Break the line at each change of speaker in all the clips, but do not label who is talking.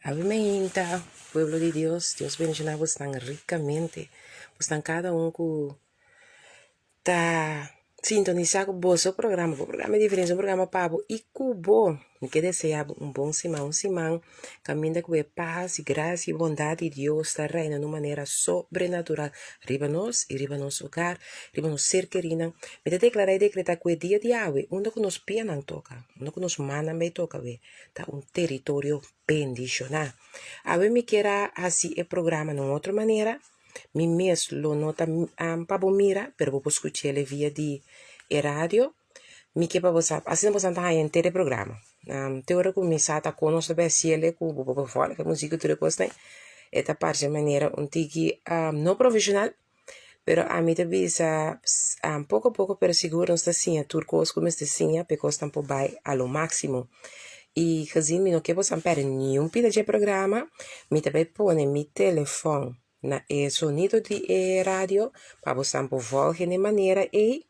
Awe mainta, pueblo di Dios, Dios bendiciona bosnan ricamente. Bosnan cada un cu ta sintonisa cu boso programa, bo programa di diferencia, un programa pa bo y cu bo. Mi ke desea bo un bon siman, un siman caminda cu e paz y gracia y bondad di Dios ta reina na un manera sobrenatural riba nos y riba nos hogar, riba nos ser kerinan. Mi ta declara y decreta cu e dia di awe, unda cu nos pianan toca, unda cu nos mannan bay toca awe, ta un teritorio bendishoná. Awe mi kier a hasi e programa na un otro manera. Mi mes lo no ta pa bo mira, pero bo por skuch'el via di e radio. Mi ke pa bo sa, asina bo sa ta haña henter e programa. Te ora ku mi sa ta kon nos ta bai hasiel ku bo por volg e musik ku tur e kosnan, e ta parse manera un tiki no profeshonal. Pero ami ta bisa poko poko pero sigur nos ta siña tur kos ku mester siña pa e kosnan por bai a lo máksimo. I gezien mi no ke boso a pèrdè niun pida dje programa, mi ta bai pone mi telefòn na e sonido di e radio pa boso por vòlg den e manera ei.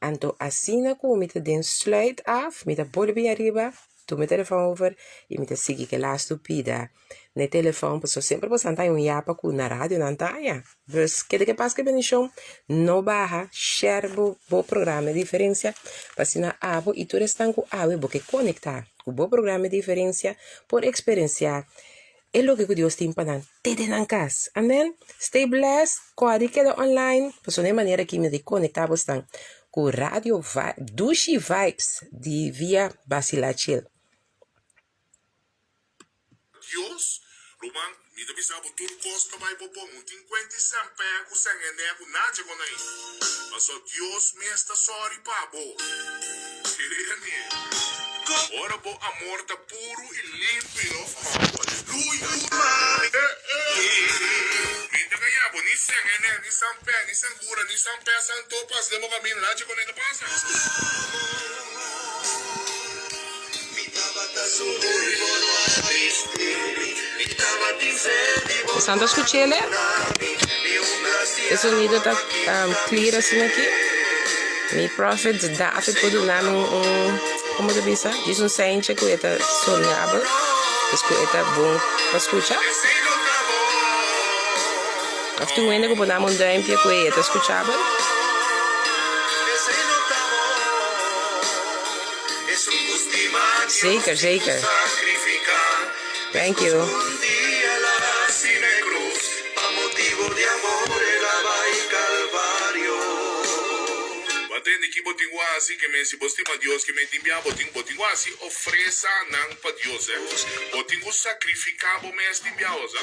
Anto asina ku mi ta den sluit af, mi ta bolbe ariba, tuma e telefòn over i mi ta sigui ke lastu pida. Na e telefòn pasobra semper boso ta haña un yapa ku na radio nan ta haña. Dus keda ke pas ku e bendishon no baha share bo bo programa e diferensia pa asina abo i tur esnan ku awe bo ke konektá ku bo programa e diferensia por eksperensiá e loke ku Dios tin pa nan te den nan kas. Amen. Stay blessed, kòrda i keda online pasobra na e manera aki mi ta konektá bosnan ku radio Dushi Vibes di via Basilachil.
Dios, ruman, mi ta bisa bo tur kos ta bai bo bon. Un tin kuenti sèmpè ku sèngendè ku nache kon ai. Paso Dios mes ta sòri pa bo. Kere mi. Ora bo amor ta puru i limpi, no? Oh, aleluya! Eh, eh. Mi ta gaña bo, ni sèngendè, ni sèmpè, ni sangura, ni sèmpè santo pas den bo kaminda. Nache kon ai ta pasa.
Bosan ta skuch'el e? E sonido ta clear asina aki? Mi prophet David por duna mi un, como ta bisa? Djis un seintje cu e ta soneabel, dus cu e ta bon pa skucha. Of tin un hende cu por dame un duimpje cu e ta skuchabel? Zeker, zeker. Thank you.
Bo a tende ki bo tin ku hasi, ke men si bo stima Dios, ke men tin bia bo tin, bo tin ku hasi ofresa nan pa Dios, eh. Bo tin ku sakrifika bo mes tin bia osa.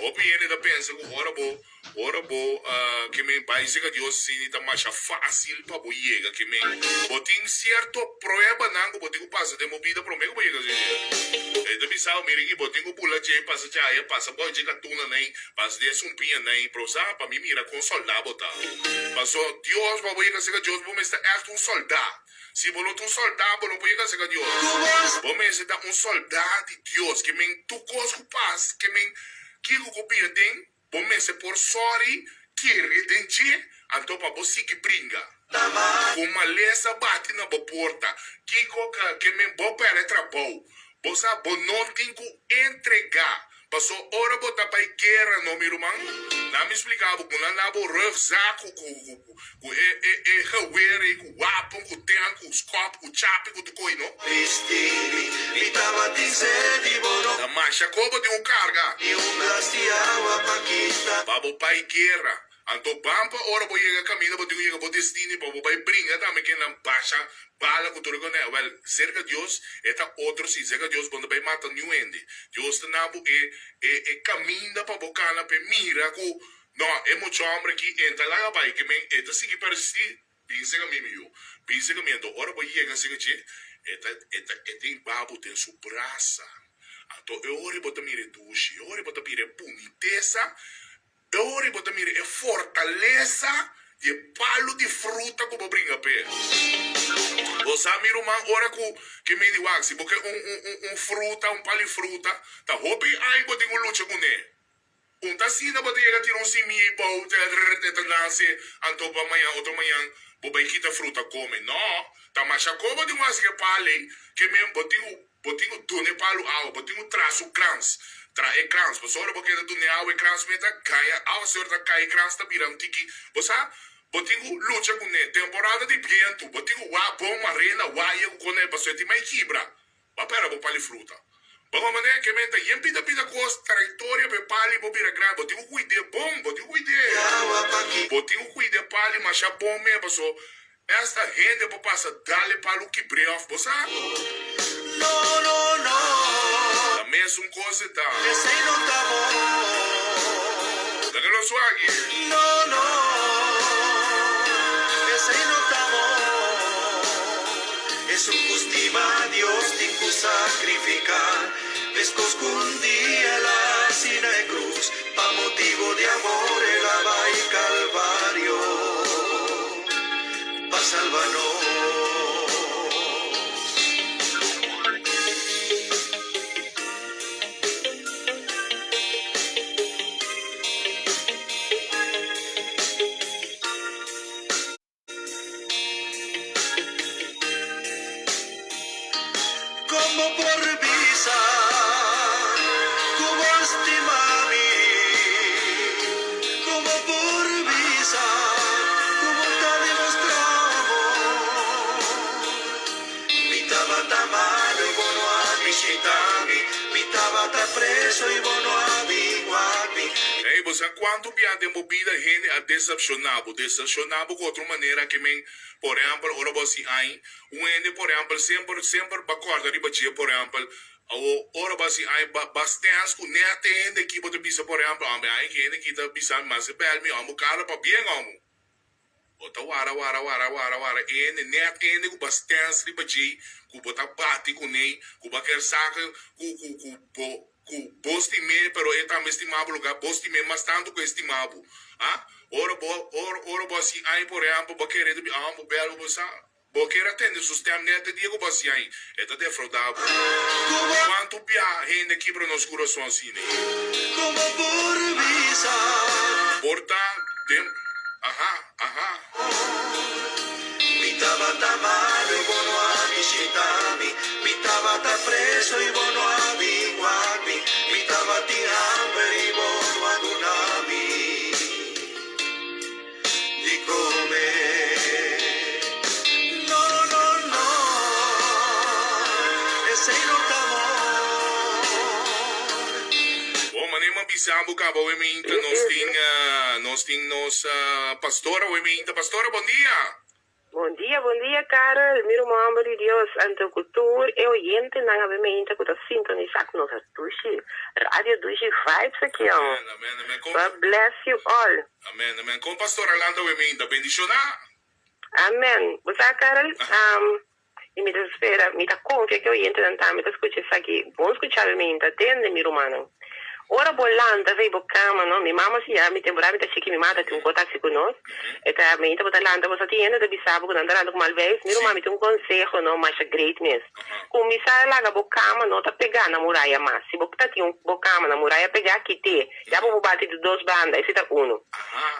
Hopi hende ta pensa ku ora bo Ora bo ke men bai serka Dios asina ta masha fásil pa bo yega ke men. Bo tin sierto pruebanan ku bo tin ku pasa den bo bida promé ku bo yega serka Dios. E ta bisa bo, mira aki, bo tin ku bula dje, pasa djaya, pasa bou dje katunanan, pasa den sumpiñanan, pero sa pa mi mira kon sòldá bo ta. Paso Dios, pa bo yega serka Dios bo mester ègt un sòldá. Si bo no ta un sòldá, bo no por yega serka Dios. Bo mester ta un sòldá di Dios, ke men tur kos ku pasa, ke men kiko ku bira den. Bo mester por sòri kere den dje, anto pa bo sigui bringa. Ku malesa bati na bo porta, kiko ka ke men bo pèrdè trabou? Bo sa bo no tin ku entregá, paso ora bo ta bai guera no mi ruman, na mi splika bo ku nan na bo rugzak ku ku Ku e e e geweer ei, ku wapen, ku tank, ku skop, ku chapi, ku tur koi, no? Na masha kobo tin un karga. Pa bo bai guera. Anto ban pa ora bo yega kaminda bo tin ku yega bo destini pa bo bai bringa tambe ken nan basha bala ku tur e kone. Wèl, serka Dios e ta otro si. Serka Dios bo no ta bai mata niun hende. Dios ta na bo e e e kaminda pa bo kana pa e mira ku No, e mucha homber aki e ta laga bai, ke men e ta sigui persistí, Bin sega mi, mi yu, bin sega mi. Anto ora bo yega sega dje, e ta, e ta, e ta hiba bo den su brasa. Anto e ora bo ta mira e dushi, e ora bo ta mira e bunitesa, e ora bo ta mira e fortalesa di e palu di fruta ku bo bringa p'e. Bo sa, mi ruman, ora ku ke men di wak, si bo ke un, un, un, un fruta, un palu di fruta, ta hopi ai bo tin ku lucha kuné. Un ta asina bo ta yega tira un simia i bou te rrr e ta nase anto pa mañan otro mañan bo bai kita fruta come no ta masha ko bo tin ku hasi ke pal ei ke men bo tin ku bo tin ku duna e palu awa bo tin ku tra su krans. Traha e krans. Pasobra ora bo keda dun'e awa e krans meta gaña awaseru ta kai e krans ta bira un tiki. Bo sa, bo tin ku lucha kuné. Temporada di bientu, bo tin ku wak bon marena, waya ku koné pasobra e tin mai kibra. Bo a pera bo pali fruta. Bo a manera ke menta yen pida pida kos, trayektoria pa e pali bo bira grandi. Bo tin ku kuid'é bon, bo tin ku kuid'é. Bo tin ku kuid'é pali masha bon me paso esta hende por pasa dal e palu kibr'é òf bo sa. Ta mesun kos e ta. Laga nos wak.
Esun ku stima Dios tin ku sakrifiká, meskos ku un dia el a hasi na e krus, pa motibu di amor el a bai Kalvario pa salba nos. Como por bisa cu bo stima mi? Como por bisa cu bo ta demostra amor? Mi tabata malo y bo no a bishita mi, mi tabata preso y bo no a bin wak mi.
Hey, bo sa cuanto bia den bo bida hende a decepciona bo? Decepciona bo cu otro manera ke men, por ehempel, ora bo haci añ, un hende, por ehempel, semper, semper ba corda riba dje, por ehempel, awo, ora bo haci añ, ba, ba stens cu net e hende aki bo ta bisa, por ehempel, hombre, añ, ki hende aki ta bisa mi mas e bel mi, hombre, Carla, pabien, hombre. Bo ta wara, wara, wara, wara, wara ende, net ende ku ba stens riba djei, ku bo ta bati kuné, ku bo a ker saka ku, ku, ku bo, ku bo stim'é, pero e tambe stima bo loke bo stim'é mas tantu ku e stima bo. Ah, ora bo, ora, ora bo hasi ai, por ehèmpel, bo a kere ta bi, ah, bo bèl bo bo sa, bo ker a tende su stèm net e dia ku bo hasi ai, e ta defraudá bo. Kuantu bia hende kibra nos kurason asina?
Como por bisa.
Por ta den aha aha.
Mi tabata malo y bo no a bishita mi, mi tabata preso y bo no a bin wak mi, mi tabatin hamber y bo no a duna mi di come. No, no, no, esey no ta amor.
Bon, manera mi a bisa bo caba awe minta nos tin nos tin nos pastora awe minta. Pastora, bon dia.
Bon dia, bon dia Karel, mi ruman homber di Dios, anto cu tur e oyentenan awe meinta cu ta sintonisa cu nos dushi radio dushi vibes aki
on. Amen, amen, amen. Con,
God bless you all.
Amen, amen. Con pastora lanta awe meinta, bendiciona.
Amen. Bo sa Karel, y mi ta spera, mi ta confia cu e oyentenan tambe ta scucha esaki, bon scucha awe meinta, tende mi rumannan. Ora bo lanta vei bo cama no, mi mama si ya mi temporada mi ta chiki mi mama ta tin un cos haci cu nos, e ta meinta bo ta lanta bo sa tin hende ta bisa bo cu nan ta lanta cu mal beis, mi ruman mi tin un conseho no masha great mes, cuminsa laga bo cama no ta pega na muraya mas, si bo ta tin bo cama na muraya pega kite, ya bo por bati di dos banda, esi ta uno.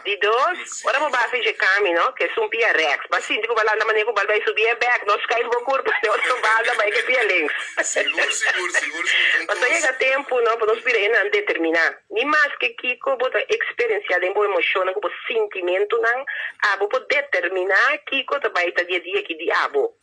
Di dos, ora bo bafi dje cami no, ke esun pia rechts, ba sinti cu ba lanta manera cu bal bai subi e bek, no schuif bo curpa den otro banda bai ke pia links.
Sigur, sigur, sigur, sigur.
Pasobra yega tempu no, pa nos bira hendenan determiná. Ni maske kiko bo ta eksperensiá den bo emoshonnan ku bo sintimentunan, abo por determiná kiko ta bai ta di e dia aki di abo.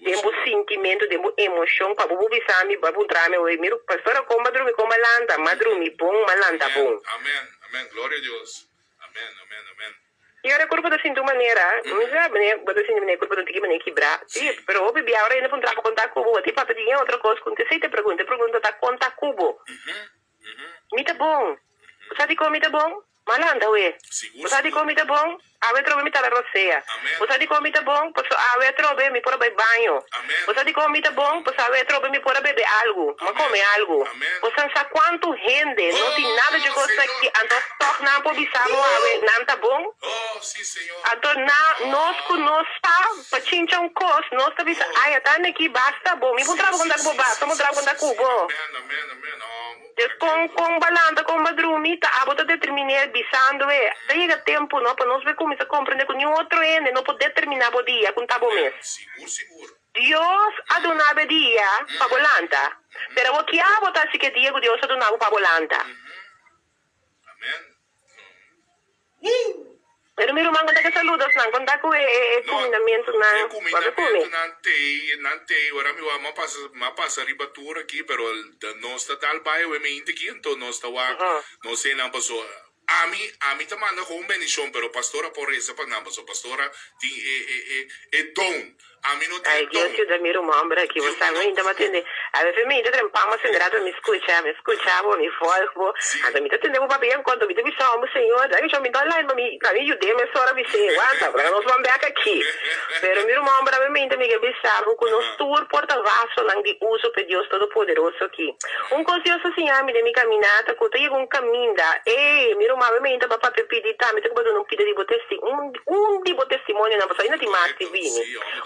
Den bo sintimentu, den bo emoshon, pa bo por bisa mi, bo a puntra mi, oye, mi pastora kon bo a drumi, kon bo a lanta? Mi a drumi bon, mi a lanta bon.
Amen, amen, gloria a Dios. Amen, amen, amen.
I ora e kurpo ta sinti un manera, mi sa manera bo ta sinti manera e kurpo ta un tiki manera kibrá, sí, pero hopi bia ora hende puntra bo konta ku bo, bo tin papia di yen otro kos ku esei ta e pregunta, e pregunta ta konta ku bo. Mi ta bon. Bo sa dikon mi ta bon? M'a lanta awe. Bo sa dikon mi ta bon? Awe atrobe mi ta la rosea. Bo sa dikon mi ta bon? Paso awe atrobe mi por a bai baño. Bo sa dikon mi ta bon? Paso awe atrobe mi por a bebe algu. M'a kome algu. Bo sa sa kuantu hende no tin nada dje kos aki, anto tòg nan por bisa bo awe nan ta bon? Anto na nos ku no sa pa chincha un kos, nos ta bisa, Ai, ata mi aki basta bo. Mi por traba konta ku bo basta, mi por traba konta ku bo. Des kon kon ba lanta kon ba drumi ta abo ta determiné bisando e ta yega tempu no pa nos bay cuminsa comprende cu niun otro hende no por determina bo dia con ta bo mes.
Sigur sigur.
Dios a duna bo e dia pa bo lanta, pero awor kia bo ta hasi ku e dia ku Dios a duna bo pa bo lanta? Pero mi ruman, konta ku e saludosnan, konta ku e kumindamentunan,
E
bo a kumi.
kumindamentunan tei, nan tei, ora mi wak, m'a pasa, m'a pasa riba tur aki, pero nos ta dal bai awe meinti aki, anto nos ta wak, nos einan paso. Ami, ami ta manda con un bendicion, pero pastora por reza pa nan, pasobra pastora tin e, e, e, e don. Ami no tin
Ay,
e
Dios
don.
yuda mi ruman homber aki, bo
Dios
sa,
mi
mi
no.
ta tende, a veces mi ta trempama sin rato mi scucha, mi scucha bo, mi volg bo,
Sí.
anto mi ta tende bo papia en cuanto mi ta bisa homber, Señor, da mi mi ta online pa mi, pa mi yud'é mesora, mi si, wanta, laga nos ban bek aki. Pero mi ruman homber, ami mi ta mi ke bisa bo cu nos tur por ta vasonan di uso p'e Dios Todopoderoso aki. Un kos Dios a siña mi den mi kaminata ku ta yega un kaminda, ey, mi ruman mi ta papia pidi tambe ta ku bo duna un pida di bo testi un un di bo testimonionan pasobra ainda tin mas di bini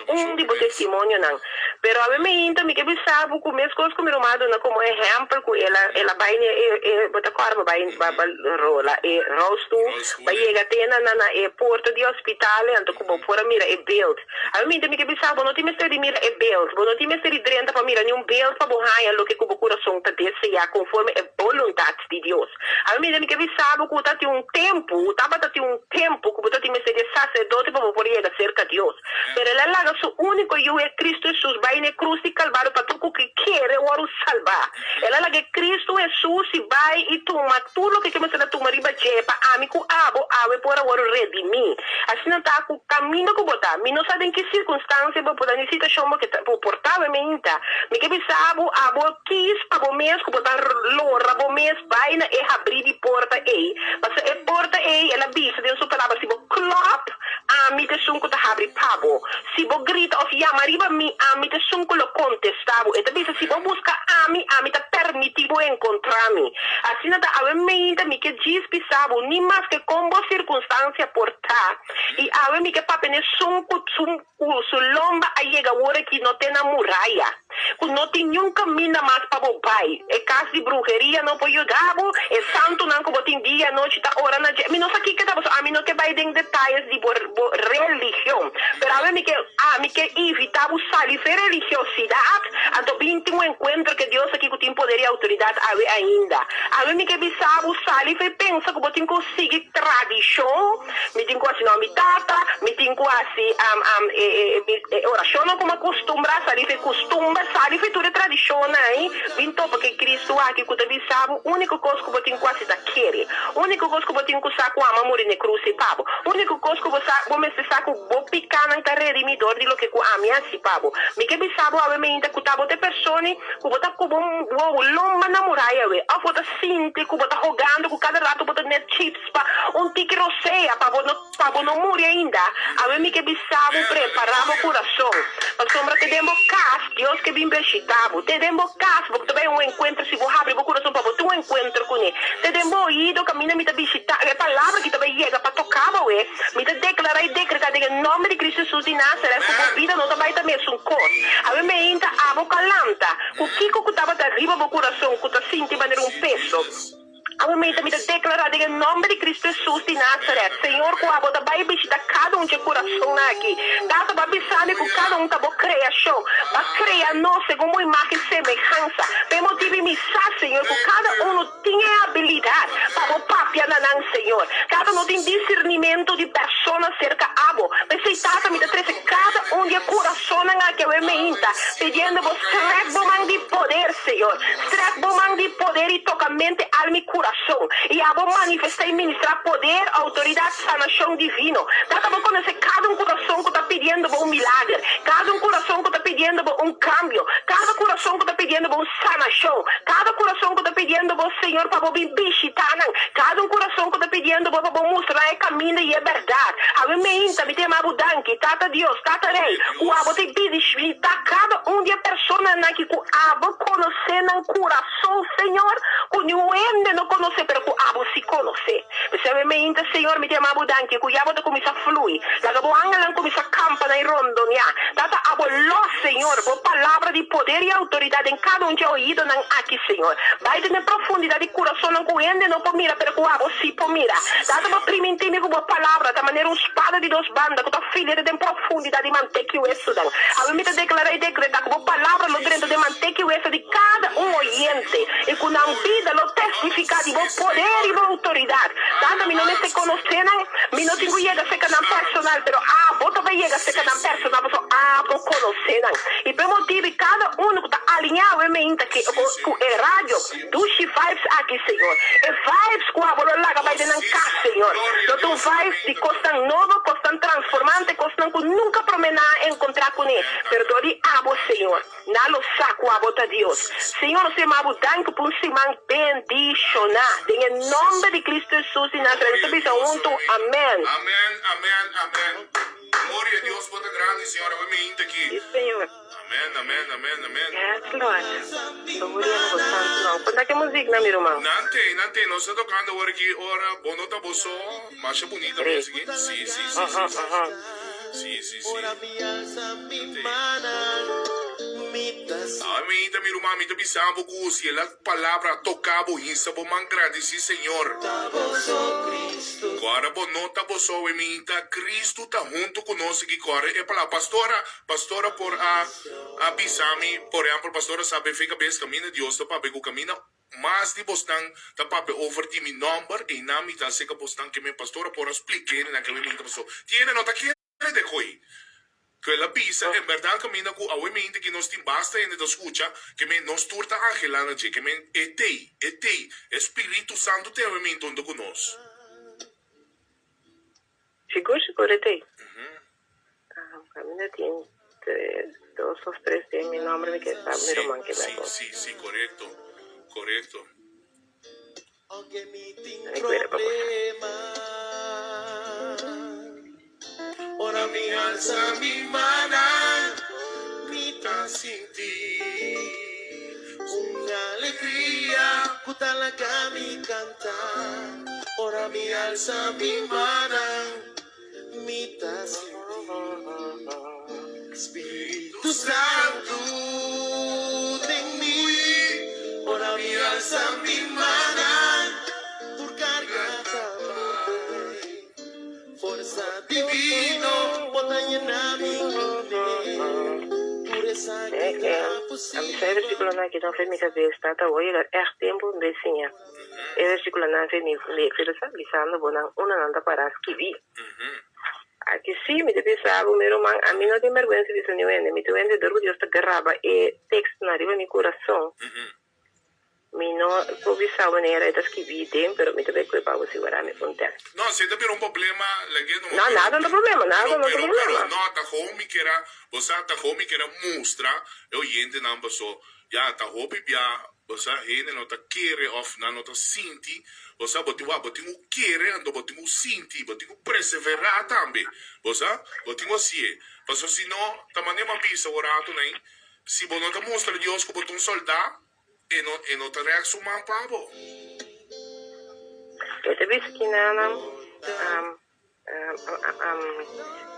un di bo testimonionan pero awe mi ta mi ke bisa bo ku meskos ku mi ruman a duna komo ehèmpel ku el a el a bai ne e e bo ta kòrda bo bai ba ba rola e rolstoel ba yega te na na na e porta di hospital anto ku bo por a mira e beeld. Awe mi mi ke bisa, bo no tin mester di mira e beeld, bo no tin mester di drenta pa mira niun beeld pa bo haña loke ku bo kurason ta deseá konforme e boluntat di Dios. Awe mi mi ke bisa bo ku ta tin un tempu, tabata tin un tempu ku bo ta tin mester di e saserdote pa bo por yega serka Dios. Pero el a laga su úniko Yu, e Kristu Hesus, bai na e krus di Kalvario pa tur ku ke kere wòrdu salbá. El a laga e Kristu Hesus i bai i tuma tur loke ke mester a tuma riba dje pa ami ku abo awe por a wòrdu redimí. Asina ta ku kaminda ku bo ta. Mi no sa den ki sirkunstansia bo por ta, ni situashon bo ke ta, bo por ta awe meinta. Mi ke bisa bo, abo kis pa bo mes ku bo ta lora bo mes bai na e habrí di porta ei. Pasobra e porta ei, el a bisa den su palabra, si bo klòp, ami ta esun ku ta habri pa bo. Si bo grita òf yama riba mi, ami ta esun ku lo kontestá bo. E ta bisa, si bo buska ami, ami ta permití bo enkontrá mi. Asina ta awe meinta mi ke djis bisa bo, ni maske kon bo sirkunstansia por ta. I awe mi ke papia n'esun ku su ku su lomba a yega wor aki no te na muraya, ku no tin niun kaminda mas pa bo bai. E kas di bruheria no por yuda bo, e santunan ku bo tin dia i anochi ta ora na dje. Mi no sa kiko ta pasobra ami no ke bai den detayes di bo bo religion, pero awe mi ke ami ke invita bo sali fe religiosidat, anto bin tin un enkuentro ke Dios aki ku tin poder i outoridat awe ainda. Awe mi ke bisa bo sali fe pensa ku bo tin ku sigui tradishon, mi tin ku hasi no mi tata, mi tin ku hasi e e e orashonnan ku mi a kustumbrá, sali fe kustumber, sali fe tur e tradishonnan ei, bin topa ke Kristu aki ku ta bisa bo úniko kos ku bo tin ku hasi ta kere. Úniko kos ku bo tin ku sa ku Ama muri n'e krus ei pa bo. Úniko kos ku bo sa, bo mester sa ku bo pikánan ta redimí dor di loke ku ami a hasi pa bo. Mi ke bisa bo awe meinta ku ta bo ta e persona ku bo ta ku bo wowo lomba na muraya awe, òf bo ta sinti ku bo ta hogando ku kada rato bo ta net chips pa un tiki rosea pa bo no pa bo no muri ainda. Awe mi ke bisa bo prepará bo kurason, pasobra te den bo kas Dios ke bin bishitá bo. Te den bo kas bo ta bai un enkuentro si bo habri bo kurason pa bo tin un enkuentro kuné. Te den bo oido kaminda mi ta bishitá, e palabra ki ta bai yega pa toká bo awe, mi ta deklará i dekretá den e nòmber di Kristu Hesus di Nazaret ku bo bida no ta bai ta mesun kos. Awe meinta abo ka lanta ku kiko ku tabata riba bo kurason ku ta sinti manera un peso. Awe meinta mi ta deklará den e nòmber di Kristu Hesus di Nazaret, Señor, ku abo ta bai bishitá kada un dje kurasonnan aki. Tata, bo a bisa mi ku kada un ta bo kreashon. Bo a krea nos segun bo imágen i semehansa. Pa e motibu mi sa, Señor, ku kada unu tin e abilidat pa bo papia na nan, Señor. Tata, no tin disirnimentu di persona serka abo. P'esei, Tata, mi ta trese kada un di e kurasonnan aki awe meinta, pidiendo bo strèk bo man di poder, Señor. Strèk bo man di poder i toka mente, alma i kurason, i abo manifestá i ministrá poder, outoridat, sanashon divino. Tata, bo konosé kada un kurason ku ta pidiendo bo un milager, kada un kurason ku ta pidiendo bo un kambio, kada kurason ku ta pidiendo bo un sanashon, kada kurason ku ta pidiendo bo, Señor, pa bo bin bishitá nan, kada un kurason ku ta pidiendo bo pa bo mustra nan e kaminda i e bèrdat. Awe meinta mi ta yama bo danki, Tata Dios, Tata Rei, ku abo ta bishitá kada un di e personanan aki ku abo konosé nan kurason, Señor. ku niun hende no konosé, pero ku abo sí konosé. P'esei awe meinta, Señor, mi ta yama bo danki ku ya bo ta kuminsá flui. Laga bo angelnan kuminsá kampa na i rondoniá. Tata, abo lòs, Señor, bo palabra di poder i outoridat den kada un dje oidonan aki, Señor. Bai den e profundidat di kurasonnan ku hende no por mira, pero ku abo sí por mira. Tata, bo primintí mi ku bo palabra ta manera un spada di dos banda ku ta filia te den profundidat di mantek i wesunan. Awe mi ta deklará i dekretá ku bo palabra lo drenta den mantek i wesu di kada un oyente i ku nan bida lo testifiká di bo poder i bo outoridat. Tata, mi no mester konosé nan, mi no tin ku yega serka nan personal, pero abo ta bai yega serka nan personal pasobra abo konosé nan. I p'e motibu i kada unu ku ta aliñá awe meinta ki ku e radio Dushi Vibes aki, Señor, e vibes ku abo lo laga bai den nan kas, Señor, lo ta un vibes di kosnan nobo, kosnan transformante, kosnan ku nunka promé nan a enkontrá kuné, pero dor di abo, Señor. Nan lo sa ku abo ta Dios. Señor, nos ta yama bo danki pa un siman bendishoná. Den e nomber di Cristo Hesus di Nazaret nos ta bisa huntu, Amen.
Amen, amen, amen. Gloria a Dios, bo ta grandi, Señor. Awe mi hinta aki.
Sí, Señor.
Amen, amen, amen, amen.
Yes, Lord. Gloria na bo santu nom. Konta ke muzik na mi ruman.
Nan te, nan te. Nos ta tokando awor aki ora bo no ta bo so. Masha bunita music aki. Sí, sí, sí, sí, sí. Sí, sí, sí. Awe mi ta mi ruman, mi ta bisa bo ku si e la palabra toka bo hisa bo man gradisi Señor. Kòrda bo no ta bo so awe mi ta Cristo ta huntu ku nos sigui kòrda e palabra. Pastora, pastora por a a bisa mi, por ehempel pastora sa be fe kabes kaminda Dios ta papia ku kaminda Mas di bosnan ta papia over di mi nomber, einan mi ta acerca bosnan ke mi pastor a por a splik'é nan ke mi minta paso. Tiene no ta kere de koe. Ku el a bisa, en berdad kaminda ku awe minta ki nos tin basta hende ta skucha, ke men nos tur ta angelá na dje, ke men e tei, e tei, e Spiritu Santu tei awe minta hunto ku nos.
Sigur sigur e tei. Kaminda tin tres, dos of tres den mi nomber mi ke sa mi ruman ke
Si, si, si, korekto, korekto.
Mi kuida pa bo sa.
Ora mi alsa mi mannan, mi ta sinti un alegria ku ta laga mi kanta. Ora mi alsa mi mannan, mi ta sinti Spiritu Santu den mi. Ora mi alsa mi mannan, tur karga ta bai. Forsa divino bo ta yena mi kuné Tur esaki ta
A bisa e
posibel.
versíkulonan aki no fe mi kabes, Tata, awor yega ègt tempu mi bai siña. E versíkulonan fe mi mi ta bisando bo nan unda nan ta pará skibí. Aki sí, mi ta bisa bo, mi ruman, ami no tin bèrgwensa di bisa niun hende. Mi ta un hende dor ku Dios ta graba e tekstonan riba mi kurason. Mi no por bisa wanneer e ta skibí den, pero mi ta bay koe pa bo sigurá mi un tèst.
No, si e ta bira un problema, lag'é no.
No, nada no ta problema, nada
Pero,
no ta
pero,
problema.
pero, no, ta hopi mi kier a, bo sa, ta hopi mi kier a mustra e oyentenan paso, ya, ta hopi bia, bo sa, hende no ta kere of nan no ta sinti, bo sa, bo tin wak, bo tin ku kere, anto bo tin ku sinti, bo tin ku preseverá tambe, bo sa, bo tin ku hasié, paso si no, ta manera mi a bisa un rato nai, si bo no ta mustra Dios ku bo ta un soldá, E no e no ta rèk su man pa bo.
E ta bisa kinanan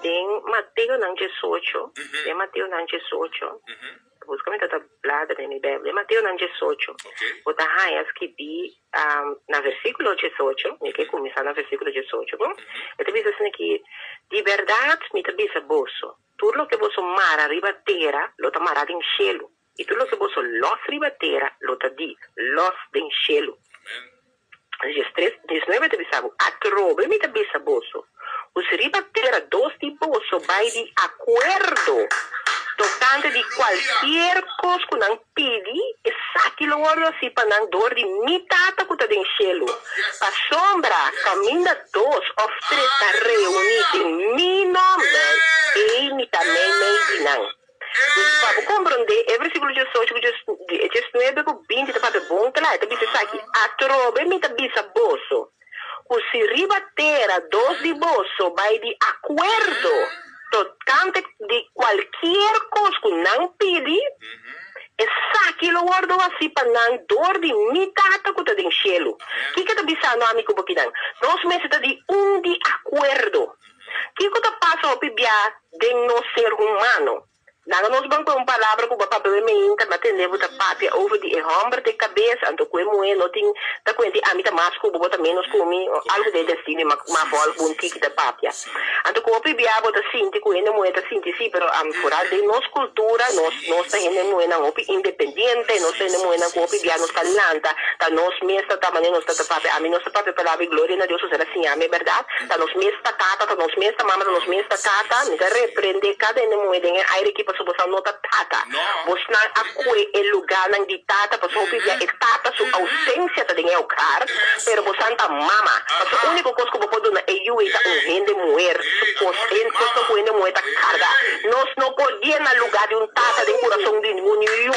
den Mateonan diesocho, den Mateonan diesocho, buska mi ta ta blader den mi Bijbel, den Mateonan diesocho, bo ta haña skibí na versíkulo diesocho, mi ke kuminsá na versíkulo diesocho, bon? E ta bisa asina ki, Di bèrdat mi ta bisa boso, tur loke boso mara riba tera lo ta mará den shelu. I tur loke boso lòs riba tera lo ta di lòs den shelu. Diestres, diesnuebe ta bisa bo, Atrobe mi ta bisa boso, ku si riba tera dos di boso bai di akuerdo tokante di kualkier kos ku nan pidi, esaki lo wòrdu hasí pa nan dor di mi Tata ku ta den shelu. Pasobra kaminda dos òf tres ta reuní den mi nòmber, ei mi ta meimei di nan. Dus pa bo komprondé e versíkulo diesocho ku diesnuebe ku binti ta papia bon kla, e ta bisa esaki, Atrobe mi ta bisa boso, ku si riba tera dos di boso bai di akuerdo tokante di kualkier kos ku nan pidi,
Esaki lo wòrdu hasí pa nan dor di mi Tata ku ta den shelu. Kiko ta bisa no ami ku bo kinan? Nos mester ta di un di akuerdo. Kiko ta pasa hopi bia den nos ser humano? Laga nos ban ku un palabra ku bo a papia we meinta, mi a tende bo ta papia over di e hòmber ta e kabes, anto ku e muhé no tin ta kuenta i ami ta mas ku bo, bo ta ménos ku mi, algu den destino i m'a vòlg bo un tiki ta papia. Anto ku hopi bia bo ta sinti ku hende muhé ta sinti si, pero foral den nos kultura nos nos ta hende muhénan hopi independiente, nos ta hende muhénan ku hopi bia nos ta lanta, ta nos mes ta ta manera nos ta ta papia, ami nos ta papia palabra i gloria na Dios ku ser a siña mi e bèrdat. Ta nos mes ta tata, ta nos mes ta mama, ta nos mes ta tata. Mi ta reprende kada hende muhé den e aire aki pasobra boso no ta tata. Bosnan a kue e lugánan di tata pasobra hopi bia e tata su ousensia ta den e hogar, pero bosan ta mama. Pasobra úniko kos ku bo por duna e yu ei ta un hende muher su kos, kosnan ku hende muhé ta karga. Nos no por yena lugá di un tata den kurason di ningun yu.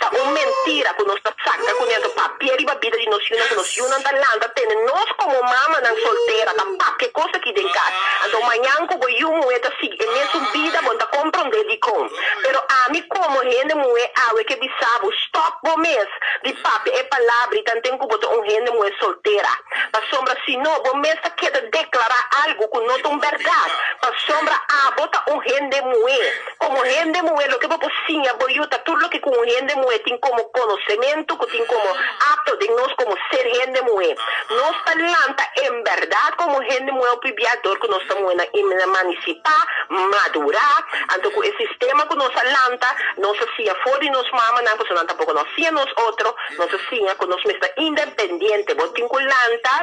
Ta un mentira ku nos ta saka ku neto papia riba bida di nos yunan ku nos yunan ta lanta tene nos komo mamanan soltera ta papia kos aki den kas. Anto mañan ku bo yu muhé ta sigui e mesun bida bo no ta komprondé dikon. Pero ami komo hende muhé awe ke bisa bo stòp bo mes di papia e palabra i tanten ku bo ta un hende muhé soltera. Pasobra si no bo mes ta keda deklará algu ku no ta un bèrdat. Pasobra abo ta un hende muhé. Komo hende muhé, loke bo por siña bo yu ta tur loke ku un hende muhé tin komo konosementu, ku tin komo apto den nos komo ser hende muhé. Nos ta lanta en bèrdat komo hende muhé hopi bia dor ku nos ta muhénan emanisipá, madurá, anto ku e sistema ku nos a lanta, nos a siña for di nos mamanan, pasobra nan tampoko no a siña nos otro, nos a siña ku nos mester ta independiente. Bo tin ku lanta.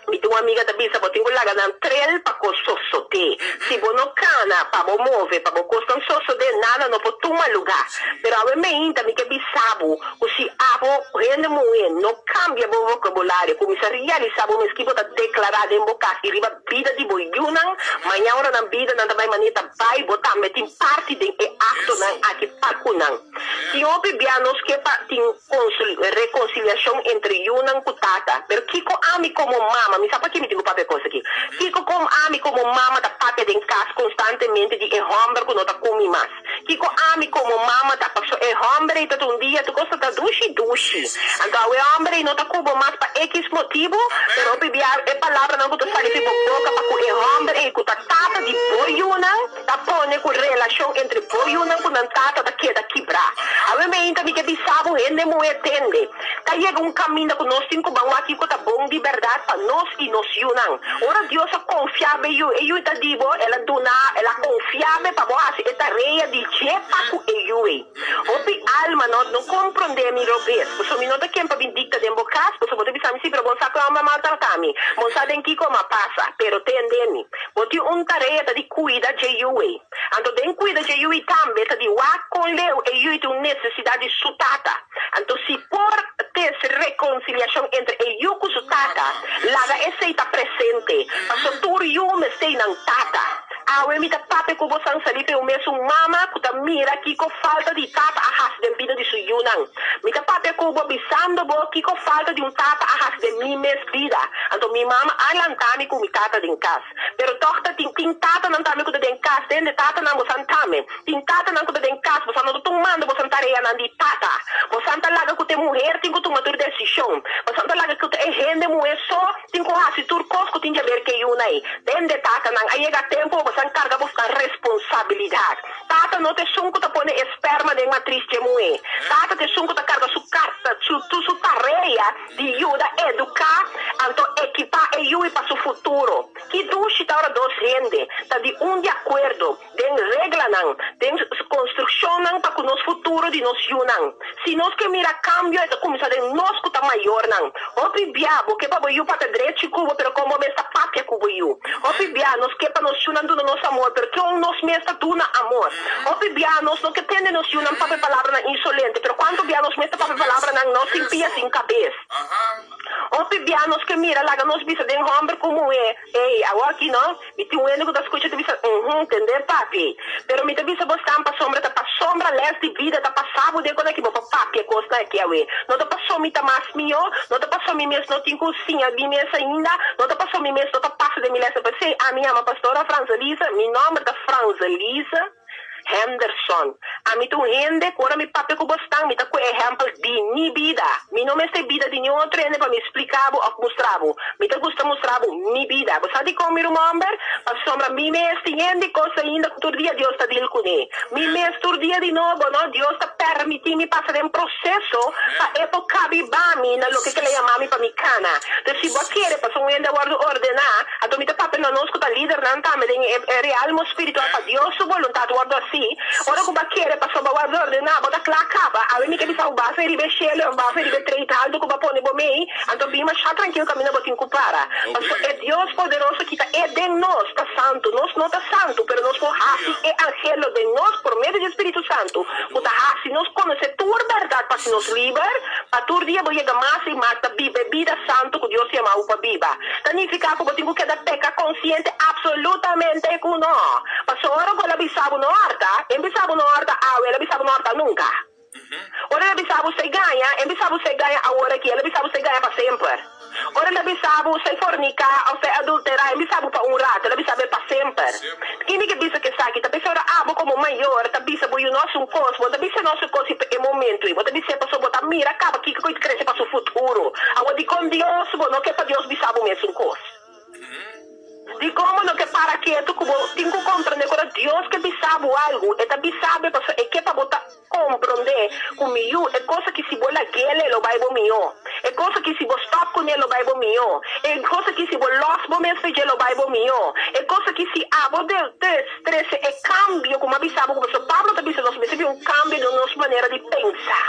Mi tin un amiga ta bisa bo tin ku laga nan trel pa kos sosodé. Si bo no kana pa bo move pa bo kosnan sosodé nada no por tuma lugá. Pero awe meinta mi ke bisa bo ku si abo hende muhé no kambia bo vokabulario, kuminsá realisá bo mes ki bo ta deklará den bo kas i riba bida di bo yunan, maña ora nan bidanan ta bai manera ta bai bo tambe tin parti den e aktonan aki pa ku nan. Tin hopi bia nos ke pa tin rekonsiliashon entre yunan ku tata. Pero kiko ami komo mama, mi sa paki mi tin ku papia kos aki, kiko kom ami komo mama ta papia den kas konstantemente di e hòmber ku no ta ku mi mas? Kiko ami komo mama ta paso e hòmber ei ta un dia tur kos ta ta dushi dushi. Anto awe e hòmber ei no ta ku bo mas pa ekis motibu, pero hopi bia e palabranan ku ta sali fi bo boka pa ku e hòmber ei ku ta tata di bo yunan, Ta pone ku relashon entre bo yunan ku nan tata ta keda kibrá. Awe meinta mi ke bisa bo hende muhé tende. Ta yega un kaminda ku nos tin ku ban wak kiko ta bon di bèrdat pa nos i nos yunan. Ora Dios a konfiá bo e yu, e yu ta di bo, el a duna, el a konfiá bo pa bo hasi e tarea di dje pa ku e yu ei. Hopi alma no no komprondé mi robes, pasobra mi no ta ken pa bin dikta den bo kas, pasobra bo ta bisa mi, Sí, pero bo sa ku e hòmber a maltratá mi, bo sa den kiko mi a pasa, pero tende mi. Bo tin un tarea ta di kuida dje yu ei. Anto den kuida dje yu ei tambe ta di wak kon leu e yu ei tin un nesesidat di su tata. Anto si por tese rekonsiliashon entre e yu ku su tata, laga esei ta presente, paso tur yu mester nan tata. Awe mi ta papia ku bo San Salipe un mes un mama ku ta mira kiko falta di tata a hasi den bida di su yunan. Mi ta papia ku bo bisando bo kiko falta di un tata a hasi den mi mes bida. Anto mi mama a lanta mi ku mi tata den kas. Pero tòg ta tin tin tatanan tambe ku ta den kas. Tende tatanan bosan tame. Tin tatanan ku ta den kas bosan no ta tumando bosan tareanan di tata. Bosan ta laga ku ta e muher tin ku tuma tur desishon. Bosan ta laga ku ta e hende muher so Tin ku hasi tur kos ku tin di aber ke yuna ei. Den de tatanan a yega tempu pa bosan karga bosnan responsabilidat. Tata no ta esun ku ta pone e sperma den matris dje muhé. Tata ta esun ku ta karga su karta, su tur su tarea di yuda eduká anto ekipá e yui pa su futuro. Ki dushi ta ora dos hende ta di un di akuerdo. Den reglanan, den konstrukshonnan pa ku nos futuro di nos yunan. Si nos ke mira kambio e ta kuminsá den nos ku ta mayornan. Hopi bia bo ke pa bo yu papia drechi ku bo pero kon bo mes ta papia ku bo yu. Hopi bia nos ke pa nos yunan duna nos amor pero kon nos mes ta duna amor. Hopi bia nos no ke tende nos yunan papia palabranan insolente pero kuantu bia nos mes ta papia palabranan no sin pia sin kabes. Hopi bia nos ke mira laga nos bisa den hòmber ku muhé, ey, awor aki no. Mi tin un hende ku ta skucha ta bisa, Uhum, tende papi. Pero mi ta bisa bo stan pasobra ta pasobra lès di bida ta pasa bo den kon aki bo por papia kosnan aki awe. No ta paso mi ta mas mihó, no ta paso mi mes no tin ku siña mi mes ainda, no ta paso mi mes no ta pasa den mi lèsnan. P'esei ami yama Pastora Franselise, mi nòmber ta Franselise. Henderson. Ami ta un hende ku ora mi papia ku bosnan mi ta ku ehèmpel di mi bida. Mi no mester bida di niun otro hende pa mi splika bo òf mustra bo. Mi ta gusta mustra bo mi bida. Bo sa dikon mi ruman hòmber? Pasobra mi mes tin hende kos ainda ku tur dia Dios ta dil kuné. Mi mes tur dia di nobo, no, Dios ta permití mi pasa den proseso pa e por kabiba mi na loke kila yama mi pa mi kana. Entonces si bo a kere pasobra un hende a wòrdu ordená, anto mi ta papia na nos ku ta lidernan tambe den e realmo spiritual pa Dios su boluntat wòrdu hasí. Ora ku bo a kere pasobra bo a wòrdu ordená, bo ta kla kaba. Awe mi ke bisa bo basa riba e shelu òf basa riba e treit haltu ku bo a pone bo mei, anto bin mashá trankil kaminda bo tin ku para. Pasobra e Dios poderoso ki ta e den nos ta santu. Nos no ta santu, pero nos por hasi e anhelo den nos por medio di e Spiritu Santu ku ta hasi nos konosé tur bèrdat pa hasi nos liber, pa tur dia bo yega mas i mas ta biba e bida santu ku Dios yama bo pa biba. Ta nifiká ku bo tin ku keda peka konsiente? Apsolutamente ku no! Pasobra ora ku el a bisa bo no hòrta, e bisa bo no hòrta awe, el a bisa bo no hòrta nunka. Ora el a bisa bo esei gaña, e bisa bo esei gaña awor aki, el a bisa bo esei gaña pa semper. Ora el a bisa bo esei forniká òf esei adulterá, e bisa bo pa un ratu, el a bisa bo e pa semper. Ken di ke bisa ku esaki? Ta p'esei ora abo komo mayor ta bisa bo yu no hasi un kos, bo no ta bisa no hasi un kos e momentu ei, bo ta bis'é pasobra bo ta mira kaba kiko ku krese pa su futuro. Awor dikon Dios bo no ke pa Dios bisa bo mesun kos? Dikon bo no ke para ketu ku bo tin ku komprendé ku ora Dios ke bisa bo algu, e ta bisa bo pasobra e ke pa bo ta komprendé ku mi yu, e kos aki si bo lag'el e lo bai bo mihó, e kos aki si bo stòp kuné lo bai bo mihó, e kos aki si bo lòs bo mes fe dje lo bai bo mihó, e kos aki si abo de trese e kambio ku mi a bisa bo ku pasobra Pablo ta bisa nos mester bin un kambio den nos manera di pensa.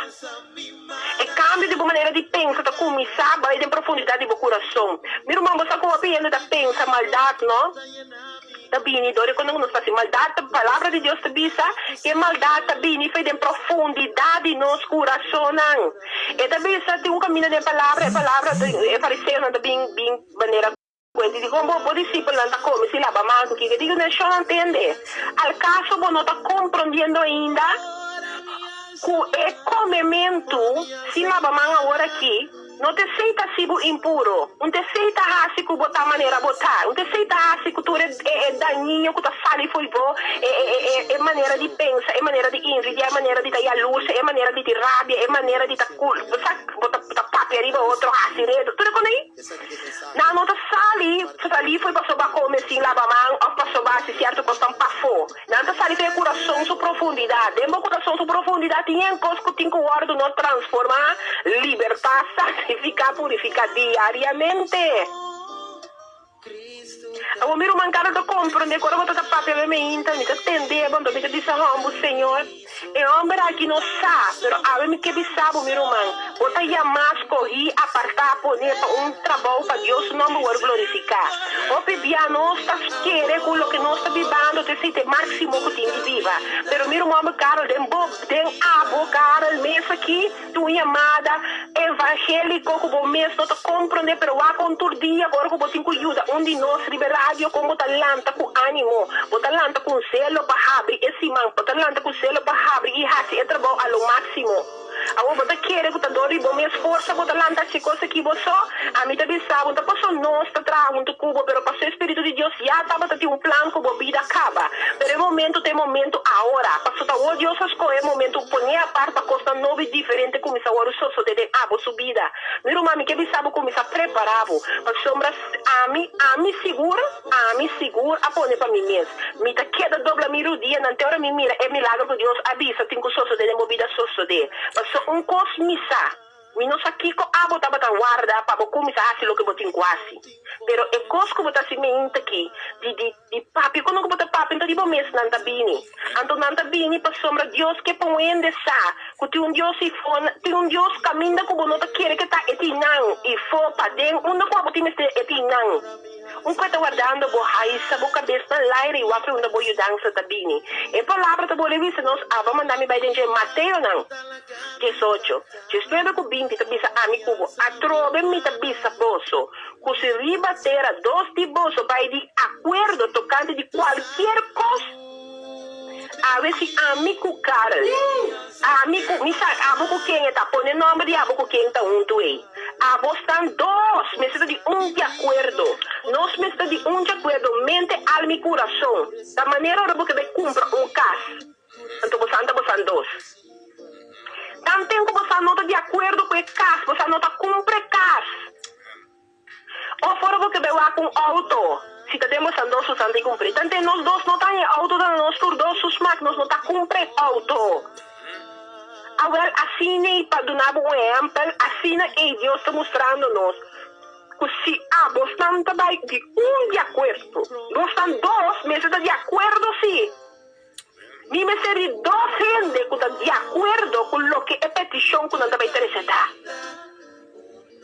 E kambio di bo manera di pensa ta kuminsá bai den profundidat di bo kurason. Mi ruman, bo sa ku hopi hende ta pensa maldat, no? Ta bini dor di kuando nos hasi maldat. Ta Palabra di Dios ta bisa ku e maldat ta bini for den profundidat di nos kurasonnan. E ta bisa tin un kaminda den e Palabra, e Palabra, e fariseonan ta bin bin manera. Kuenti di kon bo bo disipelnan ta kome si laba man ku kiko. Digo nan, Shon a ntende. Al kaso bo no ta komprondiendo ainda ku e komementu sin laba man awor aki no ta esei ta hasi bo impuro, un ta esei ta hasi ku bo ta manera bo ta, un ta esei ta hasi ku tur e e dañiño ku ta sali fo'i bo, e e e e manera di pensa, e manera di envidia, e manera di ta yalursha, e manera di tin rabia, e manera di ta kul, bo sa bo ta papia riba otro, hasi redu, tur e kon ei. Nan no ta sali sali fo'i pasobra kome sin laba man òf pasobra hasi sierto kosnan pafó. Nan ta sali fo'i e kurason su profundidat. Den bo kurason su profundidat tin yen kos ku tin ku wòrdu no transformá, libertá, santifiká, purifiká diariamente. Awor mi ruman Carlos ta komprondé ku ora bo ta ta papia be meinta, mi ta tendé bo, anto mi ta bisa hòmber, Señor, e hòmber aki no sa, pero awe mi ke bisa bo, mi ruman, bo ta yamá, skohí, apartá, poné pa un trabou pa Dios su nòmber wòrdu glorifiká. Hopi bia nos ta kere ku loke nos ta bibando ta esei ta e máksimo ku tin di biba, pero mi ruman hòmber Carlos, den bo, den abo, Carl, mes aki, Tin un yamada evangéliko ku bo mes no ta komprondé, pero wak un tur dia ora ku bo tin ku yuda un di nos riba e radio kon bo ta lanta ku ánimo, bo ta lanta ku un selo pa habri e siman, bo ta lanta ku selo pa habri i hasi e trabou a lo máksimo. Awor bo ta kere ku ta dor di bo mes forsa bo ta lanta hasi kos aki bo so? Ami ta bisa bo, no ta paso nos ta traha huntu ku bo, pero paso e Spiritu di Dios ya tabata tin un plan ku bo bida kaba. Pero e momento ta e momento awor. Paso ta awor Dios a skohe e momento Poné apart pa kosnan nobo i diferente kuminsá wòrdu sosodé den abo su bida. Mi ruman, mi ke bisa bo kuminsá prepará bo, pasobra ami, ami sigur, ami sigur a pone pa mi mes. Mi ta keda dobla mi rudianan te ora mi mira e milagro ku Dios a bisa tin ku sosodé den bo bida sosodé. Pasobra un kos mi sa. Mi no sa kiko abo tabata warda pa bo kuminsá hasi loke bo tin ku hasi. Pero e kos ku bo ta hasi meinta aki, di di di papia ku no ku bo ta papia, anto di bo mes nan ta bini. Anto nan ta bini pasobra Dios ke pon hende sa ku tin un Dios ifo, tin un Dios kaminda ku bo no ta kere ke ta e tin nan ifo paden, unda ku abo tin mester e tin nan. Un ku e ta wardando bo haisa bo kabes na laire i wak unda bo yudansa ta bini. E palabra ta bolbe bisa nos, Aba manda mi bai den dje Mateonan 18. 19 ku 20 ta bisa ami ku bo, Atrobe mi ta bisa boso, ku si riba tera dos di boso bai di akuerdo tokante di kualkier kos, awe si ami ku Karel, ami ku, mi sa abo ku ken e ta, pone nòmber di abo ku ken ta huntu ei. Abo stan dos mester ta di un di akuerdo. Nos mester ta di un di akuerdo, mente, alma i kurason. Ta manera ora bo ke bai kumpra un kas. Anto bosan ta bosan dos. Tanten ku bosan no ta di akuerdo ku e kas, bosan no ta kumpra e kas. Of ora bo ke bai wak un outo, si ta den bosan dos bosan ta kumpr'é. Tanten nos dos no ta haña e outo ta na nos tur dos su smak, nos no ta kumpra e outo. Awel, asina ei, pa duna bo un ehèmpel, asina ei Dios ta mustrando nos ku si abosnan ta bai di un di akuerdo, bosnan dos mester ta di akuerdo sí. Mi mester di dos hende ku ta di akuerdo ku loke e petishon ku nan ta bai trese ta.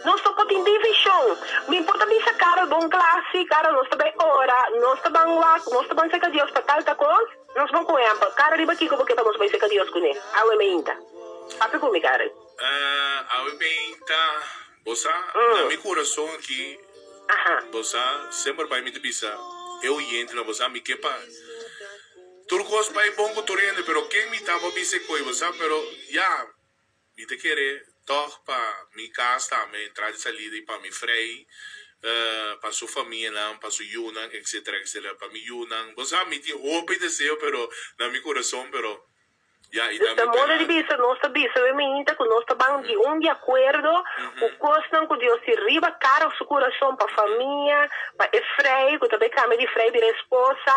Nos no por tin divishon. Mi por ta bisa Karel bon kla, sí Karel nos ta bai ora, nos ta ban wak, nos ta ban seka Dios pa tal ta kos. Nos bon ku ehèmpel. Karel riba kiko bo ke pa nos bai seka Dios kuné? Awe meinta. Papia ku mi Karel.
Awe meinta. Bo sa, na mi kurason aki, bo sa, semper bai mi ta bisa e oyentenan, bo sa, mi ke pa tur kos bai bon ku tur hende, pero ken mi ta pa bisa e koi, bo sa, pero ya, mi ta kere tòg pa mi kas tambe, entrada i salida, i pa mi frei, pa su famianan, pa su yunan, etsetera, etsetera, pa mi yunan, bo sa, mi tin hopi deseo, pero na mi kurason, pero. Ya, i
Dus
ta
na moda di
mi
bisa, nos ta bisa we mainta ku nos ta ban di un di akuerdo ku kosnan ku Dios tin riba kara su kurason pa famia, pa e frei ku ta bai kambia di frei bira esposa,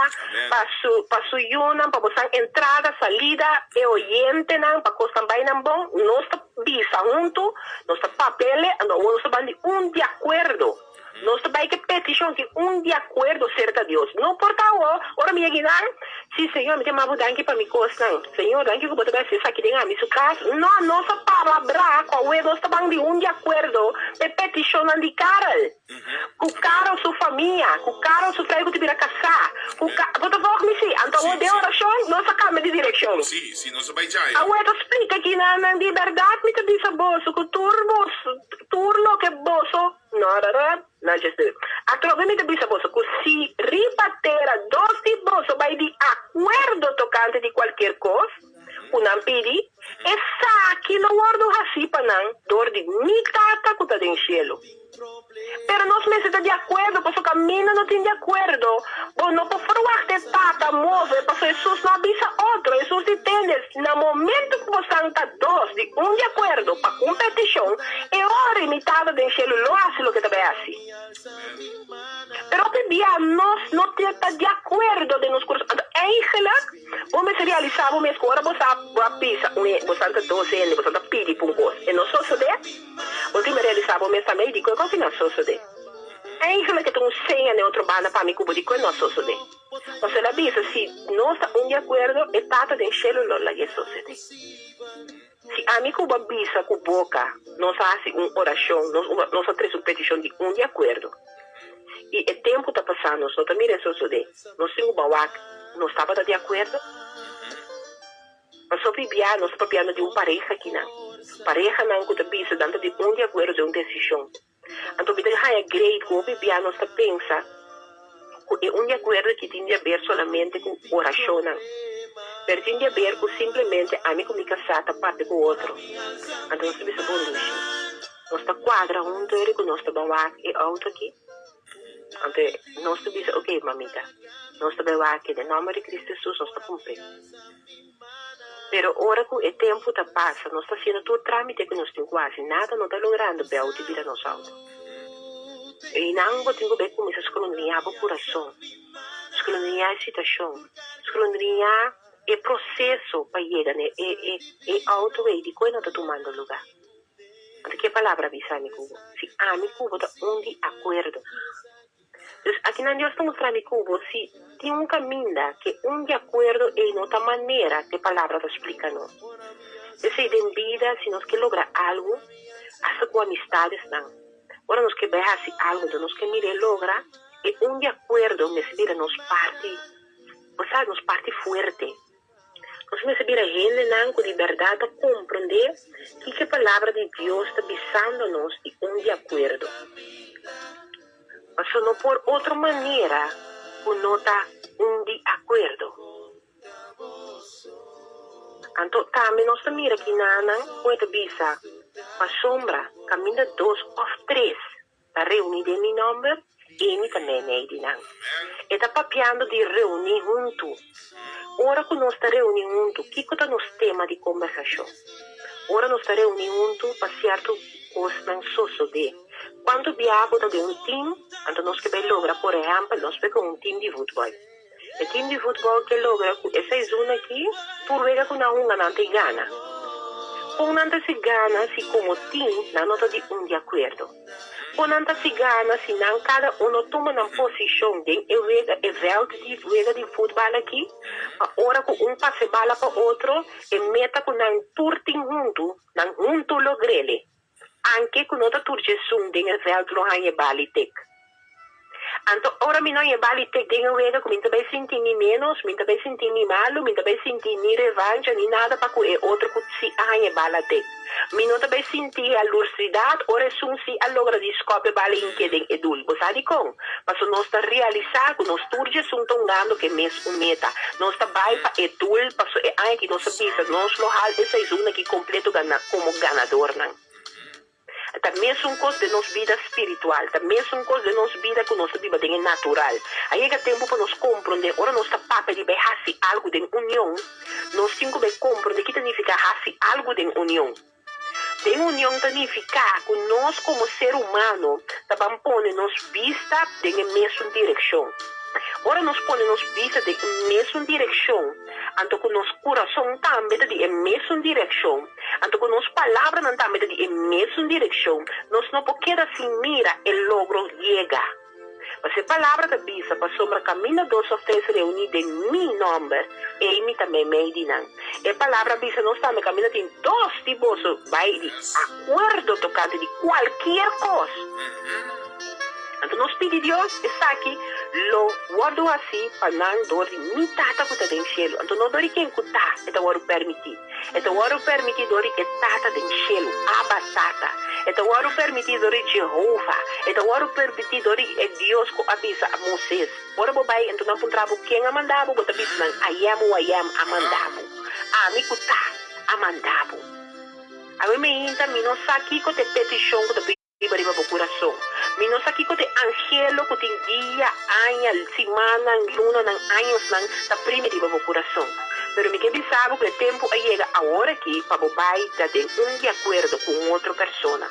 pa su pa su yunan, pa bosan entrada, salida, e oyentenan, pa kosnan bai nan bon. Nos ta bisa huntu, nos ta papele, anto awor nos ta ban di un di akuerdo. Nos ta bai ke petishon ki un di akuerdo serka Dios. No por ta awor, ora mi yega einan, Sí, Señor, mi ta yama bo danki pa mi kosnan. Señor, danki ku bo ta bai hasi esaki den ami su kas. No, nos a palabrá ku awe nos ta ban di un di akuerdo p'e petishonnan di Karel, ku Karel su famia, ku Karel su frei ku ta bira kasá, ku Ka. Bo ta volg mi? Sí. Anto awor den orashon nos a kambia di direkshon.
Sí, sí, nos a bai djaya.
Awe ta splika kinanan di bèrdat mi ta bisa boso ku tur boso, tur loke boso. No, rara, no Jesus. Atrobe mi ta bisa boso ku si riba tera dos di boso bai di akuerdo tokante di kualkier kos ku nan pidi, esaki lo wòrdu hasí pa nan dor di mi Tata ku ta den shelu. Pero nos mester ta di akuerdo, pasobra kaminda no tin di akuerdo, bo no por ferwagt e Tata move, pasobra Hesus no a bisa otro. Hesus di tende, na momento ku bosan ta dos di un di akuerdo pa ku un petishon, E ora i mi Tata den shelu lo hasi loke ta bai hasi. Pero hopi bia nos no ta di akuerdo den nos kurason. Anto eigenlik bo mester realisá bo mes ku ora bo sa bo a bisa un hende, bo san ta dos hende, bo san ta pidi pa un kos, e no sosodé, bo tin realisá bo mes tambe, ei dikon e kos ei no a sosodé? Eigenlik e ta un seña den otro banda pa mi ku bo dikon e no a sosodé. Pasobra el a bisa si nos ta un di akuerdo, e Tata den shelu lo lag'é sosodé. Si ami ku bo a bisa ku boka, nos a hasi un orashon, nos nos a trese un petishon di un di akuerdo. I e tempu ta pasá, nos no ta mira e sosodé. Nos tin ku bawak, nos tabata di akuerdo? Pasobra i bia nos ta papiando di un pareha akinan. Parehanan ku ta bisa nan ta di un di akuerdo den un desishon. Anto mi ta haña great ku hopi bia nos ta pensa ku e un di akuerdo aki tin di aber solamente ku orashonnan, pero tin di aber ku simplemente ami ku mi kasá ta papia ku otro. Anto nos ta bisa, Bon Lushi, nos ta kuadra huntu eri ku nos ta ban wak e outo aki? Anto nos ta bisa, Oke, mamita, nos ta bai wak den nòmber di Kristu Hesus nos ta kumpr'é. Pero ora cu e tempo ta pasa, nos ta haciendo tur tramite cu nos tin cu haci, nada no ta logrando bel di bira nos auto. Eynan bo tin cu bay cuminsa scrundriña bo curason, scrundriña e situacion, scrundriña e proceso pa yega na e e e auto ey, dicon e no ta tumando lugar. Anto ki e palabra a bisa ami cu bo? Si ami cu bo ta un di acuerdo. Dus akinan Dios ta mustra mi ku bo si tin un kaminda ke un di akuerdo ei no ta manera ku e palabra ta splika nos. P'esei den bida si nos ke logra algu, asta ku amistadesnan, ora nos ke bai hasi algu enton nos ke mira e logra, e un di akuerdo mester bira nos parti, bo sa, nos parti fuerte. Nos mester bira hendenan ku di bèrdat ta komprondé kiko e Palabra di Dios ta bisando nos di un di akuerdo. Pasobra no por otro manera ku no ta un di akuerdo. Anto tambe nos ta mira kinanan ku e ta bisa, Pasobra kaminda dos òf tres Ta reuní den mi nòmber, Emi ta meimei di nan. E ta papiando di reuní huntu. Ora ku nos ta reuní huntu, kiko ta nos tema di kombersashon? Ora nos ta reuní huntu pa sierto kosnan sosodé. Kuantu biaha bo ta den un tim, anto nos ke bai logra, por ehèmpel, nos bai ku un tim di futbòl. E tim di futbòl ke logra ku e seizun aki, tur wega ku nan hunga nan ta e gana. Kon nan ta si gana si komo tim nan no ta di un di akuerdo? Kon nan ta si gana si nan kada un no tuma nan posishon den e wega, e vèlt di wega di futbal aki, pa ora ku un pasa e bala pa otro, e meta ku nan tur tin huntu, nan huntu logr'ele? Anke ku no ta tur djesun den e vèlt lo haña e bal i tek. Anto ora mi no haña e bal i tek den e wega ku mi ta bai sinti mi ménos, mi ta bai sinti mi malu, mi ta bai sinti ni revancha ni nada pa ku e otro ku si a haña e bal a tek. Mi no ta bai sinti jalursidat ora esun si a logra di skòp e bal hinke den e dul. Bo sa dikon? Paso nos ta realisá ku nos tur djesun ta hungando ku e mes un meta. Nos ta bai pa e dul paso e aña aki nos a bisa nos lo hal e seizun aki kompleto gana komo ganadornan. Ta mesun kos den nos bida spiritual, ta mesun kos den nos bida ku nos ta biba den e natural. A yega tempu pa nos komprondé ora nos ta papia di bai hasi algu den union, nos tin ku bai komprondé ki ta nifiká hasi algu den union. Den union ta nifiká ku nos komo ser humano ta ban pone nos bista den e mesun direkshon. Ora nos pone nos bista den e mesun direkshon, anto ku nos kurason tambe ta di e mesun direkshon, anto ku nos palabranan tambe ta di e mesun direkshon, nos no por keda sin mira e logro yega. Pasobra e palabra ta bisa, Pasobra kaminda dos òf tres reuní den mi nòmber, ei mi ta meimei di nan. E palabra a bisa nos tambe, Kaminda tin dos di boso bai di akuerdo tokante di kualkier kos. Anto nos pidi Dios, esaki lo wòrdu hasí pa nan dor di mi Tata ku ta den shelu. Anto no dor di ken ku ta e ta wòrdu pèrmití. E ta wòrdu permití dor di e Tata den shelu, Abba, Tata. E ta wòrdu permití dor di Jehova. E ta wòrdu permití dor di e Dios ku a bisa a Moises, Ora bo bai, enton nan puntra bo ken a manda bo, bo ta bisa nan, I am who I am a manda bo. Ami ku ta, a manda bo. Awe meinta mi no sa kiko ta e petishon ku ta Biba riba bo kurason. Mi no sa kiko ta e angelo ku tin dia, aña, simannan, lunanan, añosnan ta primi riba bo kurason. Pero mi ke bisa bo ku e tempu a yega awor aki pa bo bai ta den un di akuerdo ku un otro persona.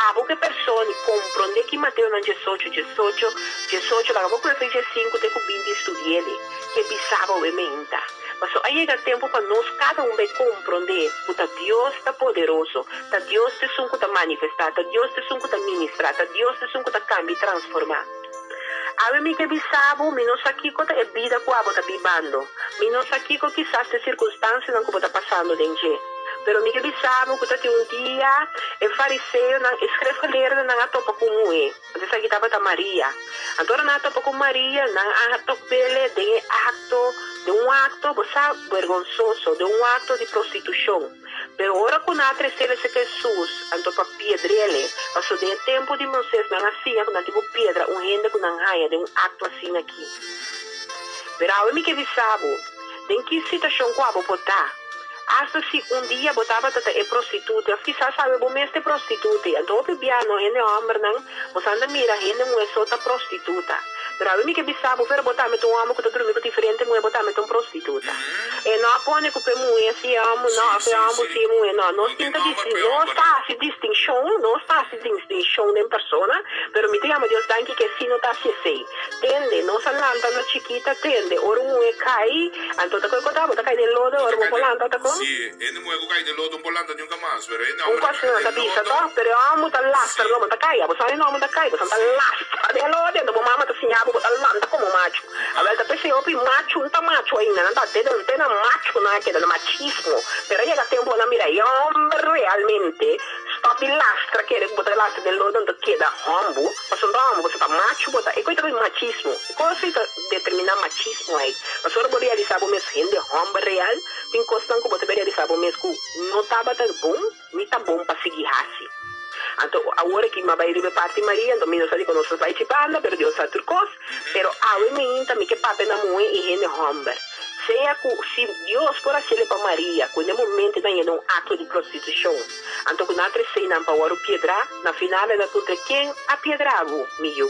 Abo ku e persona i komprondé ki Mateonan diesocho, diesocho, diesocho, laga bo kuefe diesinku te ku binti studi'el. Ke bisa bo e meinta. Paso a yega tempu pa nos kada un bai komprondé ku ta Dios ta poderoso, ta Dios ta esun ku ta manifestá, ta Dios ta esun ku ta ministrá, ta Dios ta esun ku ta kambia i transformá. Awe mi ke bisa bo, mi no sa kiko ta e bida ku abo ta bibando. Mi no sa kiko kisas ta e sirkunstansianan ku bo ta pasando den dje. Pero mi ke bisa bo ku ta tin un dia e fariseonan, e skrifgeleerdenan a topa ku un muhé. Anto esaki tabata Maria. Anto ora nan a topa ku Maria, nan a top'ele den e akto, den un akto, bo sa, bergonsoso, den un akto di prostitushon. Pero ora ku nan a tres'ele serka Hesus, anto pa piedr'ele, pasobra den e tempu di Moises nan a siña ku nan tin ku piedra un hende ku nan haña den un akto asina aki. Pero awe mi ke bisa bo, den ki situashon ku abo por ta, Asta si un dia bo tabata ta e prostitute, of kisas awe bo mes ta e prostitute. Anto hopi bia no hende hombernan, bo sa anda mira hende muhe so ta prostituta. Pero awe mi ke bisa bo, pero bo tambe ta un homber ku ta drumi ku diferente muhe, bo tambe ta un prostituta. E no a pone ku p'e muhe si e homber no, of e homber si e muhe no. Nos tin ta nos ta hasi distinshon, nos ta hasi distinshon den persona, pero mi ta yama Dios danki ku e si no ta hasi esei. Tende, nos a lanta na chikita, tende, ora un muhe kai, anto ta koe kota, bo ta kai den lodo, ora bo por lanta ta kon?
Si, hende muhe ku kai den lodo no por lanta nunka mas, pero hende
Un
homber
kos
ku kai
nan ta
den
bisa
lodo.
to, pero e homber ta lastra no, bo ta kai, abo sa hende homber ta kai, bo sa ta lastra den lodo, anto bo mama ta siña bo, bo ta lanta komo machu. Awel ta p'esei hopi machu no ta machu ainda, nan ta te te na machu nan a keda, na machismo, pero a yega tempu bo nan mira e homber realmente stop di lastra kere ku bo ta lastra den lodo anto keda hombu. Pasobra amo, boso ta machu, bo ta e koe ta machismo. E kos ei ta determiná machismo ei. Pasobra bo realisá bo mes hende hòmber real, tin kosnan ku bo ta bai realisá bo mes ku no tabata bon ni ta bon pa sigui hasi. Anto awor aki mi a bai riba e parti Maria, anto mi no sa dikon nos a bai chi banda, pero Dios sa tur kos. Pero awe mainta mi ke papia na muhé i hende hòmber. Sea ku si Dios por hasiel pa Maria, ku na e momento nan yenda un akto di prostitushon, anto ku nan a tresé nan pa wòrdu piedrá, na final el a puntra, Ken a piedrá bo, mi yu?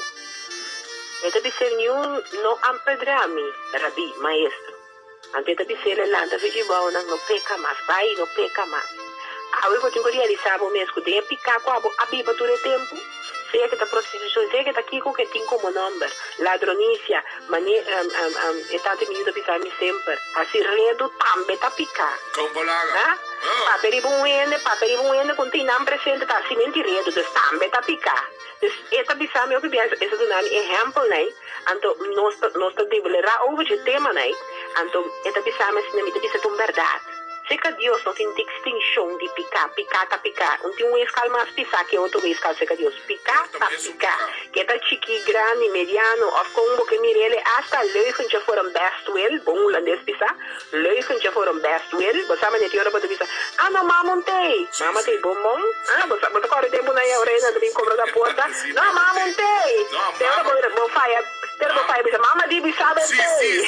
E ta bis'é, Niun no a pedrá mi, Rabí, Maestro. Anto e ta bis'é, Lanta fiji bou nan, no peka mas, bai, no peka mas. Awe bo tin ku realisá bo mes ku den e piká ku abo a biba tur e tempu, sea ke ta prostitushon, sea ke ta kiko ke tin komo nòmber, ladronisia, mane e tata mi yu ta bisa mi semper, hasi redu tambe ta piká.
Kompolaga.
Ha? Papia riba un hende, papia riba un hende ku no tin nan presente ta hasi menti redu, dus tambe ta piká. Dus e ta bisa mi hopi biaha, e ta duna mi ehèmpelnan, anto nos ta nos ta debelerá over dje temanan, anto e ta bisa mi asina, mi ta bisa ta un bèrdat. Serka Dios no tin distinshon di piká, piká ta piká. Un tin un eskal mas pisá ke otro eskal serka Dios. Piká ta piká. Ke ta chikí, grandi, mediano òf kon bo ke mir'el e asta leugentje voor een bestwil, bon hulandes bisa, leugentje voor een bestwil. Bo sa manera tin ora bo ta bisa, Ah no, mama un tei. Mama tei bon bon. Ah, bo sa, bo ta kòrda e tempu nan e ora nan ta bin kobra na porta. No, mama un tei. Te ora bo bo faya, te ora bo faya bisa, mama di bisa bo tei.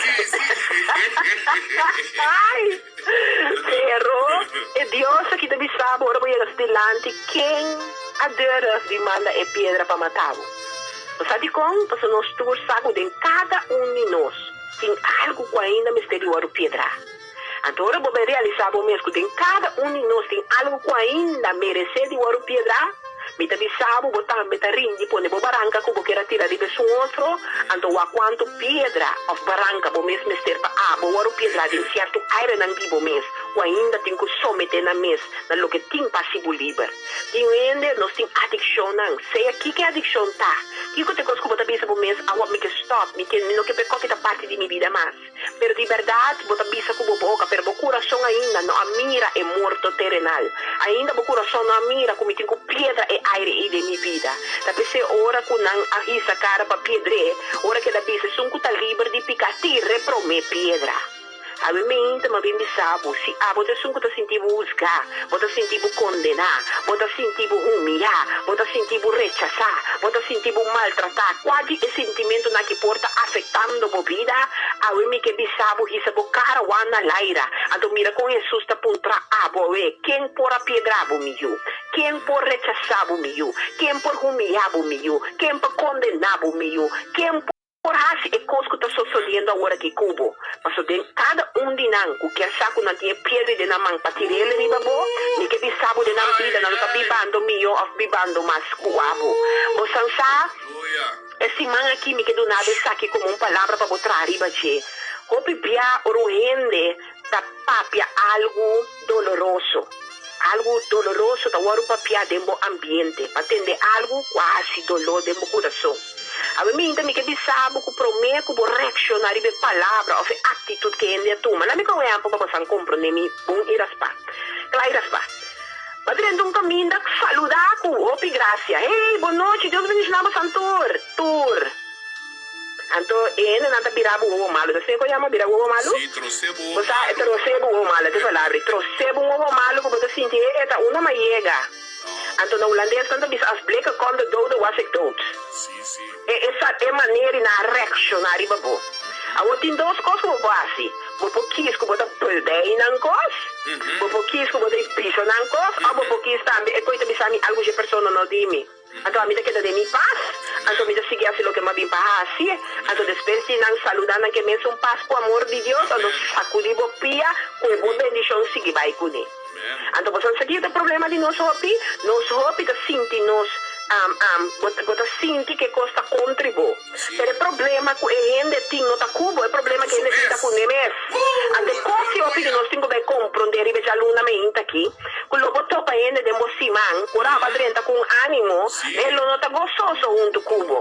Ai! Pero e Dios aki ta bisa bo ora bo yega su dilanti, Ken a durf di manda e piedra pa mata bo? Bo sa dikon? Pasobra nos tur sa ku den kada un di nos tin algu ku ainda mester di wòrdu piedrá. Anto ora bo bai realisá bo mes ku den kada un di nos tin algu ku ainda meresé di wòrdu piedrá, Mi ta bisa bo, bo tambe ta rindi pone bo baranka ku bo kier a tira riba esun otro, anto wak kuantu piedra òf baranka bo mes mester pa abo wòrdu piedrá den sierto airenan di bo mes ku ainda tin ku someté nan mes na loke tin pa hasi bo liber. Tin hende, nos tin adikshonnan, sea kiko e adikshon ta, kiko ta e kos ku bo ta bisa bo mes, Awor mi ke stòp, mi ke, mi no ke pa e koki ta parti di mi bida mas. Pero di bèrdat bo ta bisa ku bo boka, pero bo kurason ainda no a mira e morto terenal. Ainda bo kurason no a mira ku mi tin ku piedra e aire ei den mi bida. Ta p'esei ora ku nan a hisa kara pa piedr'é, ora ku el a bisa, Esun ku ta liber di piká, tir'é promé piedra. Awe meinta mi a bin bisa bo, si abo ta esun ku ta sinti bo husgá, bo ta sinti bo kondená, bo ta sinti bo humiyá, bo ta sinti bo rechasá, bo ta sinti bo maltratá, kua di e sintimentunan aki por ta afektando bo bida? Awe mi ke bisa bo, hisa bo kara wak na laira, anto mira kon Hesus ta puntra abo awe, Ken por a piedra bo, mi yu? Ken por rechasá bo, mi yu? Ken por humiyá bo, mi yu? Ken por kondená bo, mi yu? Ken por. Por hasi e kos ku ta sosodiendo awor aki ku bo, paso den kada un di nan ku kier sa ku nan tin e piedra den nan man pa tir'el riba bo, mi ke bisa bo den nan bida nan lo ta bibando mihó òf bibando mas ku abo. Bo san sa, e siman aki mi ke duna bo esaki komo un palabra pa bo traha riba dje. Hopi bia ora un hende ta papia algu doloroso, algu doloroso ta wòrdu papiá den bo ambiente, pa tende algu ku a hasi doló den bo kurason. Awe minta mi ke bisa bo ku promé ku bo reakshoná riba e palabra òf e aktitut ku e hende a tuma. Laat mi kon un ehèmpel pa bosan komprondé mi bon i raspá. Kla i raspá. Bo a drenta un kaminda, saludá ku hopi grasia. Hey, bon nochi, Dios bendishoná bosan tur! Tur! Anto e hendenan ta bira bo wowo malu. Ta esei ku yama bira wowo malu?
Sí, trosé bo wowo
Bo sa,
malu.
trosé bo wowo malu, ta e palabra. Trosé bo un wowo malu ku bo ta sinti, e e ta unda m'a yega. Anto na hulandes nan ta bisa als blikken kon de dode was ik dood.
Sí, sí.
E esa e manera i nan a reakshoná riba bo. Awor tin dos kos ku bo por hasi. Bo por kis ku bo ta bulbei nan kos, bo por kis ku bo ta bisa nan kos, òf bo por kis tambe e koe ta bisa mi algu dje persona no di mi. Anto ami ta keda den mi pas, anto mi ta sigui hasi loke mi a bin pa hasi. Anto despues di nan saluda nan ke mesun pas ku amor di Dios, anto sakudi bo pia ku e bo bendishon sigui bai kuné. Anto bo sa kiko ta e problema di nos hopi? Nos hopi ta sinti nos bo bo ta sinti ku e kos ta kontri bo. Pero e problema ku e hende tin no ta ku bo, e problema ku e hende tin ta ku ne mes. Anto e kos si hopi di nos tin ku bai komprondé riba e djaluna meinta aki, ku lo bo topa hende den bo siman, ora abo a drenta ku un ánimo, e lo no ta gososo huntu ku bo.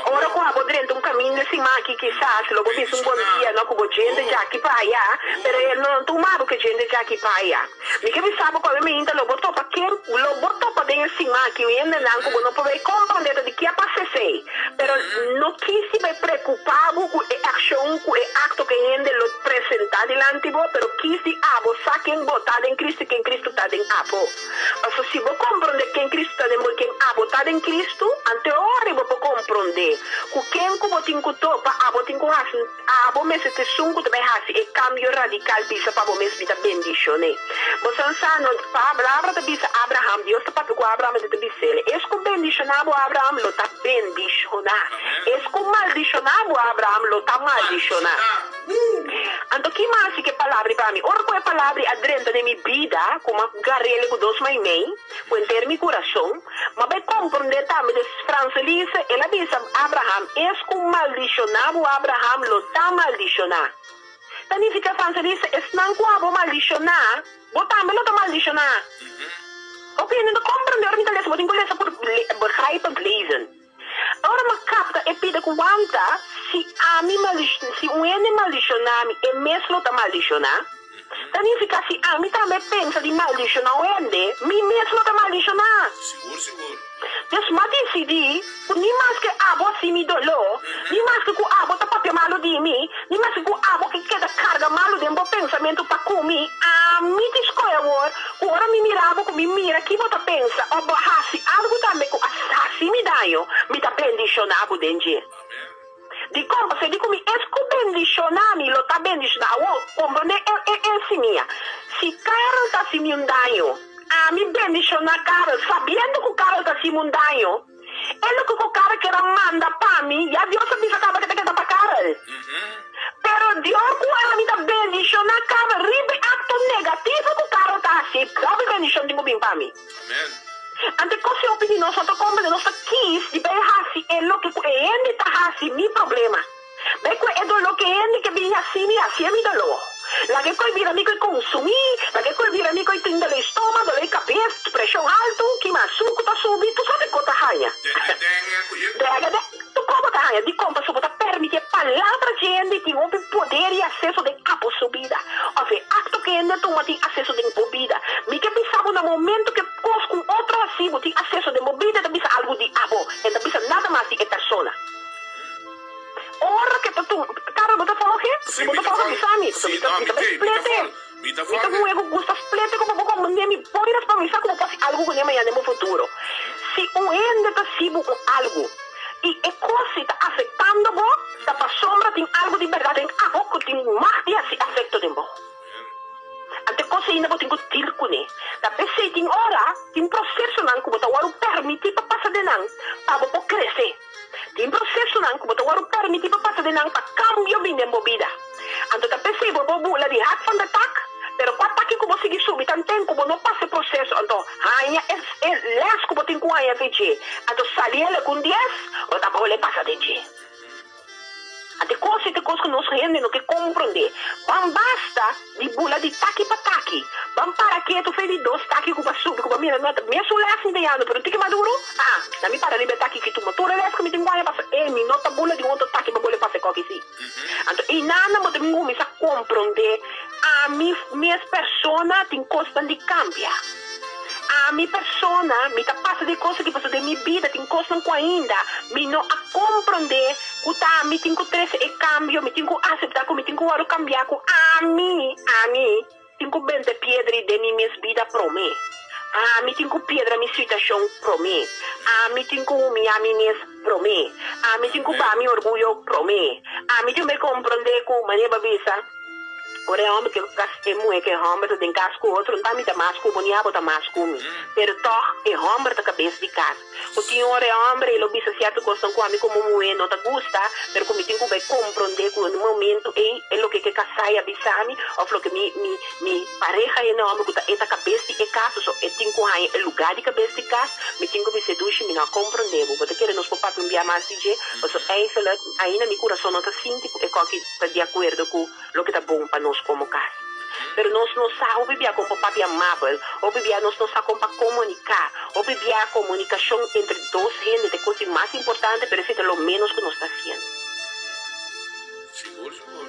Ora ku abo drenta un kaminda e siman aki kisas lo bo bisa un bon dia no ku bo djente djaki pa aya, pero e lo no tuma bo ku e djente djaki pa aya. Mi ke bisa bo ku awe meinta lo bo topa ken lo bo topa den e siman aki un hendenan ku bo no por bai komprondé ta di ke a pasa esei. Pero no kisi bai preocupa bo cu e accion, cu e acto cu e hende lo presenta dilanti bo, pero kisi abo sa ken bo ta den Cristo y ken Cristo ta den abo. Pasobra si bo comprende ken Cristo ta den bo y ken abo. Abo ta den Kristu, anto e ora bo por komprondé ku ken ku bo tin ku topa, abo tin ku hasi, abo mester ta esun ku ta bai hasi e kambio radikal bisa pa bo mes mi ta bendishon'é. Bo san sa no, Palabra ta bisa Abraham, Dios ta papia ku Abraham i ta bis'el, Es ku bendishoná bo, Abraham, lo ta bendishoná. Es ku maldishoná bo, Abraham, lo ta maldishoná. Anto ki mas si ke palabra pa mi? Ora ku e palabra a drenta den mi bida, ku m'a gar'el ku dos maimei, ku henter mi kurason, m'a bai komprondé tambe des Franselise, el a bisa Abraham, Es ku maldishoná bo, Abraham, lo ta maldishoná. Ta nifiká, Franselise, esnan ku abo maldishoná, bo tambe lo ta maldishoná. Hopi hende no ta komprondé ora mi ta lesa, bo tin ku lesa por begrijpend lezen. Ora m'a kapta e pida ku wanta, si ami si un hende maldishoná mi, e mes lo ta maldishoná. Ta nifiká si ami tambe pensa di maldishoná un hende, mi mes lo ta maldishoná.
Sigur, sigur.
Dus m'a disidí ku ni maske abo hasi mi doló, ni maske ku abo ta papia malu di mi, ni maske ku abo ke keda karga malu den bo pensamentu pa ku mi, ami ta skohe awor Ku ora mi mira bo ku mi mira ki bo ta pensa òf bo a hasi algu tambe ku a hasi mi daño, mi ta bendishoná bo den dje. Dikon? Pasobra di ku mi es ku bendishoná mi lo ta bendishoná. Awor, komprondé e e e simia. Si Karel ta hasi mi un daño, ami bendishoná Karel sabiendo ku Karel ta hasi mi un daño. E loke ku Karel kier a manda pa mi, ya Dios a bisa kaba ke ta keda pa Karel. Pero Dios ku ami ta bendishoná Karel riba e akto negativo ku Karel ta hasi, hopi bendishon tin ku bin pa mi. Anto e kos e hopi di nos no ta komprende, nos ta kis di bai hasi e loke ku e hende ta hasi mi problema. Bai ku e doló ku e hende ke bin hasi mi, hasié mi doló. Laga e koi bira mi koi konsumí, laga e koi bira mi koi tin doló di stoma, doló di kabes, preshon haltu, kima asuku ta subi, tur sorti kos ta haña. Dègè dègè, tur kos bo ta haña. Dikon? Pasobra bo ta permití e palabra dje hende tin hopi poder i aseso den abo su bida. Òf e akto ku e hende a tuma tin aseso den bo bida. Mi ke bisa bo na momento ku e kos ku un otro hasi bo tin aseso den bo bida e ta bisa algu di abo, e no ta bisa nada mas di e persona. Ora ke ta tuma Carlos bo ta foge?
Sí,
Bo
mi
ta
ta
foge
fol.
bisa mi,
Sí,
mi ta
no,
mi
mi
ta bai
te, mi ta
splete.
fol. Mi ta
Mi ta
fol.
muhe ku gusta splete ku bo bo komprende mi poiras pa mi sa ku bo por hasi algu kuné mañana den bo futuro. Si un hende ta hasi bo un algu i e kos si ta afektando bo, ta pasobra tin algu di bèrdat den abo ku tin mag di hasi afekto den bo. Anto e kos ainda bo tin ku deal kuné. Ta p'esei tin ora tin prosesonan ku bo ta wòrdu permití pa pasa den nan pa bo por krese. Tin prosesonan ku bo ta wòrdu permití pa pasa den nan pa kambio bin den bo bida. Anto ta p'esei bo por bula di hak van de tak, pero kua taki ku bo sigui subi tanten ku bo no pasa e proseso, anto haña e e lès ku bo tin ku haña fe dje, anto sali el ku un dies, bo ta bole pasa den dje. Anto e kos ei ta e kos ku nos hende no ke komprondé. Ban basta di bula di taki pa taki. Ban para ketu fe di dos taki ku ba subi ku ba mira no ta mesun les mi ta yando pero un tiki maduro ah na mi para riba e taki ki tuma tur e les ku mi tin guaña pasa e mi no ta bula di un otro taki pa bole pasa e koki si. Anto einana bo ta bin kuminsá komprondé ami mes persona tin kosnan di kambia. Ami persona mi ta pasa di e kos aki pasobra den mi bida tin kosnan ku ainda mi no a komprondé ku ta mi tin ku trese e kambio, mi tin ku aseptá ku mi tin ku wòrdu kambiá ku ami, ami tin ku benta piedra i den mi mes bida promé. Ami tin ku piedra mi situashon promé. Ami tin ku humiá mi mes promé. Ami tin ku baha mi orguyo promé. Ami tin ku komprondé ku, manera bo a bisa, Ora e hòmber ke kas e muhé ku e hòmber ta den kas ku otro, nta mi ta mas ku bo ni abo ta mas ku mi. Pero tòg e hòmber ta kabes di kas. Ku tin ora e hòmber ei lo bisa sierto kosnan ku ami komo muhé no ta gusta, pero ku mi tin ku bai komprondé ku na momentu ei e loke ke kasá i a bisa mi òf loke mi mi mi pareha hende hòmber ku ta e ta kabes di e kas, so e tin ku haña e lugá di kabes di kas, mi tin ku bisa e dushi mi no a komprondé bo. Bo ta kere nos por papia un bia mas di dje? Pasobra eigenlijk ainda mi kurason no ta sinti ku e kòki ta di akuerdo ku loke ta bon pa nos komo kas. Pero nos no sa hopi bia kon pa papia amabel, hopi bia nos no sa kon pa komuniká, hopi bia komunikashon entre dos hende ta e kos di mas importante, pero esei ta lo ménos ku nos ta hasiendo.
Sigur, sigur.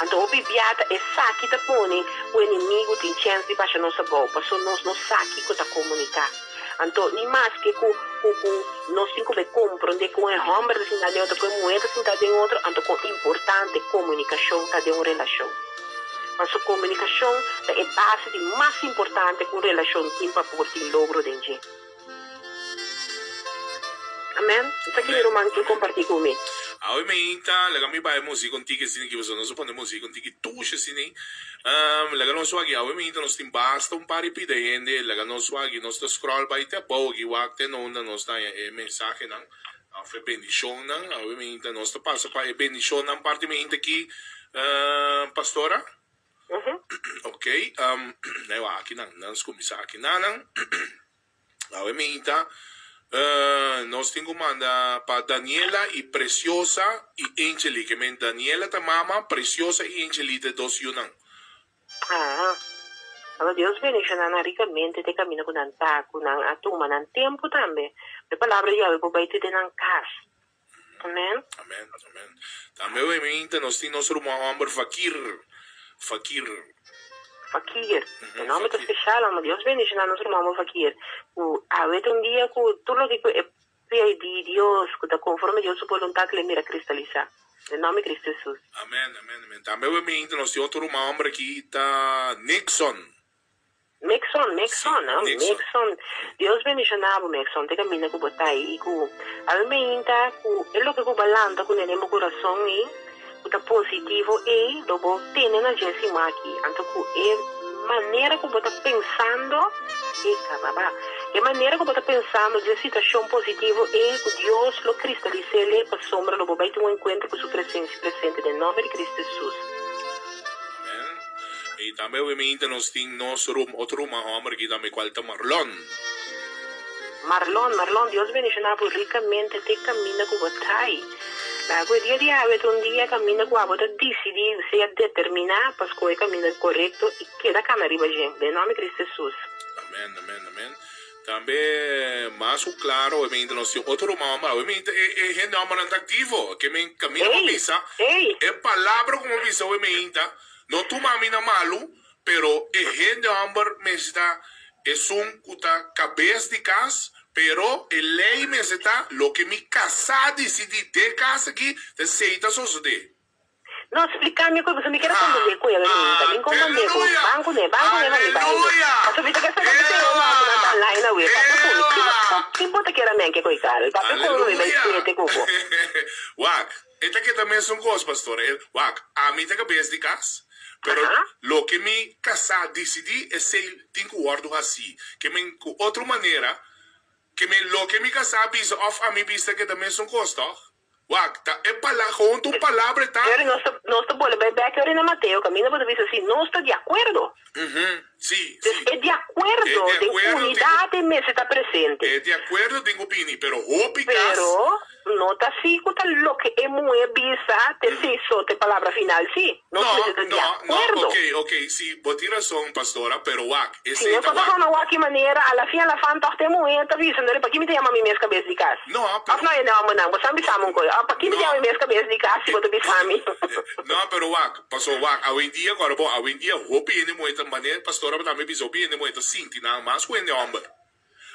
Anto hopi bia ta esaki ta pone ku enemigu tin chèns di basha nos abou, pasobra nos no sa kiko ta komuniká. Anto ni maske ku ku ku nos tin ku bai komprondé kon e hòmber ta sinta den otro, kon e muhé ta sinta den otro, anto kon importante komunikashon ta den un relashon. Pasobra komunikashon ta e base di mas importante ku un relashon tin pa por tin logro den dje. Amen. Esaki mi ruman ke kompartí ku mi.
Awe meinta, laga mi bai musik un tiki asina ki pasobra nos a pone musik un tiki tushi asina. Laga nos wak awe meinta nos tin basta un par di pida hende, laga nos wak nos ta scroll bai te abou aki wak te na unda nos ta haña e mensahenan of e bendishonnan. Awe meinta nos ta pasa pa e bendishonnan parti meinta aki, pastora. Ok, nan wak aki nan, nan skuminsá aki nanan. Awe meinta nos tin ku manda pa Daniela i Preciosa i Angeli. Ke men Daniela ta mama, Preciosa i Angeli ta e dos yunan.
Ah, Aba Dios bendiciona nan ricamente te camina cu nan ta, cu nan a tuma nan tempo tambe. E palabra di Yahweh por bay te den nan cas. Amen.
Amen, amen. Tambe awe meinta nos tin nos ruman homber Fakir. Fakir.
Fakir. E nomber ta special, amo. Dios bendiciona nos ruman homber Fakir. Cu awe ta un dia cu tur loke cu e pidi Dios, cu ta conforme Dios su boluntad, lo e mira cristalisa. Den nomber di Cristo Jesus.
Amen, amen, amen. Tambe awe meinta nos tin otro ruman homber aki ta Nixon.
Mekson, Mekson, no? Mekson. Dios bendiciona bo, Mekson, te caminda cu bo ta ayi y cu awe meinta cu e loke cu bo a lanta cu den bo curason ey, cu ta positivo ey, lo bo tene na dje sima aki. Anto cu e manera cu bo ta pensando, e cababa, e manera cu bo ta pensando dje situacion positivo ey, cu Dios lo cristalisele pasobra lo bo bay tin un encuentro cu su presencia presente den nomber di Cristo Jesus.
Amen. I tambe obviamente nos tin nos rum, otro ruman homber aki tambe cual ta Marlon.
Marlon, Marlon, Dios bendiciona bo ricamente te caminda cu bo ta i. Laga cu e dia di awe ta un dia caminda cu abo ta dicidi, sea determina pa scoge caminda corecto i keda cana riba dje. Den nomber di Cristo Jesus.
Amen, amen, amen. Tambe mas cu claro obviamente nos tin otro ruman homber. Obviamente e e hende hombernan ta activo. Ke men caminda bo
Ey,
bisa,
ey.
e palabra cu bo bisa obviamente No tuma mi na malu, pero e hende homber mester ta esun cu ta cabes di cas, pero e ley mester ta loke mi casá dicidi den cas aki, ta esey ta sosode.
No, splica mi cu pasobra mi kier a comprende cu e mi ta bin comprende cu ban cune, ban cune pa mi bai do. Pasobra mi ta kier sabi si e homber nan ta online awe, papia cu mi, ki bo ta kier a menke cu e Karel? Papia cu mi, mi bai sete cu bo.
Wak, E ta keda mesun kos, pastor. E, wak, ami ta kabes di kas, pero loke mi kasá disidí, esei tin ku wòrdu hasí. Ke men, ku otro manera, ke men loke mi kasá bisa òf ami bisa ta keda mesun kos, tòg? Wak, ta e pala, gewoon ta un palabra e ta.
Yori, nos ta, nos ta bolbe bai bèk yori na Mateo, kaminda bo ta bisa si nos ta di akuerdo.
Sí,
Dus
sí.
e di akuerdo
E di
den
akuerdo tin ku,
unidat e mester ta presente.
e di akuerdo tin ku bini, pero hopi kas.
Pero no ta si ku ta loke e muhé bisa te si so ta e palabra final sí. Nos
No,
mester ta di
no, no,
akuerdo.
ok, ok, sí, bo tin rason, pastora, pero wak,
Si
esei
nos
ta
no ta
wak.
hana wak ki manera, a la fin a la fan tòg ta e muhé ta bisa, Ndori, paki mi ta yama mi mes kabes di kas?
No,
Òf
pero.
no e nòmbernan? Bo sa bisa mi un kos. Òf paki mi ta
No.
yama mi mes kabes di kas si bo ta bisa mi?
No, pero wak, paso wak, awendia, kòrda bon, awendia hopi hende muhé ta, manera pastora tambe bisa, hopi hende muhé ta sinti nan mas ku hende hòmber.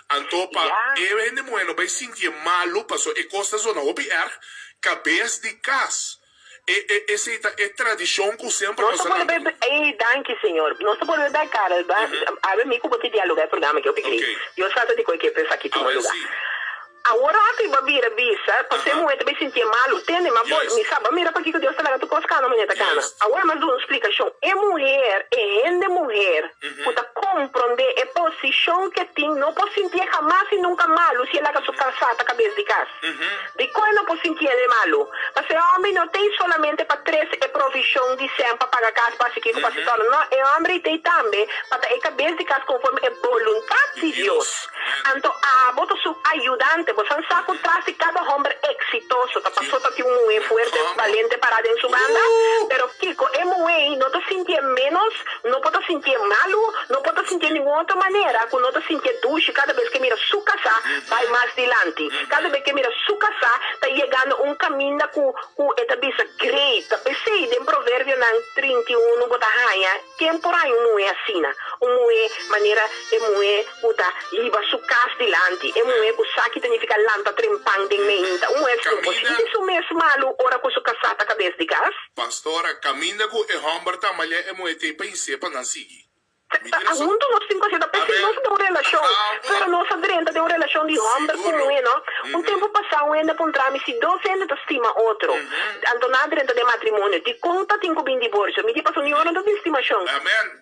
Anto pa
Ya.
e hende muhé no bai sinti e malu, paso e kos ta zona hopi erg, kabes di kas. E, e, esei ta e tradishon ku semper
Nos
nos
ta
a
bolbe
lanta
bai,
ku.
ey, danki Señor. Nos ta bolbe bai Karel, ba, awe mi ku bo ta dialoga e programa aki hopi grei.
Oké.
Dios trata di koe ke esaki tuma
Awe
luga.
si.
Awor rato i bo a bira bisa, pasó e muhé ta bai sintié malu. Tende, ma bo, mi sa, bo a mira pakiko Dios ta laga tur kos kana manera ta kana. Awor mas duna un splikashon. E muher, e hende muher ku ta komprondé e posishon ku e tin no por sintié hamas i nunka malu si e laga su kasá ta kabes di kas. Dikon e no por sintié e malu? Pasó e hòmber no t'ei solamente pa trese e provishon di sèn pa paga kas, pa hasi kiko, pa hasi tòrno. No, e hòmber ei t'ei tambe pa ta e kabes di kas konforme e boluntat di Dios. Anto abo ta su ayudante. Bo san sa ku tras di kada hòmber eksitoso ta pasó ta tin un muhé fuerte, balente pará den su banda. Pero kiko? E muhé ei no ta sintié ménos, no por ta sintié malu, no por ta sintié ningun otro manera ku no ta sintié dushi kada bes ku e mira su kasá bai mas dilanti. Kada bes ku e mira su kasá ta yegando un kaminda ku ku e ta bisa great. Ta p'esei den Proverbionan 31 bo ta haña. Ken por haña un muhé asina? Un muhé manera e muhé ku ta hiba su kas dilanti, e muhé ku sa ki ta nifiká lanta trempan den meinta. Un muhé asina no por
Kaminda.
sinti su mes malu ora ku su kasá ta kabes di kas.
Pastora, kaminda ku e hòmber ta malia e muhé t'ei pa insé pa nan sigui. Mi
Ta
tin rason?
huntu nos tin ku hasi ta p'esei
Amen.
nos ta den un relashon,
Bravo!
pero nos a drenta den un relashon di hòmber ku
Siguro.
muhé, no. Un tempu pasá un hende a puntra mi si dos hende ta stima otro, anto nan a drenta den matrimonio, dikon ta tin ku bin diborsio? Mi di, Pasobra niun no ta tin stimashon.
Amen.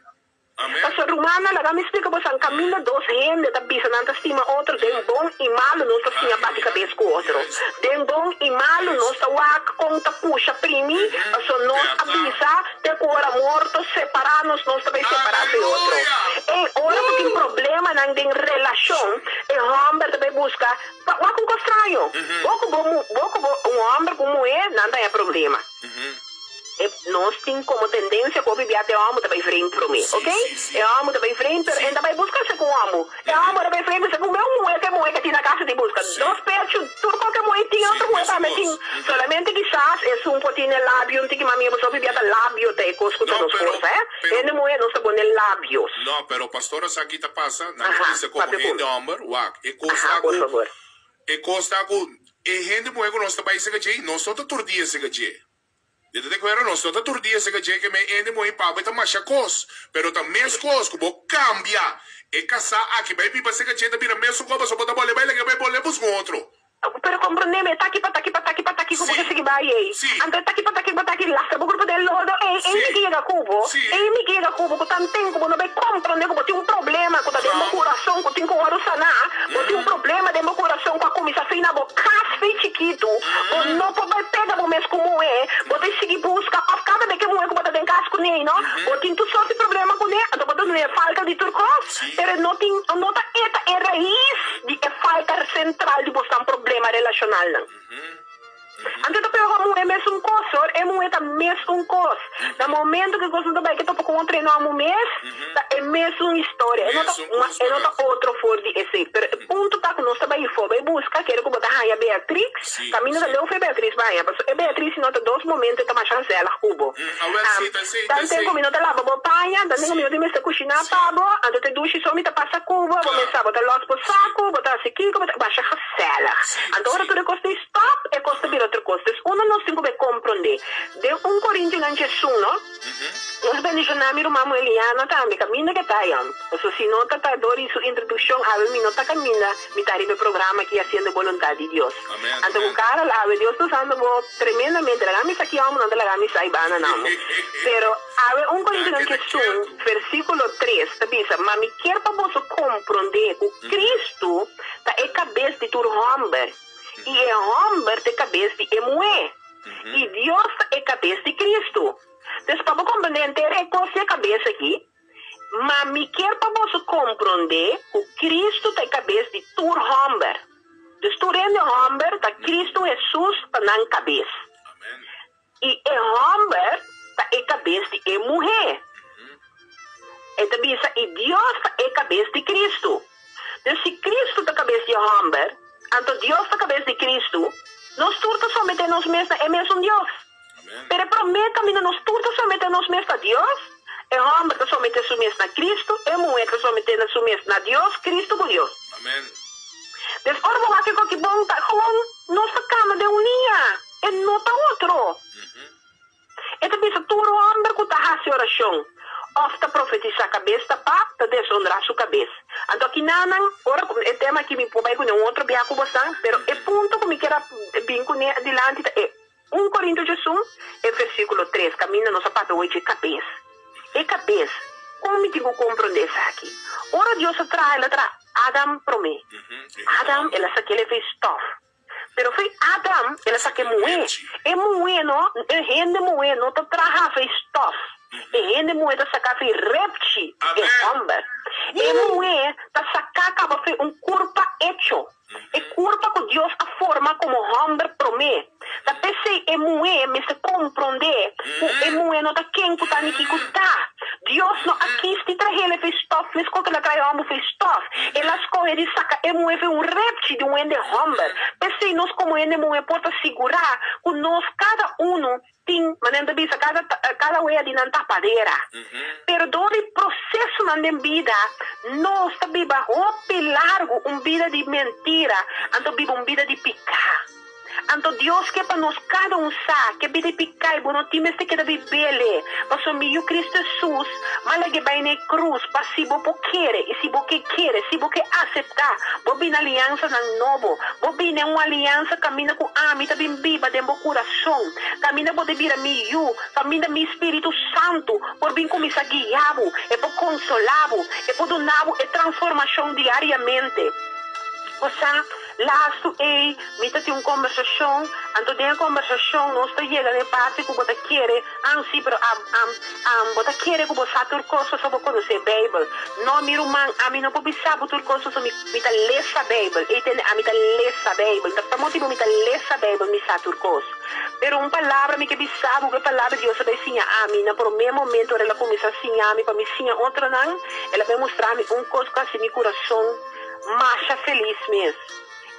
Amen.
Pasobra rumannan, laga mi splika boso, kaminda dos hende ta bisa nan ta stima otro, den bon i malu nos ta siña bati kabes ku otro. Den bon i malu nos ta wak kon ta pusha primi, pasobra nos a bisa te ku ora morto separá nos, nos ta bai separá fe otro. Ey, ora ku tin problemanan den relashon, e hòmber ta bai buska, wak un kos straño, bo ku bo, bo ku bo, un hòmber ku un muhé, nan ta haña problema. E nos tin komo tendensia ku hopi bia te hòmber ta bai vreemd promé, ok? E hòmber ta bai vreemd pero e ta bai buska segun hòmber. E hòmber ta bai vreemd segun meu muhé ku e muhé ke tin na kasa tin buska. Dos pechu tur koke muhé tin otro muhé tambe tin. Solamente kisas esun por tin e labio un tiki mas mihó pasobra hopi bia ta labio ta e kos ku ta nos forsa, eh. Hende muhé nos ta pone labios.
No, pero pastor esaki ta pasa, nan ta
Aha,
bisa komo
papia ku
hende
mi.
hòmber, wak, e kos
Aha,
ta
por
ku
fabor.
E kos ta ku e hende muhé ku nos ta bai sega dje, nos no ta tur dia sega dje. Di ta te kuera nos no ta tur dia sega dje ke me hende muhé papia ta masha kos, pero ta mes kos ku bo kambia e kasá aki bai biba sega dje ta bira mesun kos pasobra bo ta bole bai lag'é bai bole busca un otro.
Pero komprondé mi, e taki pa taki pa taki pa taki ku bo ke sigui bai ei. Anto e taki pa taki pa taki lastra bo grupo den lodo ei, ei mi ke yega ku bo, ei mi ke yega ku bo ku tanten ku bo no bai komprondé ku bo tin un problema ku ta den bo kurason ku tin ku wòrdu saná. Bo tin un problema den bo kurason ku a kuminsá fei na bo kas fei chikitu. Bo no por bai pega bo mes ku muhé. Bo ta sigui buska òf kada be ku e muhé ku bo ta den kas kuné, no? Bo tin tur sort di problema kuné, anto bo ta dun'é falta di tur kos. Pero e no tin, no ta e ta e rais di e falta sentral di bosnan problema relashonalnan. Anto ta pega ku muhé mes un kos, hoor. E muhé ta mes un kos. Na momento ku e kosnan ta bai ke topa ku un otro hende mes, ta e mesun historia. E no ta e no ta otro for di esei. Pero e punto ta ku nos ta bai afó bai buska kere ku bo ta haña Beatrix, kaminda ta leu for e Beatrix bai haña. Pasobra e Beatrix si no ta dos momento e ta masha gezellig ku bo. Tanten ku mi no ta laba bo paña, tanten ku mi no tin mester kushiná pa bo, anto te dushi so mi ta pasa ku bo, bo mester sa bo ta lòs bo saku, bo ta hasi kiko, bo ta masha gezellig. Anto ora tur e kos ta Stop e kos ta bira otro kos. Des uno nos tin ku be komprondé. Den un Korintionan diesuno, Dios bendishoná mi ruman muhé Liana tambe, kaminda ke ta ayan. Pasobra si no ta ta dor di su introdukshon awe mi no ta kaminda mi ta riba e programa aki hasiendo boluntat di Dios. Anto ku Karel awe Dios ta usando bo tremendamente. Laga mi sa ki hòmber no ta laga mi sa i banda nan mo. Pero awe un Korintionan diesun versíkulo tres ta bisa, Ma mi kier pa boso komprondé ku Kristu ta e kabes di tur hòmber. I e hòmber ta e kabes di e muhé, i Dios ta e kabes di Kristu. Dus pa bo komprondé henter e kos di e kabes akí, ma mi kier pa boso komprondé ku Kristu ta e kabes di tur hòmber. Dus tur hende hòmber ta Kristu Hesus ta nan kabes. I e hòmber ta e kabes di e muhé. E ta bisa, I Dios ta e kabes di Kristu. Dus si Kristu ta kabes di e hòmber, anto Dios ta kabes di Kristu, nos tur ta someté nos mes na e mesun Dios. Pero e promé kaminda nos tur ta someté nos mes na Dios, e hòmber ta someté su mes na Kristu, e muhé ta someté su mes na Dios, Kristu ku Dios. Dus ora bo wak e koki bon, ta gewoon nos ta kama den un liña. E no ta otro. E ta bisa tur hòmber ku ta hasi orashon òf ta profetisá kabes tapá ta desonrá su kabes. Anto akinanan, ora ku e tema aki mi por bai kuné un otro biaha ku bosan, pero e punto ku mi kier a bin kuné adilanti ta e un Korinto diesun e versíkulo tres kaminda nos a papia wei dje kabes. E kabes, kon mi tin ku komprondé esaki? Ora Dios a traha el a traha Adam promé. Adam el a sak'é el e fei stòf. Pero fei Adam el a saka e muhé. E muhé no, e hende muhé no ta traha fei stof. E hende muhé ta saka fei repchi, e hòmber. E muhé ta saka kaba fei un kurpa echo, e kurpa ku Dios a forma komo hòmber promé. Ta p'esei e muhé mester komprondé ku e muhé no ta ken ku ta ni kiko ta. Dios no a kis di trahel e fei stof meskos ku el a traha e hòmber fei stof. El a skohe di saka e muhé fei un repchi di un hende hòmber. P'esei nos komo hende muhé por ta sigurá ku nos kada unu tin, manera nan ta bisa, kada kada wea di nan tapadera. Pero dor di prosesonan den bida nos ta biba hopi largu un bida di mentira, anto biba un bida di piká. Anto Dios ke pa nos kada un sa ke bida di piká i bo no tin mester keda bibele, pasobra mi Yu Kristu Hesus m'a lag'é bai na e krus pa si bo por kere i si bo ke kere, si bo ke aseptá, bo bini aliansanan nobo, bo bini un aliansa kaminda ku ami ta bin biba den bo kurason, kaminda bo ta bira mi yu, kaminda mi Spiritu Santu por bin kuminsá guia bo, e por konsolá bo, e por duna bo e transformashon diariamente. Bo sa, lastu ei mi ta tin un kombersashon, anto den e kombersashon nos ta yega na e parti ku bo ta kere, An, si, pero am, am, am, bo ta kere ku bo sa tur kos pasobra bo konosé Beibel. No, mi ruman, ami no por bisa bo tur kos pasobra mi, mi ta lesa Beibel. Ei tende, ami ta lesa Beibel. Ta pa motibu mi ta lesa Beibel mi sa tur kos. Pero un palabra mi ke bisa bo ku e palabra di Dios a bai siña ami na promé momento ora el a kuminsá siña mi pa mi siña otronan, el a bai mustra mi un kos ku hasi mi kurason masha felis mes.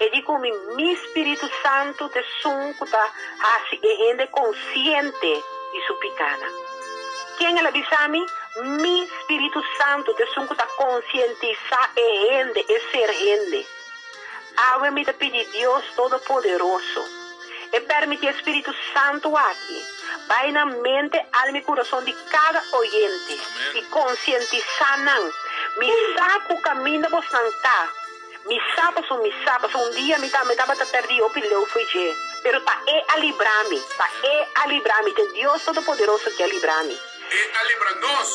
E di ku mi, Mi spiritu santu ta esun ku ta hasi e hende konsiente di su pikánan. Ken el a bisa mi? Mi spiritu santu ta esun ku ta konsientisá e hende, e ser hende. Awe mi ta pidi Dios Todopoderoso, e permití e spiritu santu aki bai na mente, alma i kurason di kada oyente i konsientisá nan. Mi sa ku kaminda bosnan ta. Mi sa pasobra mi sa pasobra un dia mi tambe tabata pèrdí hopi leu fo'i dje, pero ta E a libra mi, ta E a libra mi, ta e Dios Todopoderoso ki a libra mi.
E a libra nos.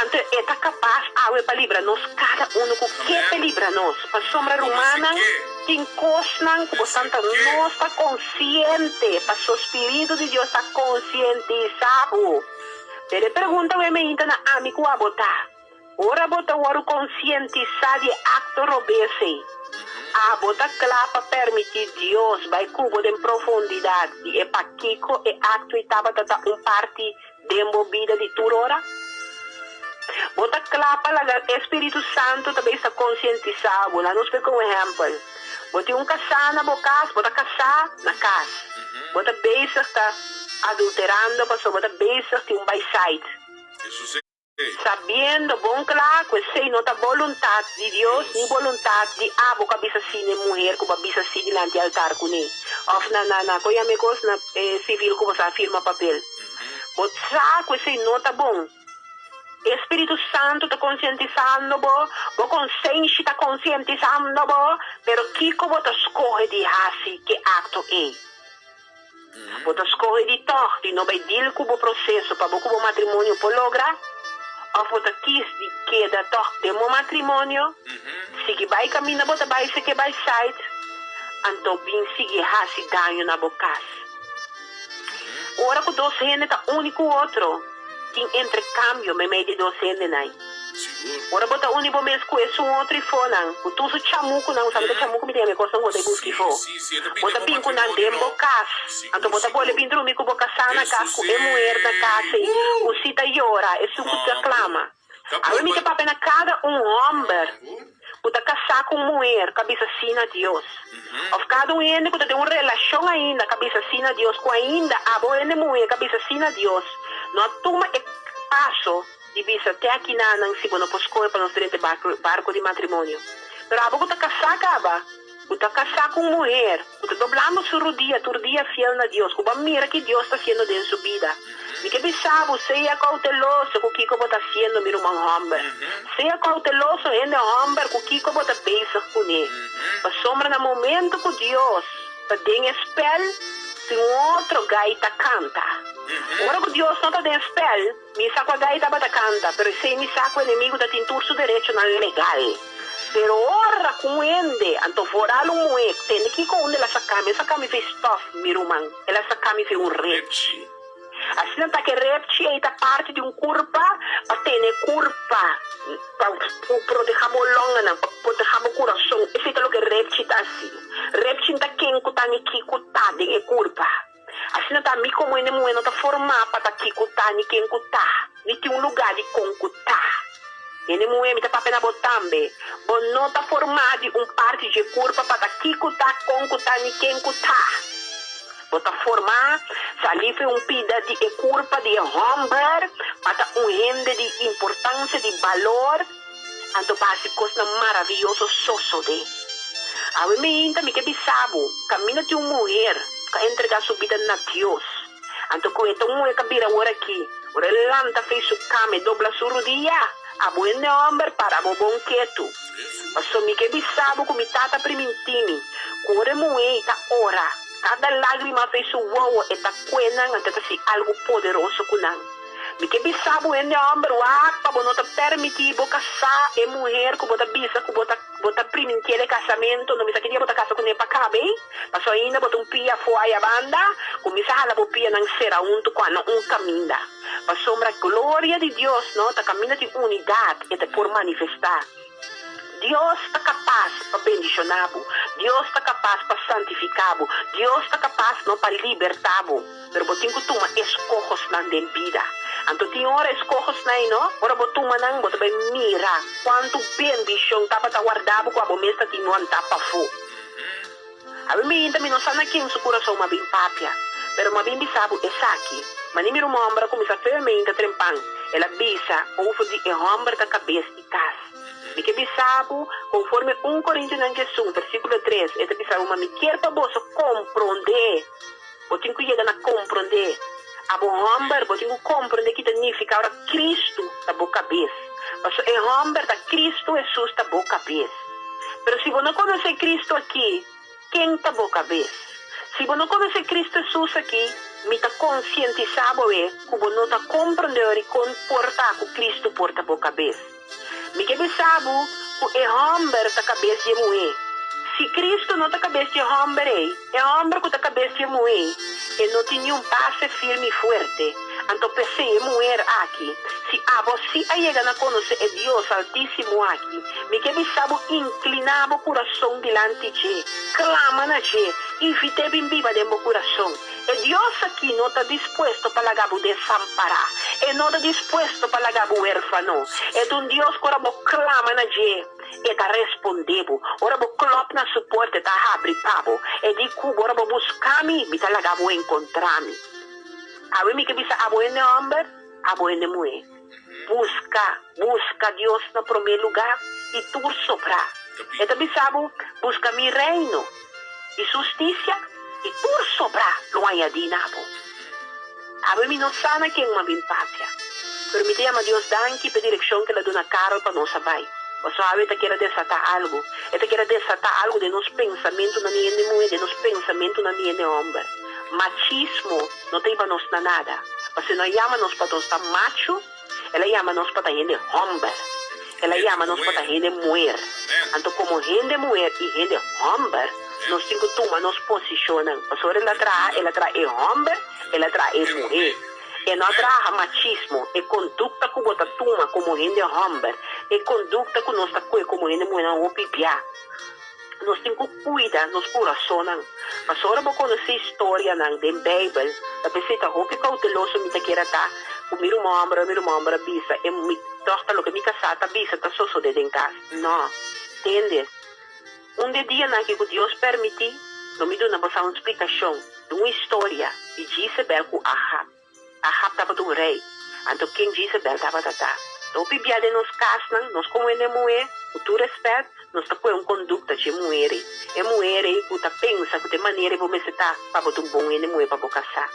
Anto E ta kapas awe pa libra nos kada unu ku ke p'e libra nos. Pasobra, rumannan, tin kosnan ku bosan ta no ta konsiente, paso Spiritu di Dios ta konsientisá bo. Pero e pregunta ku e meinta na ami ku abo ta. Ora bo ta wòrdu konsientisá di e akto robes ei, abo ta kla pa permití Dios bai ku bo den profundidat di e pakiko e akto ei tabata ta un parti den bo bida di tur ora? Bo ta kla pa laga e Spiritu Santu ta bisa konsientisá bo? Laga nos peka un ehèmpel. Bo tin un kasá na bo kas, bo ta kasá na kas. Bo ta bezig ta adulterando pasobra bo ta bezig tin un baisait. Sabiendo bon kla ku esei no ta boluntat di Dios ni boluntat di abo ku a bisa sí n'e muher ku bo a bisa sí dilanti altar kuné òf na na na kon yama e kos na e sivil ku bo sa firma papel. Bo sa ku esei no ta bon. E Spiritu Santu ta konsientisando bo, bo konsenshi ta konsientisando bo, pero kiko bo ta skohe di hasi k'e akto ei? Bo ta skohe di tòg di no bai dil ku bo proseso pa bo ku bo matrimonio por logra? Òf bo ta kis di keda tòg den bo matrimonio, sigui bai kaminda bo ta bai si ke bai sait, anto bin sigui hasi daño na bo kas? Ora ku dos hende ta uni ku otro, tin entrekambio meimei di dos hendenan.
Sigur.
Ora bo ta uni bo mes ku esun otro ifonan, ku tur su chamukunan, bo sabi ta chamuku mi ta yama e kosnan ku bo ta buska ifo.
Si, si, e ta
Bo
bini
ta
den bo
bin ku nan
matrimonio
den bo
no.
kas. Anto
Sigur,
bo ta bole
sigur.
bin drumi ku bo kasá na
Eso
kas, ku
si.
e muher na kas ei,
Woo!
ku si ta yora, esun ku ta
Hambu.
klama.
Ta
Awe mi
purba.
ke papia na kada un hòmber
Hambu.
ku ta kasá ku un muher ku a bisa sí na Dios. Òf kada un hende ku ta den un relashon ainda ku a bisa sí na Dios, ku ainda abo hende muher ku a bisa sí na Dios no a tuma e paso di bisa te aki nanan si bo no por skohe pa nos drenta e barko di matrimonio. Pero abo ku ta kasá kaba, ku ta kasá ku un muher ku ta doblando su rudia tur dia fiel na Dios, ku bo a mira ki Dios ta hasiendo den su bida. Mi ke bisa bo, sea kouteloso ku kiko bo ta hasiendo, mi ruman hòmber. Sea kouteloso, hende hòmber, ku kiko bo ta bezig kuné. Pasobra na momento ku Dios ta den e spèl, tin un otro gai ta kanta. Ora ku Dios no ta den spèl, Mi sa cu a gai tabata canta, pero esey mi sa cu enemigo ta tin tur su derechonan legal. Pero ora cu un hende, anto vooral un muhe, tende kico unda el a saca mi, el a saca mi fey stof, mi ruman, el a saca mi fey un repchi. Asina ta cu e repchi ey ta parti di un curpa pa tene e curpa, pa proteha bo longanan, pa proteha bo curason. Esey ta loke repchi ta haci. Repchi n'ta ken cu ta ni kico ta den e curpa. Asina ta mi komo hende muhé no ta formá pa ta kiko ta ni ken ku ta, ni tin un lugá di kon ku ta. Hende muhé, mi ta papia na bo tambe, bo no ta formá di un parti dje kurpa pa ta kiko ta, kon ku ta ni ken ku ta. Bo ta formá salí fe un pida di e kurpa di e hòmber pa ta un hende di importansia, di balor, anto pa hasi kosnan maravioso sosodé. Awe meinta mi ke bisa bo, kaminda tin un muher ku a entregá su bida na Dios, anto ku e ta un muher ku a bira awor aki, ora e lanta fei su kama, e dobla su rudia, abo hende hòmber para bo bon ketu. Pasobra mi ke bisa bo ku mi tata primintí mi, ku ora e muhé ei ta ora, kada lágrima fei su wowo e ta kue nan, anto e ta hasi algu poderoso ku nan. Mi ke bisa bo hende hòmber, wak pa bo no ta permití bo kasá e muher ku bo ta bisa ku bo ta bo ta primintié e kasamentu, no misa ki dia bo ta kasa kuné pa kab'é, pasobra ainda bo ta un pia afó aya banda, kuminsá hala bo pianan sera huntu ku a na un kaminda. Pasobra gloria di Dios no ta kaminda di unidat e ta por manifestá. Dios ta kapas pa bendishoná bo, Dios ta kapas pa santifiká bo, Dios ta kapas no pa libertá bo, pero bo tin ku tuma eskohosnan den bida. Anto tin ora eskohosnan ei no, ora bo tuma nan bo ta bai mira kuantu bendishon tabata warda bo ku abo mes ta tin no anta pafó. Awe mi inta mi no sa na ken su kurason m'a bin papia, pero m'a bin bisa bo esaki. Mani mi ruman hòmber a kuminsá feo mi inta trempan. El a bisa over di e hòmber ta kabes di kas. Mi ke bisa bo, konforme un Korintionan diesun, versíkulo tres, e ta bisa bo, Ma mi kier pa boso komprondé. Bo tin ku yega na komprondé. Abo hòmber, bo tin ku komprondé ki ta nifiká ora Kristu ta bo kabes. Pasobra e hòmber ta Kristu Hesus ta bo kabes. Pero si bo no konosé Kristu akí, ken ta bo kabes? Si bo no konosé Kristu Hesus akí, mi ta konsientisá bo e ku bo no ta komprondé ora kon por ta ku Kristu por ta bo kabes. Mi ke bisa bo ku e hòmber ta kabes di e muhé. Si Kristu no ta kabes di e hòmber ei, e hòmber ku ta kabes di e muhé, e no tin niun base firme i fuerte. Anto p'esei e muher aki, si abo sí a yega na konosé e Dios Altísimo aki, mi ke bisa bo inkliná bo kurason dilanti dje, klama na dje, invit'é bin biba den bo kurason. E Dios aki no ta dispuesto pa laga bo desampará. E no ta dispuesto pa laga bo huérfano. E ta un Dios ku ora bo klama na dje, e ta respondé bo. Ora bo klòp na su porta, e ta habri pa bo. E di ku bo, Ora bo buska mi, mi ta laga bo enkontrá mi. Awe mi ke bisa abo hende hòmber, abo hende muhé, buska, buska Dios na promé lugá i tur sobrá. E ta bisa bo, Buska mi reino i su hustisia, i tur sobrá lo añadí na bo. Awe mi no sa na ken m'a bin papia, pero mi ta yama Dios danki p'e direkshon ku el a duna Carol pa nos a bai. Pasobra awe e ta kier a desatá algu. E ta kier a desatá algu den nos pensamentunan di hende muhé, den nos pensamentunan di hende hòmber. Machismo no ta hiba nos na nada. Pasobra e no a yama nos pa nos ta machu, el a yama nos pa ta hende hòmber. El a yama nos pa ta hende muher. Anto komo hende muher i hende hòmber, nos tin ku tuma nos posishonnan. Pasobra el a traha, el a traha e hòmber, el a traha e muhé. E no a traha machismo, e kondukta ku bo ta tuma komo hende hòmber, e kondukta ku nos ta kohe komo hende muhénan hopi bia. Nos tin ku kuida nos kurasonnan. Pasobra bo konosé historianan den Beibel, ta p'esei ta hopi kouteloso mi ta kier a ta ku mi ruman hòmber o mi ruman hòmber a bisa e mi tòg ta loke mi kasá ta bisa ta sosodé den kas. Nò. Tende. Un di e dianan aki ku Dios pèrmití, lo mi duna boso un splikashon di un historia di Jezebel ku Ahab. Ahab tabata un rei, anto ken Jezebel tabata ta? Ta hopi bia den nos kasnan, nos komo hende muhé, ku tur rèspèt, nos ta kohe un kondukta dje muher ei. E muher ei ku ta pensa ku ta e manera ei bo mester ta pa bo ta un bon hende muhé pa bo kasá.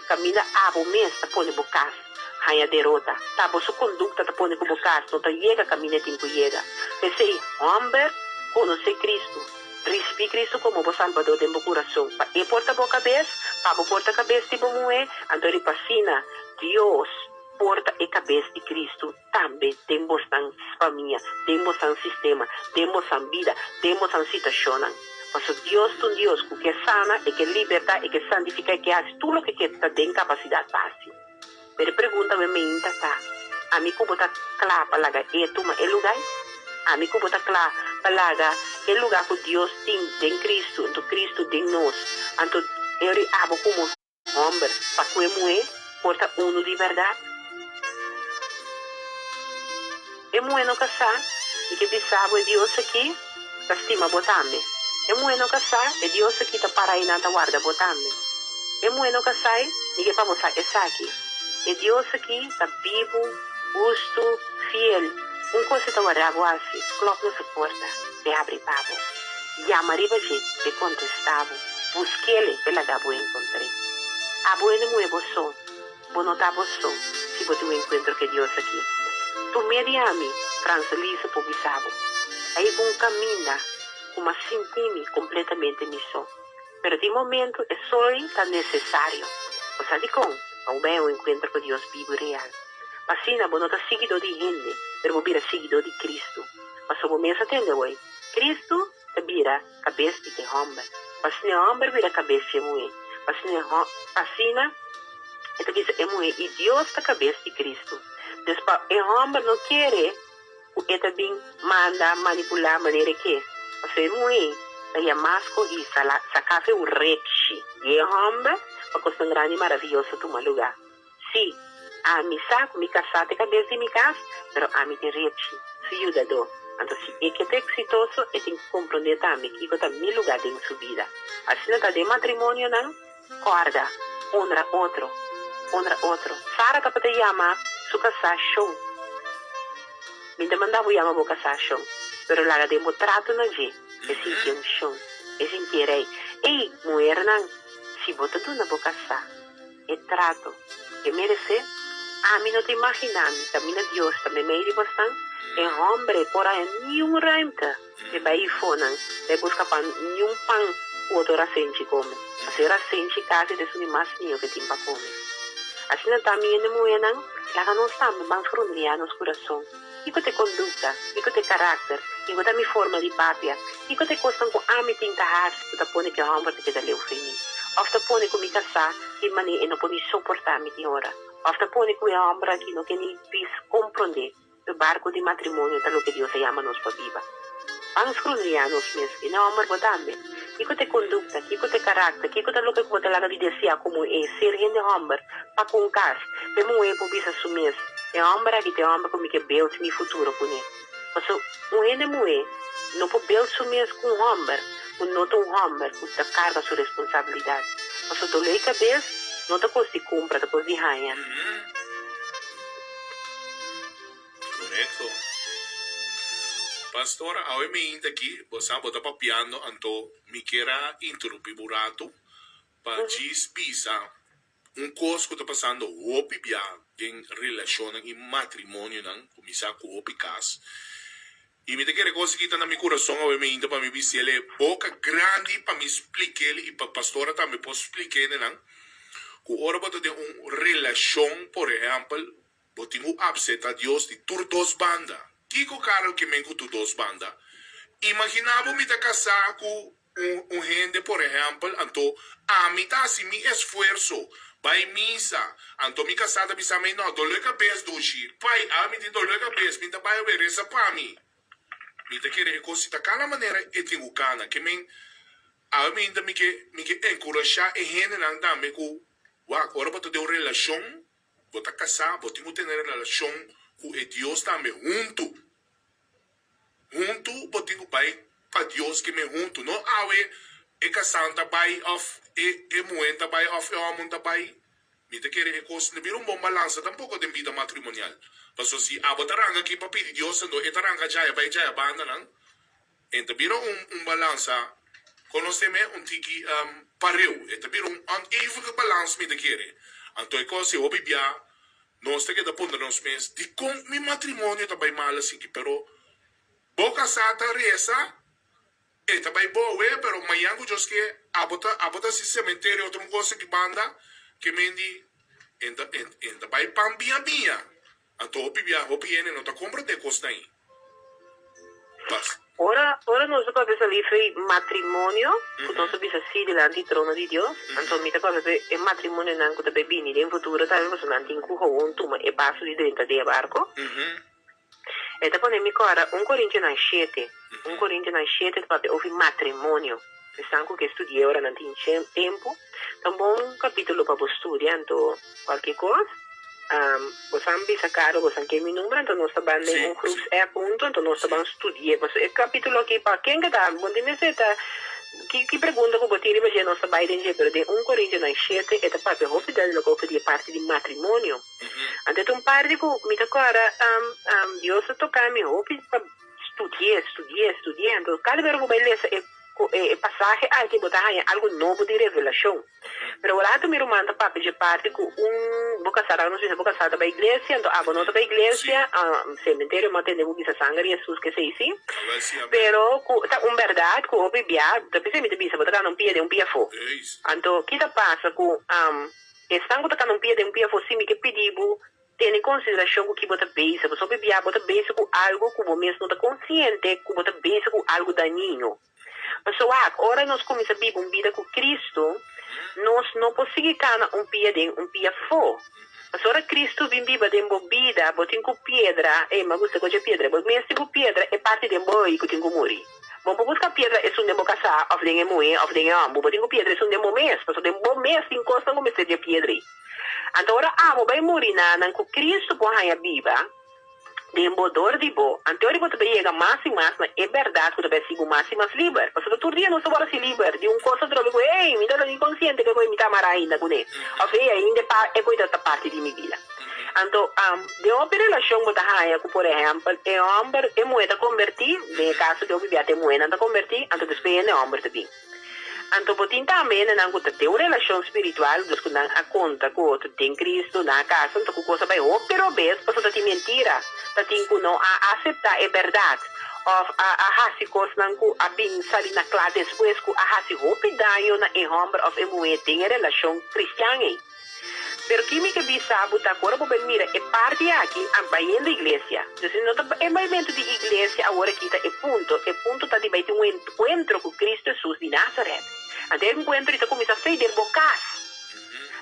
Kaminda abo mes ta pone bo kas haña derota. Ta bo su kondukta ta pone ku bo kas no ta yega kaminda e tin ku yega. P'esei, hòmber, konosé Kristu. Risibí Kristu komo bo Salbador den bo kurason, pa E por ta bo kabes, pa bo por ta kabes di bo muhé, anto riba asina Dios por ta e kabes di Kristu tambe den bosnan famia, den bosnan sistema, den bosnan bida, den bosnan situashonnan. Pasobra Dios ta un Dios ku ke sana, E ke libertá, E ke santifiká, E ke hasi tur loke ke ta den kapasidat pa hasi. Pero e pregunta mi meinta ta, Ami ku bo ta kla pa laga E tuma e lugai? Ami ku bo ta kla pa laga e lugá ku Dios tin den Kristu, anto Kristu den nos, anto e ori abo komo hòmber pa ku e muhé por ta unu di bèrdat? E muhé no kasá i ke bisa bo e Dios aki ta stima bo tambe. E muhé no kasá, e Dios aki ta para einan ta warda bo tambe. E muhé no kasá i ke pa bo sa esaki. E Dios aki ta bibu, hustu, fiel. Un kos e ta warda bo hasi, klòp na su porta, e habri pa bo. Yama riba dje, p'e kontestá bo. Busk'el, p'e laga bo enkontr'é. Abo hende muhé bo so, bo no ta bo so si bo tin un enkuentro ku e Dios akí. Tum'é di ami, Franselisa por bisa bo. A yega un kaminda ku m'a sinti mi kompletamente mi so. Pero tin momento e soi ta nesesario. Bo sa dikon? Pa bo bai a un enkuentro ku Dios bibu i real. Pa asina bo no ta siguidó di hende, pero bo bira siguidó di Kristu. Pasobra bo mes a tende awor, Kristu ta bira kabes di e hòmber. Pa asina e hòmber bira kabes di e muhé. Pa asina e pa asina e ta bisa e muhé, i Dios ta kabes di Kristu. Dus pa e hòmber no kere ku e ta bin manda, manipulá manera e ke. Pasobra e muhé ta yamá skohí saká fe un rechi di e hòmber pa kosnan grandi i maravioso tuma lugá. Sí, ami sa ku mi kasá ta e kabes di mi kas, pero ami tin rechi, su yudadó. Anto si e ke ta eksitoso, e tin ku komprondé tambe kiko ta mi lugá den su bida. Asina ta den matrimonionan, kòrda, honra otro, honra otro. Sara tabata yama su kasá Shon. Mi ta manda bo yama bo kasá Shon, pero laga den bo trato na dje, e sintié un Shon, e sintié rei. Ey, muhernan, si bo ta duna bo kasá e trato e meresé, ami no ta imaginá mi kaminda Dios ta meimei di bosnan, e hòmber por haña niun ruimte e bai ifonan bai buska pan, niun pan ku otro rasenchi kome, pasobra e rasenchi kasi ta esun di mas mihó ku e tin pa kome. Asina ta mi hende muhénan, laga nos tambe ban frundriá nos kurason. Kiko ta e kondukta? Kiko ta e karakter? Kiko ta mi forma di papia? Kiko ta e kosnan ku ami tin ta hasi ku ta pone ku e hòmber ta keda leu for mi? Òf ta pone ku mi kasá tin manera e no por ni soportá mi tin ora? Òf ta pone ku e hòmber aki no ke ni bis komprondé ku e barku di matrimonio ta loke Dios a yama nos pa biba? Ban skrudriñá nos mes, i na hòmber bo tambe. Kiko ta e kondukta? Kiko ta e karakter? Kiko ta loke ku bo ta laga di deseá komo e ser hende hòmber pa ku un kas? Pa e muhé por bisa su mes, E hòmber aki ta e hòmber ku mi ke build mi futuro kuné. Pasobra un hende muhé no por build su mes ku un hòmber ku no ta un hòmber ku ta karga su responsabilidat. Pasobra doló di kabes no ta kos di kumpra, ta kos di haña.
Korekto. Pastor, awe mi inta aki, bo sa bo ta papiando, anto mi kier a interumpi bo rato pa djis bisa un kos ku ta pasando hopi bia den relashonnan i matrimonionan, ku mi sa ku hopi kas. I mi ta kere kos aki ta na mi kurason awe mi inta pa mi bis'el e boka grandi pa mi splik'el i pa pastora tambe por splik'e nan ku ora bo ta den un relashon, por ehèmpel, Bo tin ku apseta Dios di tur dos banda. Kiko Karel ke men ku tur dos banda? Imaginá bo mi ta kasá ku un un hende por ehèmpel, anto ami ta hasi mi esfuerso bai misa, anto mi kasá ta bisa mi, no, doló e kabes dushi, pai, awe mi tin doló e kabes, mi ta bai awe, resa pa mi. Mi ta kere e kos si ta kana manera e tin ku kana. Ke men, awe mi ta mi ke mi ke enkurashá e hendenan tambe ku, wak, ora bo ta den un relashon, Bo ta kasá, bo tin ku tene relashon ku e Dios tambe huntu. Huntu bo tin ku bai pa Dios ke men huntu. No awe e kasá ta bai òf e e muhé ta bai òf e hòmber ta bai. Mi ta kere e kos no bira un bon balansa tampoko den bida matrimonial. Pasobra si abo ta ranka aki pa pidi Dios anto e ta ranka djaya bai djaya bandanan. E ta bira un un balansa, konosé me, un tiki pareu. E ta bira un onevenige balans mi ta kere. Anto e kos ei hopi bia nos ta keda puntra nos mes, dikon mi matrimonio ta bai mal asiki? Pero bo kasá ta resa, e ta bai bowe, pero mañan ku Dios ke abo ta abo ta hasi sementerio otro un kos aki banda ke mendi e ta e ta bai pan biña biña. Anto hopi bia hopi hende no ta komprendé kosnan ei. Pas.
Ora, ora nos ta papia salí fei matrimonio, ku nos ta bisa sí dilanti di trono di Dios, anto mi ta papia p'e e matrimonionan ku ta bai bini den futuro tambe, pasobra nan tin ku gewoon tuma e paso di drenta den e barko. E ta pone mi kòrda un Korintionan shete, un Korintionan shete ta papia ofi matrimonio. Esnan ku ke studi'é ora nan tin tempu, ta un bon kapítulo pa bo studia. Anto kualke kos, bo san bisa Carlo, bo san ke mi number, anto nos ta ban den un groepsapp huntu, anto nos ta ban studi'é. Pasobra e kapítulo aki pa ken ke ta, bo tin mester ta ki ki pregunta ku bo tin riba dje nos ta bai den dje, pero den un Korintionan shete e ta papia hopi duidelijk over di e parti di matrimonio. Anto e ta un parti ku mi ta kòrda Dios a toka mi hopi pa studi'é, studi'é, studi'é. Anto kada bes ku bo bai lesa e. Ku e pasahe aki bo ta haña algu nobo di revelashon. Pero ora atu mi ruman ta papia dje parti ku un bo kasá, laga nos bisa bo kasá ta bai iglesia, anto abo no ta bai iglesia, sementerio mi a tende bo bisa sanger di Hesus ke esei si. Pero ku ta un bèrdat ku hopi bia, ta p'esei mi ta bisa bo ta kana un pia den un pia afó. Anto ki ta pasa ku esnan ku ta kana un pia den un pia afó si mi ke pidi bo Tene konsiderashon ku ki bo ta bisa, pasobra hopi bia bo ta bisa ku algu ku bo mes no ta konsiente ku bo ta bisa ku algu dañino. Pasobra wak, ora nos kuminsá biba un bida ku Kristu, nos no por sigui kana un pia den, un pia afó. Pasobra ora Kristu bin biba den bo bida, bo tin ku piedra, ey, mi a gusta kochi e piedra, bo mes tin ku piedra e parti den bo ey ku tin ku muri. Bo por buska piedra esun den bo kasá, òf den e muhé, òf den e hòmber, bo tin ku piedra esun den bo mes, pasobra den bo mes tin kosnan ku mester di e piedra ey. Anto ora abo bai muri na nan ku Kristu por haña biba den bo dor di bo, anto ora bo ta bai yega mas i mas na e bèrdat ku ta bai hasi bo mas i mas liber. Pasobra tur dia nos ta wòrdu hasi liber di un kos atrobe ku, Ey, mi ta ni konsiente ku e kos mi ta amará ainda kuné, òf Ey, ainda e pa e kos ta parti di mi bida. Anto, den hopi relashon bo ta haña ku, por ehèmpel, e hòmber, e muhé ta kombertí, den e kaso di hopi bia ta e muhénan ta kombertí, anto despues hende hòmber ta bin. Anto bo tin tambe hendenan ku ta den un relashon spiritual, dus ku nan a konta ku otro den Kristu, nan a kasa, anto ku kos a bai hopi robes pasobra ta tin mentira, ta tin ku no a aseptá e bèrdat òf a a hasi kosnan ku a bin sali na kla despues ku a hasi hopi daño na e hòmber òf e muhé den e relashon kristian ei. Pero ki mi ke bisa bo ta ku ora bo bai mira e parti aki a bayendo iglesia. Entonces no ta e baimentu di iglesia awor aki ta e punto, e punto ta di bai tin un enkuentro ku Cristo Hesus di Nazaret. Anto e enkuentro ei ta kuminsá fei den bo kas.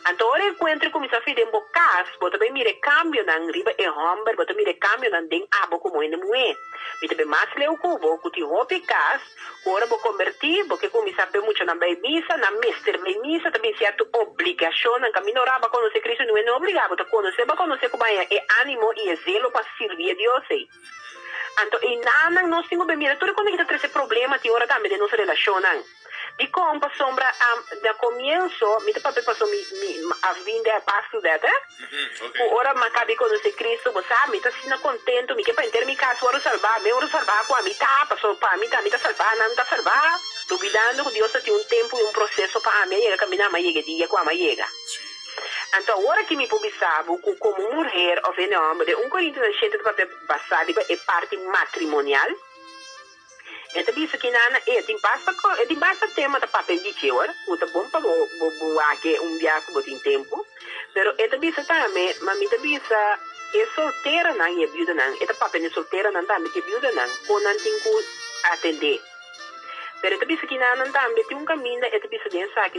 Anto ora e enkuentro ei kuminsá fei den bo kas, bo ta bai mira e kambionan riba e hòmber, bo ta mira e kambionan den abo komo hende muhé. Mi ta bai mas leu ku bo ku tin hopi kas. Ora bo kombertí, bo ke kuminsá p'e muchanan bai misa, nan mester bai misa, ta bin sierto obligashonnan. Kaminda ora bo a konosé Kristu, niun hende no obligá bo ta konosé, bo a konosé ku bo haña e ánimo i e zelo pa sirbi e Dios ei. Anto einanan nos tin ku bai mira tur e kos ki ta trese problema tin ora tambe den nos relashonnan. Dikon? Pasobra na komienso, mi ta papia pasobra mi mi a bin den pasto dèt, eh? Ku ora mi a kabi konosé Kristu, bo sa, mi ta asina kontentu, mi ke pa henter mi kas wòrdu salbá, mi wòrdu salbá ku ami ta, pasobra pa ami ta, mi ta salbá, nan ta salbá, lubidando ku Dios ta tin un tempu i un proseso pa ami a yega kaminda ami a yega e dia ku ami a yega. Anto awor aki mi por bisa bo ku komo muher òf hende hòmber, den un Korintionan shete ta papia basá riba e parti matrimonial. E ta bisa ki nana e tin basta ko e tin basta tema ta papia di dje hoor ku ta bon pa bo bo bo wak e un bia ku bo tin tempu pero e ta bisa tambe ma mi ta bisa e solteranan i e biudanan e ta papia di solteranan tambe ku e biudanan kon nan tin ku atende pero e ta bisa ki nanan tambe tin un kaminda e ta bisa den esaki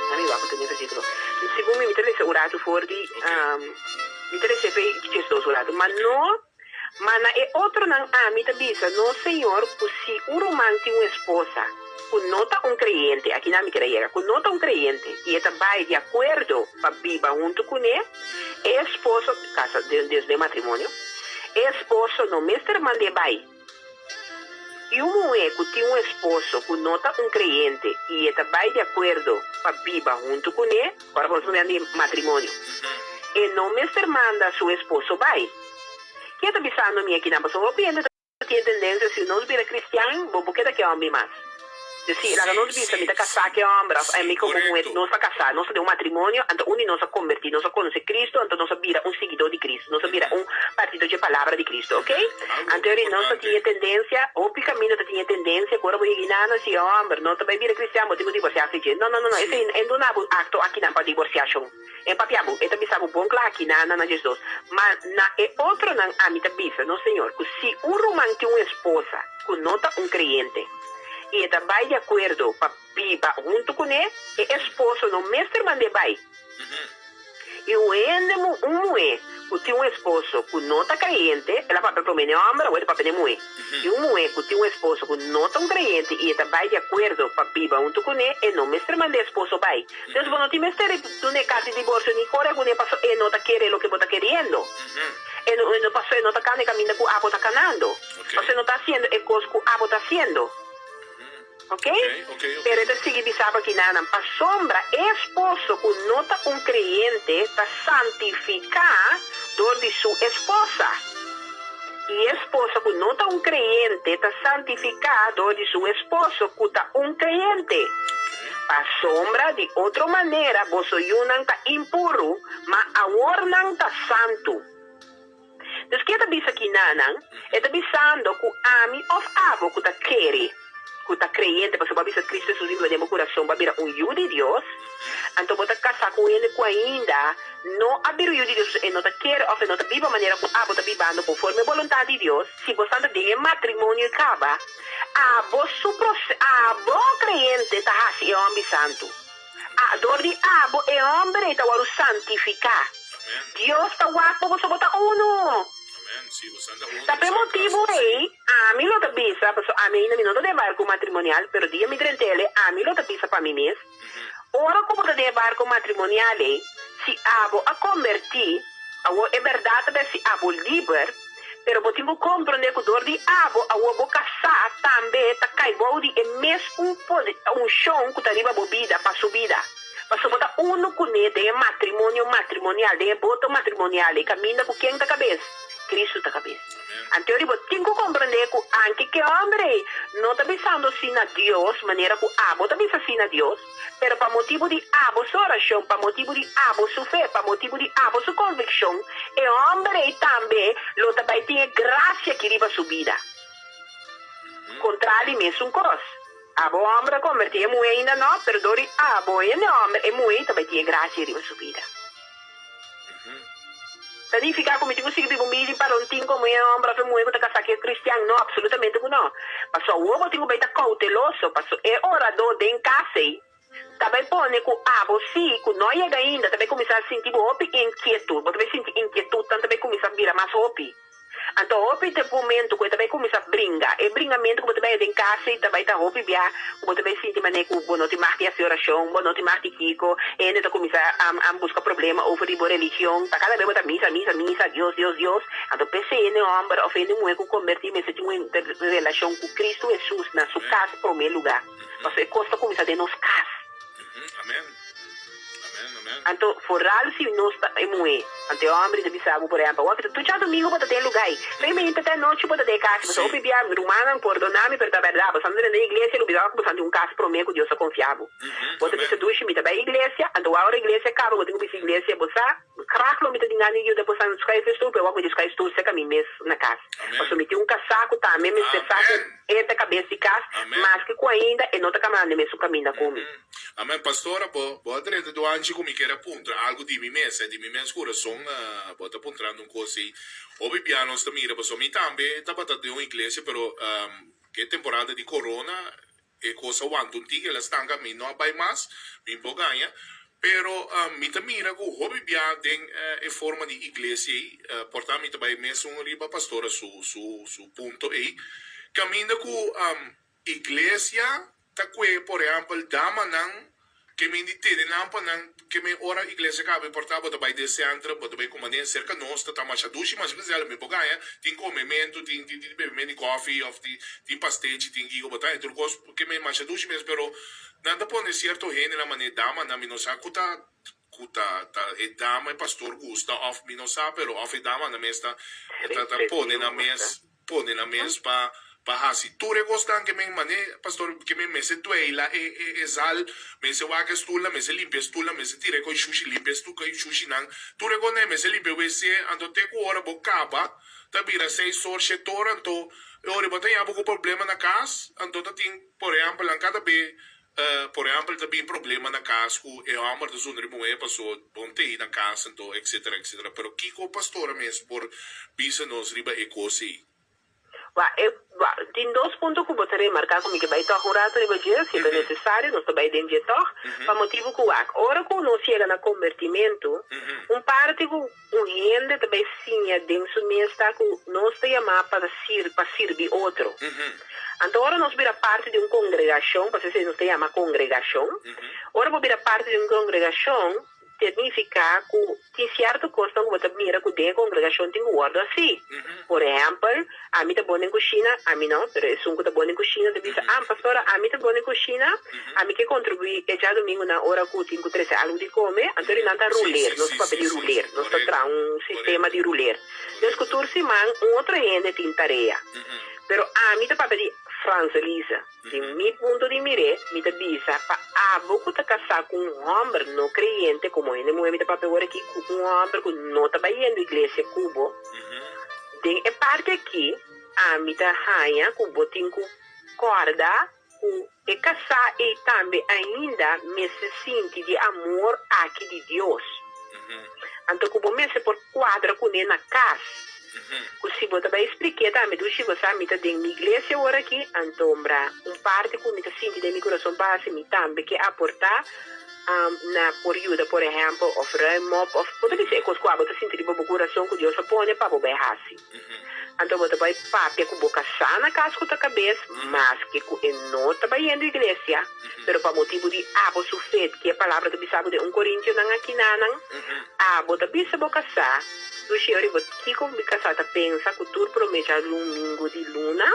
Ami wak ku ta den versikulo segun mi mi ta lesa un ratu for di. Mi ta recibe djesdos un ratu, ma no, ma na e otronan ami ta bisa nos Señor cu si un ruman tin un esposa cu no ta un creyente, aki nan mi kier a yega, cu no ta un creyente y e ta bay di acuerdo pa biba hunto cune, e esposo, casa, den matrimonio, e esposo no mester mand'e bay. I un muhé ku tin un esposo ku no ta un kreyente i e ta bai di akuerdo pa biba huntu kuné, ora ku nos ta hablando di matrimonio, e no mester manda su esposo bai. Ke ta bisando mi akinan? Pasobra hopi hende ta tin e tendensia, si nos bira kristian, bo por keda ku e hòmber mas. Si, laga nos bisa, mi ta kasá ku e hòmber, òf ami komo muhé, nos ta kasá, nos ta den un matrimonio, anto un di nos a kombertí, nos a konosé Kristu, anto nos a bira un siguidó di Kristu, nos a bira un partido dje palabra di Kristu, okey? Anto eri nos ta tin e tendensia, hopi kaminda ta tin e tendensia ku ora bo yega inana, si e hòmber no ta bai bira kristian, bo tin ku divorsiá fi dje. No, no, no, no, esei e duna bo akto akinan pa divorsiashon. E papia bo, e ta bisa bo bon kla akinan na nan djesdos. Ma na e otronan ami ta bisa, no Señor, ku si un ruman tin un esposa ku no ta un kreyente, i e ta bai di akuerdo pa biba huntu kuné, e esposo no mester mand'é bai. I un hende, un muhé ku tin un esposo ku no ta kreyente, el a papia promé n'e hòmber, awor e ta papia n'e muhé. I un muhé ku tin un esposo ku no ta un kreyente i e ta bai di akuerdo pa biba huntu kuné, e no mester mand'é esposo bai. Dus bo no tin mester di dun'é karta di diborsio ni kore kuné paso e no ta kere loke bo ta keriendo. E no, e no paso e no ta kana e kaminda ku abo ta kanando. Paso e no ta hasiendo e kos ku abo ta hasiendo. Ok? Pero e ta sigui bisa bo kinanan, pasobra e esposo ku no ta un kreyente ta santifiká dor di su esposa. I e esposa ku no ta un kreyente ta santifiká dor di su esposo ku ta un kreyente. Pasobra di otro manera boso yunan ta impuru, ma awor nan ta santu. Dus ke ta bisa kinanan? E ta bisando ku ami òf abo ku ta kere, ku ta kreyente, pasobra bo a bisa Kristu Hesus biba den bo kurason, bo a bira un yu di Dios, anto bo ta kasá ku un hende ku ainda no a bira un yu di Dios, pasobra e no ta kere òf e no ta biba manera ku abo ta bibando konforme e boluntat di Dios. Si bo stanta den e matrimonio i kaba, abo su abo kreyente ta hasi e hòmber santu. A Dor di abo e hòmber ei ta wòrdu santifiká. Dios ta wak pa boso bo ta unu. Ta p'e motibu ei ami lo ta bisa, pasobra ami ainda mi no ta den barku matrimonial, pero dia mi drent'el ei ami lo ta bisa pa mi mes, ora ku bo ta den e barku matrimonial ei, si abo a kombertí, awor e bèrdat ta bes si abo liber, pero bo tin ku komprondé ku dor di abo awor bo kasá tambe ta kai bou di e mes un unshon ku ta riba bo bida pa su bida. Pasobra bo ta unu kuné den e matrimonio matrimonial, den e boto matrimonial, e kaminda ku ken ta kabes? Kristu ta kabes. Anto ori bo tin ku komprondé ku anke ke hòmber ei no ta bisando sí na Dios manera ku abo ta bisa sí na Dios, pero pa motibu di abo su orashon, pa motibu di abo su fe, pa motibu di abo su konvikshon, e hòmber ei tambe lo ta bai tin e grasia aki riba su bida. Kontrali mesun kos. Abo hòmber a kombertí, e muhé ainda nò, pero dor di abo hende hòmber, e muhé ta bai tin e grasia riba su bida. Ta nifiká ku mi tin ku sigui biba un bida di parontin komo e hòmber òf e muhé ku ta kasá ku e kristian? No, apsolutamente ku nò. Pasobra awor bo tin ku bai ta kouteloso, pasobra e oradó den kas ei ta bai pone ku abo sí ku no a yega ainda ta bai kuminsá sinti bo hopi inkietud, bo ta bai sinti inkietudnan ta bai kuminsá bira mas hopi. Anto hopi ta e momento ku e ta bai kuminsá bringa. E bringamentu ku bo ta bai den kas ei ta bai ta hopi bia ku bo ta bai sinti manera ku bo no tin mag di hasi orashon, bo no tin mag di kiko. E hende ta kuminsá buska problema over di bo religion. Ta kada bes bo ta misa, misa, misa, Dios, Dios, Dios. Anto p'esei hende hòmber òf hende muhé ku kombertí mester tin un relashon ku Kristu Hesus na su kas promé lugá. Pasobra e kos ta kuminsá den nos kas. Anto foral si nos ta e muhé, anto e hòmber ta bisa bo, por ehèmpel, Wak, tur djadumingu bo ta den lugá ei, p'e mente te anochi bo ta den e kas, bo ta hopi bia, rumannan, pordoná mi, pero ta bèrdat, bo sa drenta den iglesia, lo bisa ku bo sa tin un kas promé ku Dios a konfiá bo. Bo ta bisa, Dushi, mi ta bai iglesia, anto wak ora iglesia kaba, bo tin ku bisa iglesia, bo sa, Graag lo mi ta tin gana di yuda boso schuif e stoel, pero wak mi di schuif stoel serka mi mes na kas. Pasobra mi tin un kasá ku tambe mester sa ku e ta kabes di kas, maske ku ainda e no ta kaminando e mesun kaminda ku mi.
Amen pastora bo bo a drenta duanchi ku mi kier a puntra algu di mi mes di mi mes kurason bo ta puntrando un kos ei hopi bia nos ta mira pasobra mi tambe tabata den un iglesia pero ke temporada di corona E kos a wanta un tiki, el a stanka, mi no a bai mas, mi por gaña. Pero mi ta mira ku hopi bia den e forma di iglesia ei, por ta mi ta bai mesun riba pastora su su su punto ei, kaminda ku iglesia ta kue por ehèmpel damanan Ke men di tene nan pa nan ke men ora iglesia kaba e porta bo ta bai den centro bo ta bai kuma den serka nos ta ta masha dushi masha gezellig mi por gaña tin komementu tin tin tin bebementu di kofi of tin tin pastechi tin kiko bo ta haña tur kos ke men masha dushi mes pero nan ta pone sierto hendenan manera damanan mi no sa ku ta ku ta ta e dama e pastor gusta of mi no sa pero of e damanan mes ta ta ta pone nan mes Pone nan mes pa pa hasi tur e kosnan ke men mane pastor ke men mester dueila e e e zal mester wak e stulnan mester limpia e stulnan mester tira e koi shushi limpia e stu koi shushinan tur e kosnan mester limpia e wc anto te ku ora bo kaba ta bira seis or shete or anto e ora bo ta yabu ku problema na kas anto ta tin por ehempel nan kada be Por ehempel ta bin problema na cas cu e homber ta zundra e muher paso bon tei na cas anto etcetera etcetera pero kico pastora mes por bisa nos riba e cos ey?
Wa, e, wa, tin dos punto cu bo ta remarca cu mi ke bay tog un rato riba dje, si ta necesario nos ta bay den dje tog, pa motibo cu wak, ora cu nos yega na combertimento, un parti cu un hende ta bay siña den su mes ta cu nos ta yama pa sir, pa sirbi otro. Anto ora nos bira parti di un congregacion, pasobra esey nos ta yama congregacion, ora bo bira parti di un congregacion, Significa cu tin cierto cosnan cu bo ta mira cu den e congregacion tin cu wordo haci. Por ehempel, ami ta bon den cushina, ami no, pero esun cu ta bon den cushina ta bisa, ah, pastora, ami ta bon den cushina, ami ke contribui e djadomingonan ora cu tin cu trece algo di come, anto di nan ta ruler, nos ta papia di ruler, nos ta traha un sistema di ruler. Dus cu tur siman un otro hende tin tarea. Pero ami ta papia di Franselise. Di mi punto di mir'é, mi ta bisa pa abo ku ta kasá ku un hòmber no kreyente, komo hende muhé mi ta papia awor aki, ku un hòmber ku no ta bayendo iglesia ku bo, den e parti aki ami ta haña ku bo tin ku kòrda ku e kasá ei tambe ainda mester sinti di amor aki di Dios. Anto ku bo mester por kuadra kuné na kas. Ku si bo ta bai splik'é tambe dushi bo sa mi ta den mi iglesia awor aki, antombra un parti ku mi ta sinti den mi kurason pa hasi mi tambe ke aportá na por yuda por ehèmpel òf ruim op òf bo ta bisa e kos ku abo ta sinti riba bo kurason ku Dios a pone pa bo bai hasi. Anto bo ta bai papia ku bo kasá na kas ku ta kabes maske ku e no ta bayendo iglesia, pero pa motibu di abo su fe ki e palabra ta bisa bo den un Korintionan akinanan, abo ta bisa bo kasá, Dushi ora bo kiko mi kasá ta pensa ku tur promé djadumingu di luna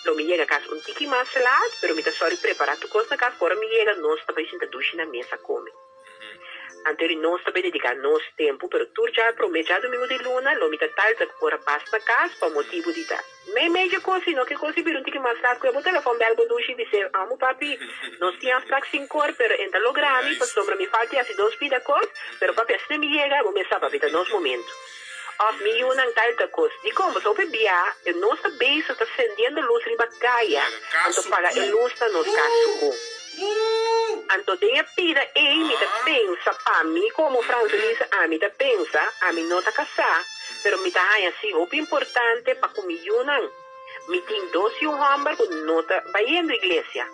lo mi yega kas un tiki mas lat, pero mi ta sòri prepará tur kos na kas pa ora mi yega nos ta bai sinta dushi na mesa kome. Anto di nos ta bai dediká nos tempu, pero tur dja promé djadumingu di luna lo mi ta tal ta ora pas na kas pa motibu di ta meimei dje kos i no ke kos i bira un tiki mas lat ku e bo telefòn bèl bo dushi i bis'é, Amo papi, nos tin afsprak sinkor pero e n'ta logra mi pasobra mi falta i hasi dos pida kos, pero papi asina mi yega bo mes sa papi ta nos momentu. Òf mi yunan tal ta kos. Dikon? Pasobra hopi bia e nos ta bezig ta sendiendo lus riba kaya anto paga e lus na nos kas suku. Anto den e pida ei mi ta pensa pa mi komo Franselisa ami ta pensa ami no ta kasá pero mi ta haña si hopi importante pa ku mi yunan. Mi tin dos yu hòmber ku no ta bayendo iglesia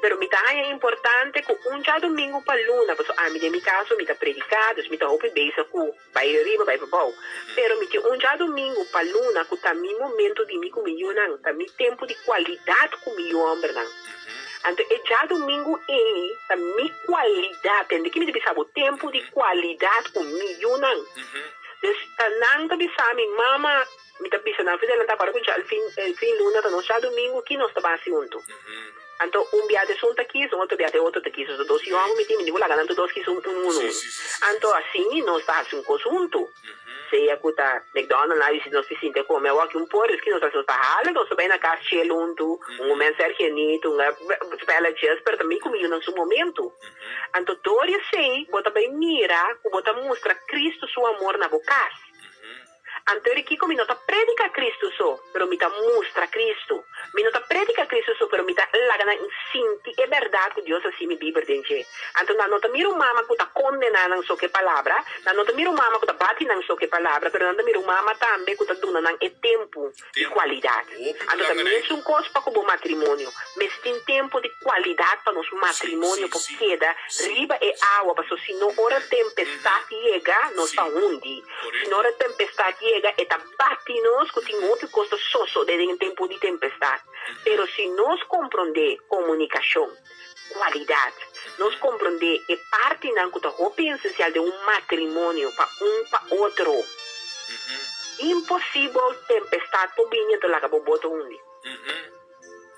pero mi ta haña importante ku un djadumingu pa luna pasobra ami den mi kaso mi ta prediká dus mi ta hopi bezig ku Bai riba, bai pabou. Pero mi tin un djadumingu pa luna ku ta mi momento di mi ku mi yunan, ta mi tempu di kualidat ku mi yu hòmbernan. Anto e djadumingu ei ta mi kualidat, tende ki mi ta bisa bo, tempu di kualidat ku mi yunan. Dus ta nan ta bisa mi, Mama, mi ta bisa nan Fidel, nan ta kòrda ku dja fin fin luna ta nos djadumingu, ki nos ta bai hasi huntu? Anto un bia ta esun ta kis, un otro bia ta e otro ta kis. Anto dos yòngu mi tin, mi tin ku laga nan tur dos kis un un unu. Anto asini nos ta hasi un kos huntu. Sea ku ta McDonald's nan a bisi nos tin sinti a kome awor aki un por esaki nos ta hasi nos ta hala nos ta bai na kas chel huntu, un gomen sergenito, un spelletjes, pero ta mi ku mi yunan su momentu. Anto dor di esei bo ta bai mira ku bo ta mustra Cristo su amor na bo kas. Anto di kiko mi no ta predica Cristo so, pero mi ta mustra Cristo. Mi no ta predica Cristo so, pero mi ta laga nan sinti e berdad cu Dios a haci mi biber den dje. Anto nan no ta mira un mama cu ta condena nan so cu e palabra, nan no ta mira un mama cu ta bati nan so cu e palabra, pero nan ta mira un mama tambe cu ta duna nan e tempu di cualidad. Anto ta mesun cos pa cu bo matrimonio. Mester tin tempu di cualidad pa nos matrimonio por keda riba e awa, pasobra si no ora tempestad yega nos ta hundi. Si no ora tempestad yega e ta bati nos cu tin hopi cos ta sosode den tempu di tempestad. Pero si nos comprende comunicacion, cualidad, nos comprende e partinan cu ta hopi esencial den un matrimonio pa un pa otro, imposibel tempestad por bini anto laga bo boto hundi.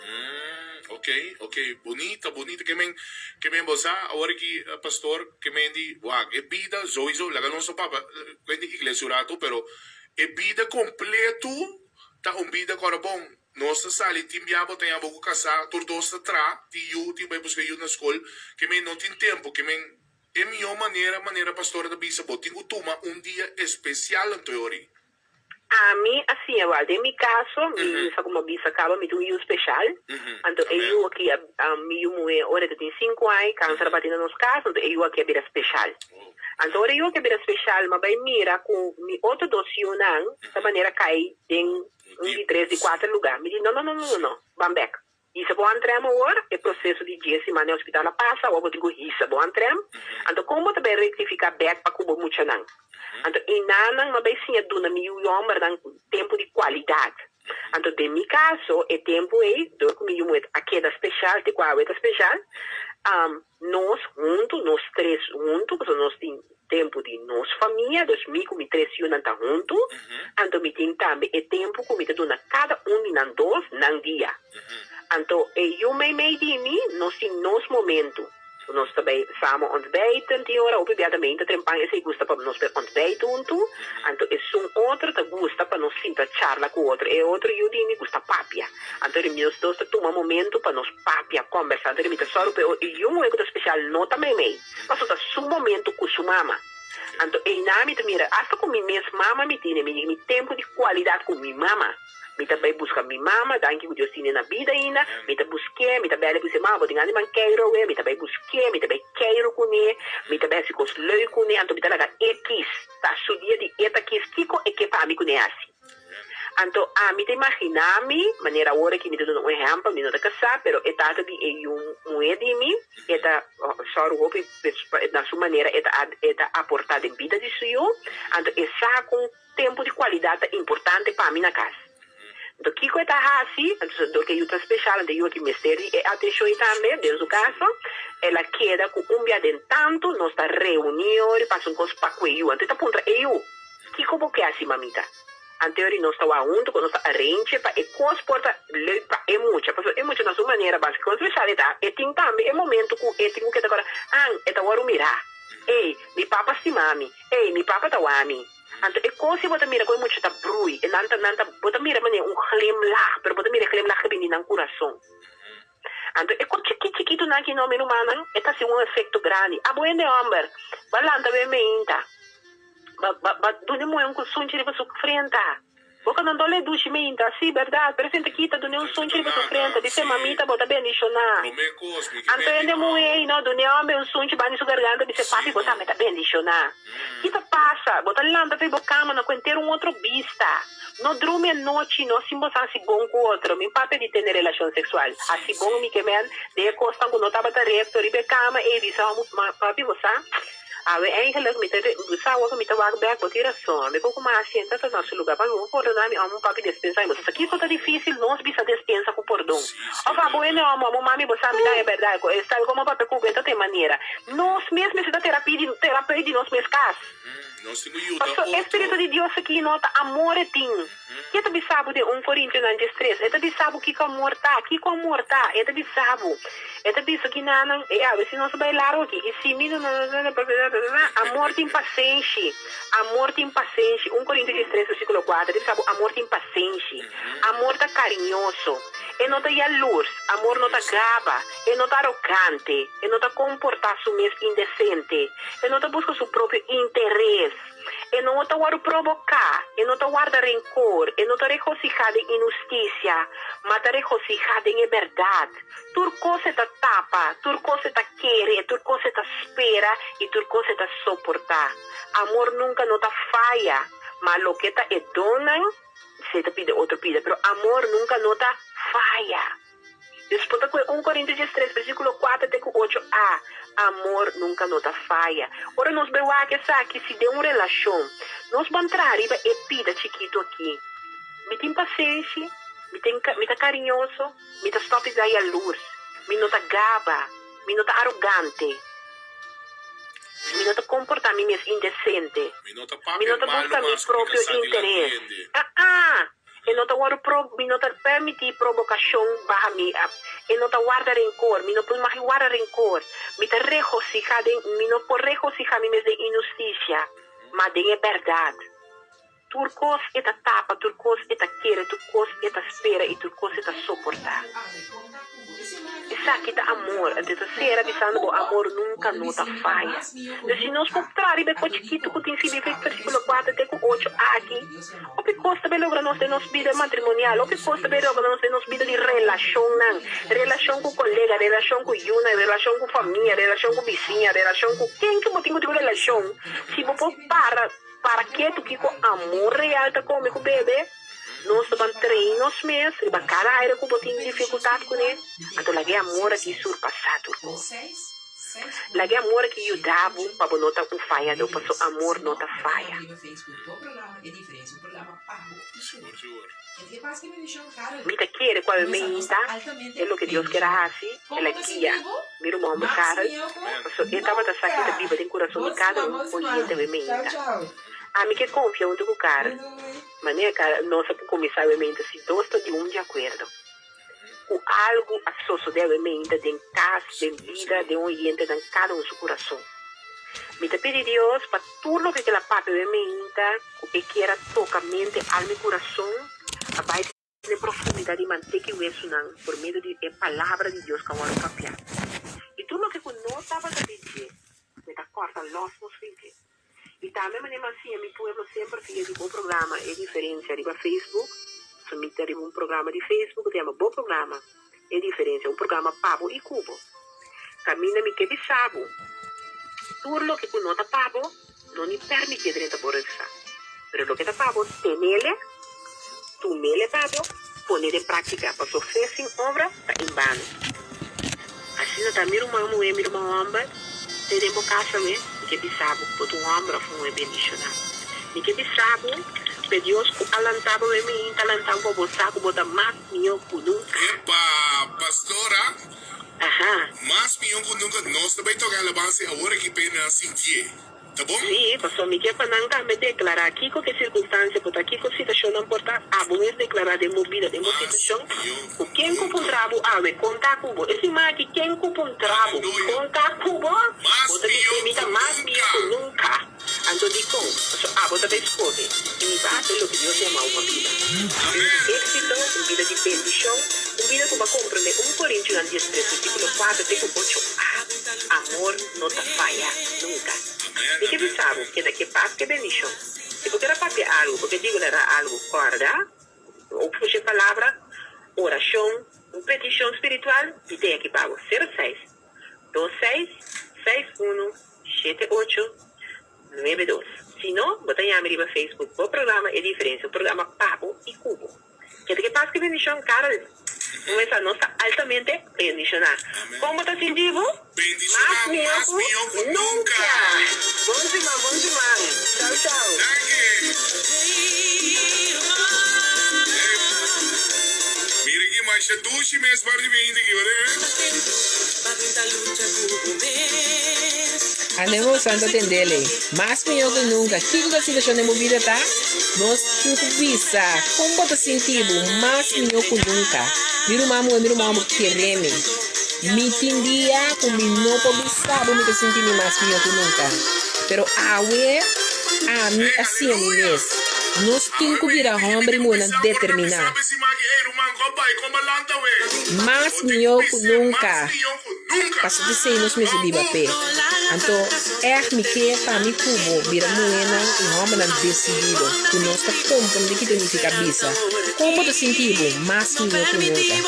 Mm, ok, ok, bonita, bonita. Ke men, ke men bo sa, awor aki, pastor, ke men di, wak, e bida, sowieso, laga nos no papia kuent di iglesia un rato, pero e bida kompleto ta un bida ku ora bon. Nos ta sali tin bia bo ta ña bo ku kasá, tur dos ta tra, tin yu, tin bai buska yu na skol, ke men no tin tempu, ke men e mihó manera, manera pastor ta bisa, bo tin ku tuma un dia espesial anto e ora ei.
Ami a siña wal. Den mi kaso, mi sa como a bisa caba, mi tin un yu special. Anto e yu aki, mi yu muhe, ora e ta tin sinku aña, cancer a bati na nos cas, anto e yu aki a bira special. Anto ora e yu aki a bira special, mi a bay mira cu mi otro dos yunan ta manera cay den un di tres, di cuater lugar. Mi di, no, no, no, no, no, no, ban bek. Hisa bo antrem awor, e proseso di dies siman den hospital a pasa, awor bo tin ku hisa bo antrem. Anto kon bo ta bai rektifiká bèk pa ku bo muchanan? Anto einanan mi a bai siña duna mi yu yòmbernan tempu di kualidat. Anto den mi kaso e tempu ei dor ku mi yu muhé a keda speshal te ku awe ta speshal, nos huntu, nos tres huntu, pasobra nos tin tempu di nos famia, dus mi ku mi tres yunan ta huntu, anto mi tin tambe e tempu ku mi ta duna kada un di nan dos nan dia. Anto e yu meimei di mi, nos tin nos momentu. Nos ta bai samen ontbijten tin ora hopi bia ta meinta trempan esei gusta pa nos bai ontbijt huntu, anto esun otro ta gusta pa nos sinta charla ku otro, e otro yu di mi gusta papia, anto ri nos dos ta tuma momento pa nos papia, kombersa, anto ri mi ta sòru pa e yu muhé ku ta spesial no ta meimei, pasobra ta su momento ku su mama, anto einan mi ta mira asta ku mi mes mama mi tene, mi di mi tempu di kualidat ku mi mama. Mi ta bai buska mi mama, danki ku Dios tine na bida ainda. Mi ta busk'é, mi ta bèl'é ku se mama, bo tin gana di ban keiru awe? Mi ta bai busk'é, mi ta bai keiru kuné, mi ta bai hasi kos leuk kuné, anto mi ta laga e kis. Ta su dia di e ta kis kiko e ke pa mi kuné hasi. Anto ami ta imaginá mi, manera awor aki mi ta duna un ehèmpel, mi no ta kasá, pero e tata di e yu muhé di mi, e ta sòru hopi na su manera e ta e ta aportá den bida di su yu, anto e sa kon. Tempu di kualidat ta importante pa mi na kas. Anto kiko e ta hasi? Anto dor ku e yu ta speshal, anto e yu aki mester di e atenshon ei tambe. Den su kaso, el a keda ku un bia den tantu nos ta reuní ori pasa un kos pa ku e yu. Anto e ta puntra e yu, Kiko bo ke hasi, mamita? Anto ori nos ta wak huntu ku nos ta arrange pa e kos por ta leuk pa e mucha. Pasobra e mucha na su manera bas kon speshal e ta, e tin tambe e momentu ku e tin ku keda kòrda, An, e ta wòrdu mirá. Ey, mi papa stima mi. Ey, mi papa ta wak mi. Anto e kos ei bo ta mira ku e mucha ta brui, e nan ta, nan ta, bo ta mira manera un glimlach, pero bo ta mira e glimlach ta bini di nan kurason. Anto e kos chikit chikitunan aki no, mi rumannan, e ta hasi un efekto grandi. Abo hende hòmber, ba lanta be meinta, ba, ba, ba duna e muhé un kusunchi riba su frenta. Bo ka no dole dushi meinta, sí, bèrdat, pero esei ta kita dun'é un sunchi riba su frenta, bis'é, Mamita, bo ta bendishoná. Anto hende muhé ei no dun'é hòmber un sunchi banda di su garganta, bis'é, Papi, bo tambe ta bendishoná. Ki ta pasa? Bo ta lanta for di bo kama na ku henter un otro bista. No drumi anochi no sin bo sa hasi bon ku otro. Mi papia di tene relashon seksual. Hasi bon mi ke men den e kosnan ku no tabata rekto riba e kama ei bisa hòmber, Papi, bo sa? Awe eigenlijk mi ta sa awor ku mi ta wak bek bo tin rason. Mi por kuma sienta ta na su lugar. Papi bo pordona mi omo papi despensa mi. Bo sa kiko ta dificil nos bisa despensa ku pordon. Of abo hende omo amo mami bo sa mi ta e berdad ku e sabi komo papia ku bo e ta ten manera. Nos mes mester ta terapi di terapeut di nos mes kas. Paso e spiritu di Dios aki no ta amor e tin. Ke ta bisa bo den un Korintionan 13? E ta bisa bo kiko amor ta. Kiko amor ta? E ta bisa bo. E ta bisa ki nanan, e awe si nos a bai largu aki, i si mi no Amor tin pasenshi. Amor tin pasenshi. Un Korintio 13 versíkulo 4 ta bisa bo amor tin pasenshi. Amor ta kariñoso. E no ta yalurs. Amor no ta gaba. E no ta arogante. E no ta komportá su mes indesente. E no ta buska su propio interes. E no ta wòrdu proboká, e no ta warda renkor, e no ta regosihá den inhustisia, ma ta regosihá den e bèrdat. Tur kos e ta tapa, tur kos e ta kere, tur kos e ta spera i tur kos e ta soportá. Amor nunka no ta faya, ma loke ta e donnan, esei ta pida otro pida, pero amor nunka no ta faya. Despues ta koe un Korinto 13 versíkulo 4 te ku 8 a, Amor nunka no ta faya. Ora nos bai wak esaki, si den un relashon nos ban traha riba e pida chikitu aki, Mi tin pasenshi, mi tin mi ta kariñoso, mi ta stòp di da yalurs, mi no ta gaba, mi no ta arogante, mi no ta komportá mi mes indesente,
Mi no ta
mi
papia
no ta
malu
buska mi
mas ku mi
propio
kasá dilanti
interes.
hende.
Ah-ah! E no ta wòrdu pro, mi no ta permití probokashon baha mi, e no ta warda renkor, mi no por magi warda renkor, mi ta regosihá den, mi no por regosihá mi mes den inhustisia, ma den e bèrdat. Tur kos e ta tapa, tur kos e ta kere, tur kos e ta spera i tur kos e ta soportá. Esaki ta amor, anto e ta sera bisando bo amor nunka no ta faya. Entonces si nos por traha riba e kos chikitu ku tin skibí versíkulo 4 te ku 8 aki, Hopi kos ta bay logra nos den nos bida matrimonial, hopi kos ta bay logra nos den nos bida di relashonnan, relashon ku kolega, relashon ku yunan, relashon ku famia, relashon ku bisiña, relashon ku ken ku bo tin ku tin un relashon. Si bo por para para ketu kiko amor real ta kome ku bebe, nos ta ban train nos mes riba kada área ku bo tin difikultat kuné, anto laga e amor aki surpasá tur kos. Laga e amor aki yuda bo pa bo no ta un fayadó, paso amor no ta faya. Mi ta kere ku awe meinta e loke Dios kier a hasi, el a guia mi ruman homber Karel, paso e tabata sa ki ta biba den kurason di kada un oyente awe meinta. Ami ke konfia huntu ku Karel, manera Karel nos a por kuminsá awe meinta si dos ta di un di akuerdo. Ku algu a sosodé awe meinta den kas, den bida, den oyentenan kada un su kurason. Mi ta pidi Dios pa tur loke kel a papia awe meinta ku e kier a toka mente, alma i kurason, a bai den profundidat di manteka i wesunan por medio di e Palabra di Dios ku a wòrdu papiá. I tur loke ku no tabata di dje, mi ta kòrta lòs nos fin dje. I tambe manera mi a siña mi pueblo semper via di bo programa E Diferencia riba Facebook. So mi ta riba un programa di Facebook ku ta yama Bo Programa E Diferencia, un programa pa bo i ku bo. Kaminda mi ke bisa bo tur loke ku no ta pa bo, no ni permitié drenta bo ruksak. Pero loke ta pa bo, tenele, tumele pa bo, pone den práktika, paso fe sin obra ta en bano. Asina ta mi ruman muhé, mi ruman hòmber, te den bo kas awe, mi ke bisa bo ku bo ta un hòmber òf un muhé bendishoná. Mi ke bisa bo ku e Dios ku a lantá bo awe mi ta lantá bo pa bo sa ku bo ta mas mihó ku nunka.
Epa, pastora,
Aha.
mas mihó ku nunka nos ta bai toka alabansa i awor aki p'e nan sintié. Ta bon?
Sí, pasobra mi ke pa nan tambe deklará kiko ku e sirkunstansia por ta, kiko situashonnan por ta. Abo mes deklará den bo bida, den bo situashon, ku ken ku puntra bo awe, kon ta ku bo? E siman aki, ken ku puntra bo, kon ta ku bo? Bo ta bis'é, Mi ta mas mihó ku nunka. Anto dikon? Pasobra abo ta bai skohe i mi base loke Dios yama bo pa bida. Un bida di éksito, un bida di bendishon, un bida ku bo a komprondé un Korintionan diestres versíkulo kuater te ku ocho a. Amor no ta faya nunka. Mi ke bisa bo, keda ke pas ke bendishon. Si bo ker a papia algu, bo ke digulará algu, kòrda, bo pusha e palabra, orashon, un petishon spiritual, mi ten aki pa bo, sero seis, dos seis, seis unu, shete ocho, nuebe dos. Si no, bo ta yami riba Facebook. Bo programa E Diferensia, un programa pa bo i ku bo. Keda ke pas ke bendishon, Karel. Un mesa nos ta altamente bendishoná. Kon bo ta sinti bo?
Bendishoná
Mas mihó
mas
ku
mihó ku
nunka!
nunka!
Bon siman, bon siman. Chau, chau.
Danki! Hey, mira ki masha dushi mes bar di bindi ki, worde?
Anemo Santo Tendele, Mas mihó ku nunka, kiko ku e situashon den bo bida ta? Nos tin ku bisa, Kon bo ta sinti bo mas mihó ku nunka? Mi ruman muhé, mi ruman hòmber, kere mi. Mi tin dia ku mi no por bisa bo mi ta sinti mi mas mihó ku nunka. Pero awe, ami a siña mi mes, nos tin ku bira hòmber i muhénan determiná. Mas mihó ku nunka. Pasobra esei nos mester biba p'e. Anto, ègt mi ke pa mi ku bo bira muhénan i hòmbernan desidido ku nos ta komprendé kiko nifiká bisa. Kon bo ta sinti bo mas mihó ku nunka?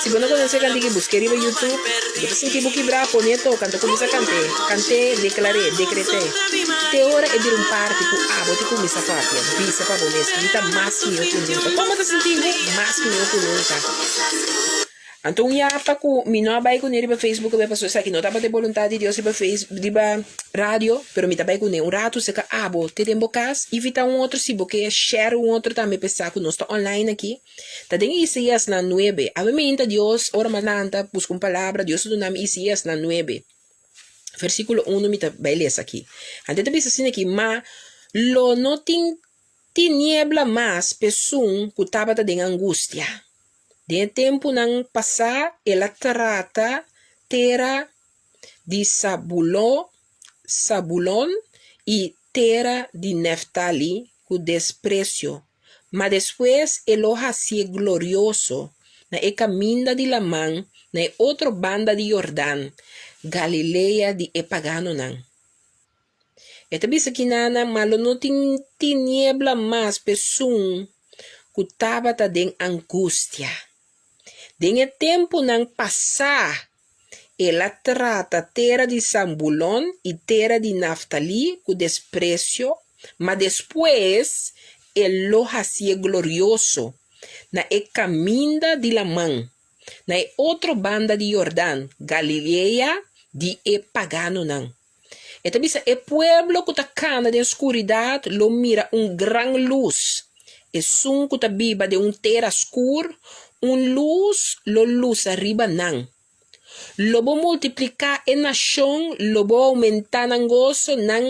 Si bo no konosé kantiki, busk'é riba YouTube. Bo ta sinti bo kibrá, pon'é toka, anto kuminsá kant'é. Kant'é, deklar'é, dekret'é. Te ora e bira un parti ku abo ta kuminsá papia, bisa pa bo mes, Mi ta mas mihó ku nunka. Kon bo ta sinti bo mas mihó ku nunka? Anto un yapa ku mi no a bai kuné riba Facebook awe pasobra esaki no tabata e boluntat di Dios riba face riba radio, pero mi ta bai kuné un ratu serka abo te den bo kas, invitá un otro si bo ke share un otro tambe pa e sa ku nos ta online aki. Ta den Isaías nan nuebe. Awe mi hinta Dios ora mi a lanta buska un palabra, Dios a duna mi Isaías nan nuebe. Versíkulo uno mi ta bai lesa aki. Anto e ta bisa asina aki, Ma lo no tin tiniebla mas p'esun ku tabata den angustia. Den e tempunan pasá el a trata tera di Sabuló, Sabulon, i tera di Nèftali ku despresio, ma despues e lo hasié glorioso na e kaminda di laman na e otro banda di Yordan, Galilea di e paganonan. E ta bisa kinana, ma lo no tin tiniebla mas p'esun ku tabata den angustia. Den e tempunan pasá el a trata tera di Sambulon i tera di Naftalí ku despresio, ma despues e lo hasié glorioso na e kaminda di laman, na e otro banda di Yordan, Galilea. di e paganonan. E ta bisa, E pueblo ku ta kana den skuridat lo mira un gran lus, esun ku ta biba den un tera skur, un lus lo lusa riba nan. Lo bo multipliká e nashon, lo bo oumentá nan goso, nan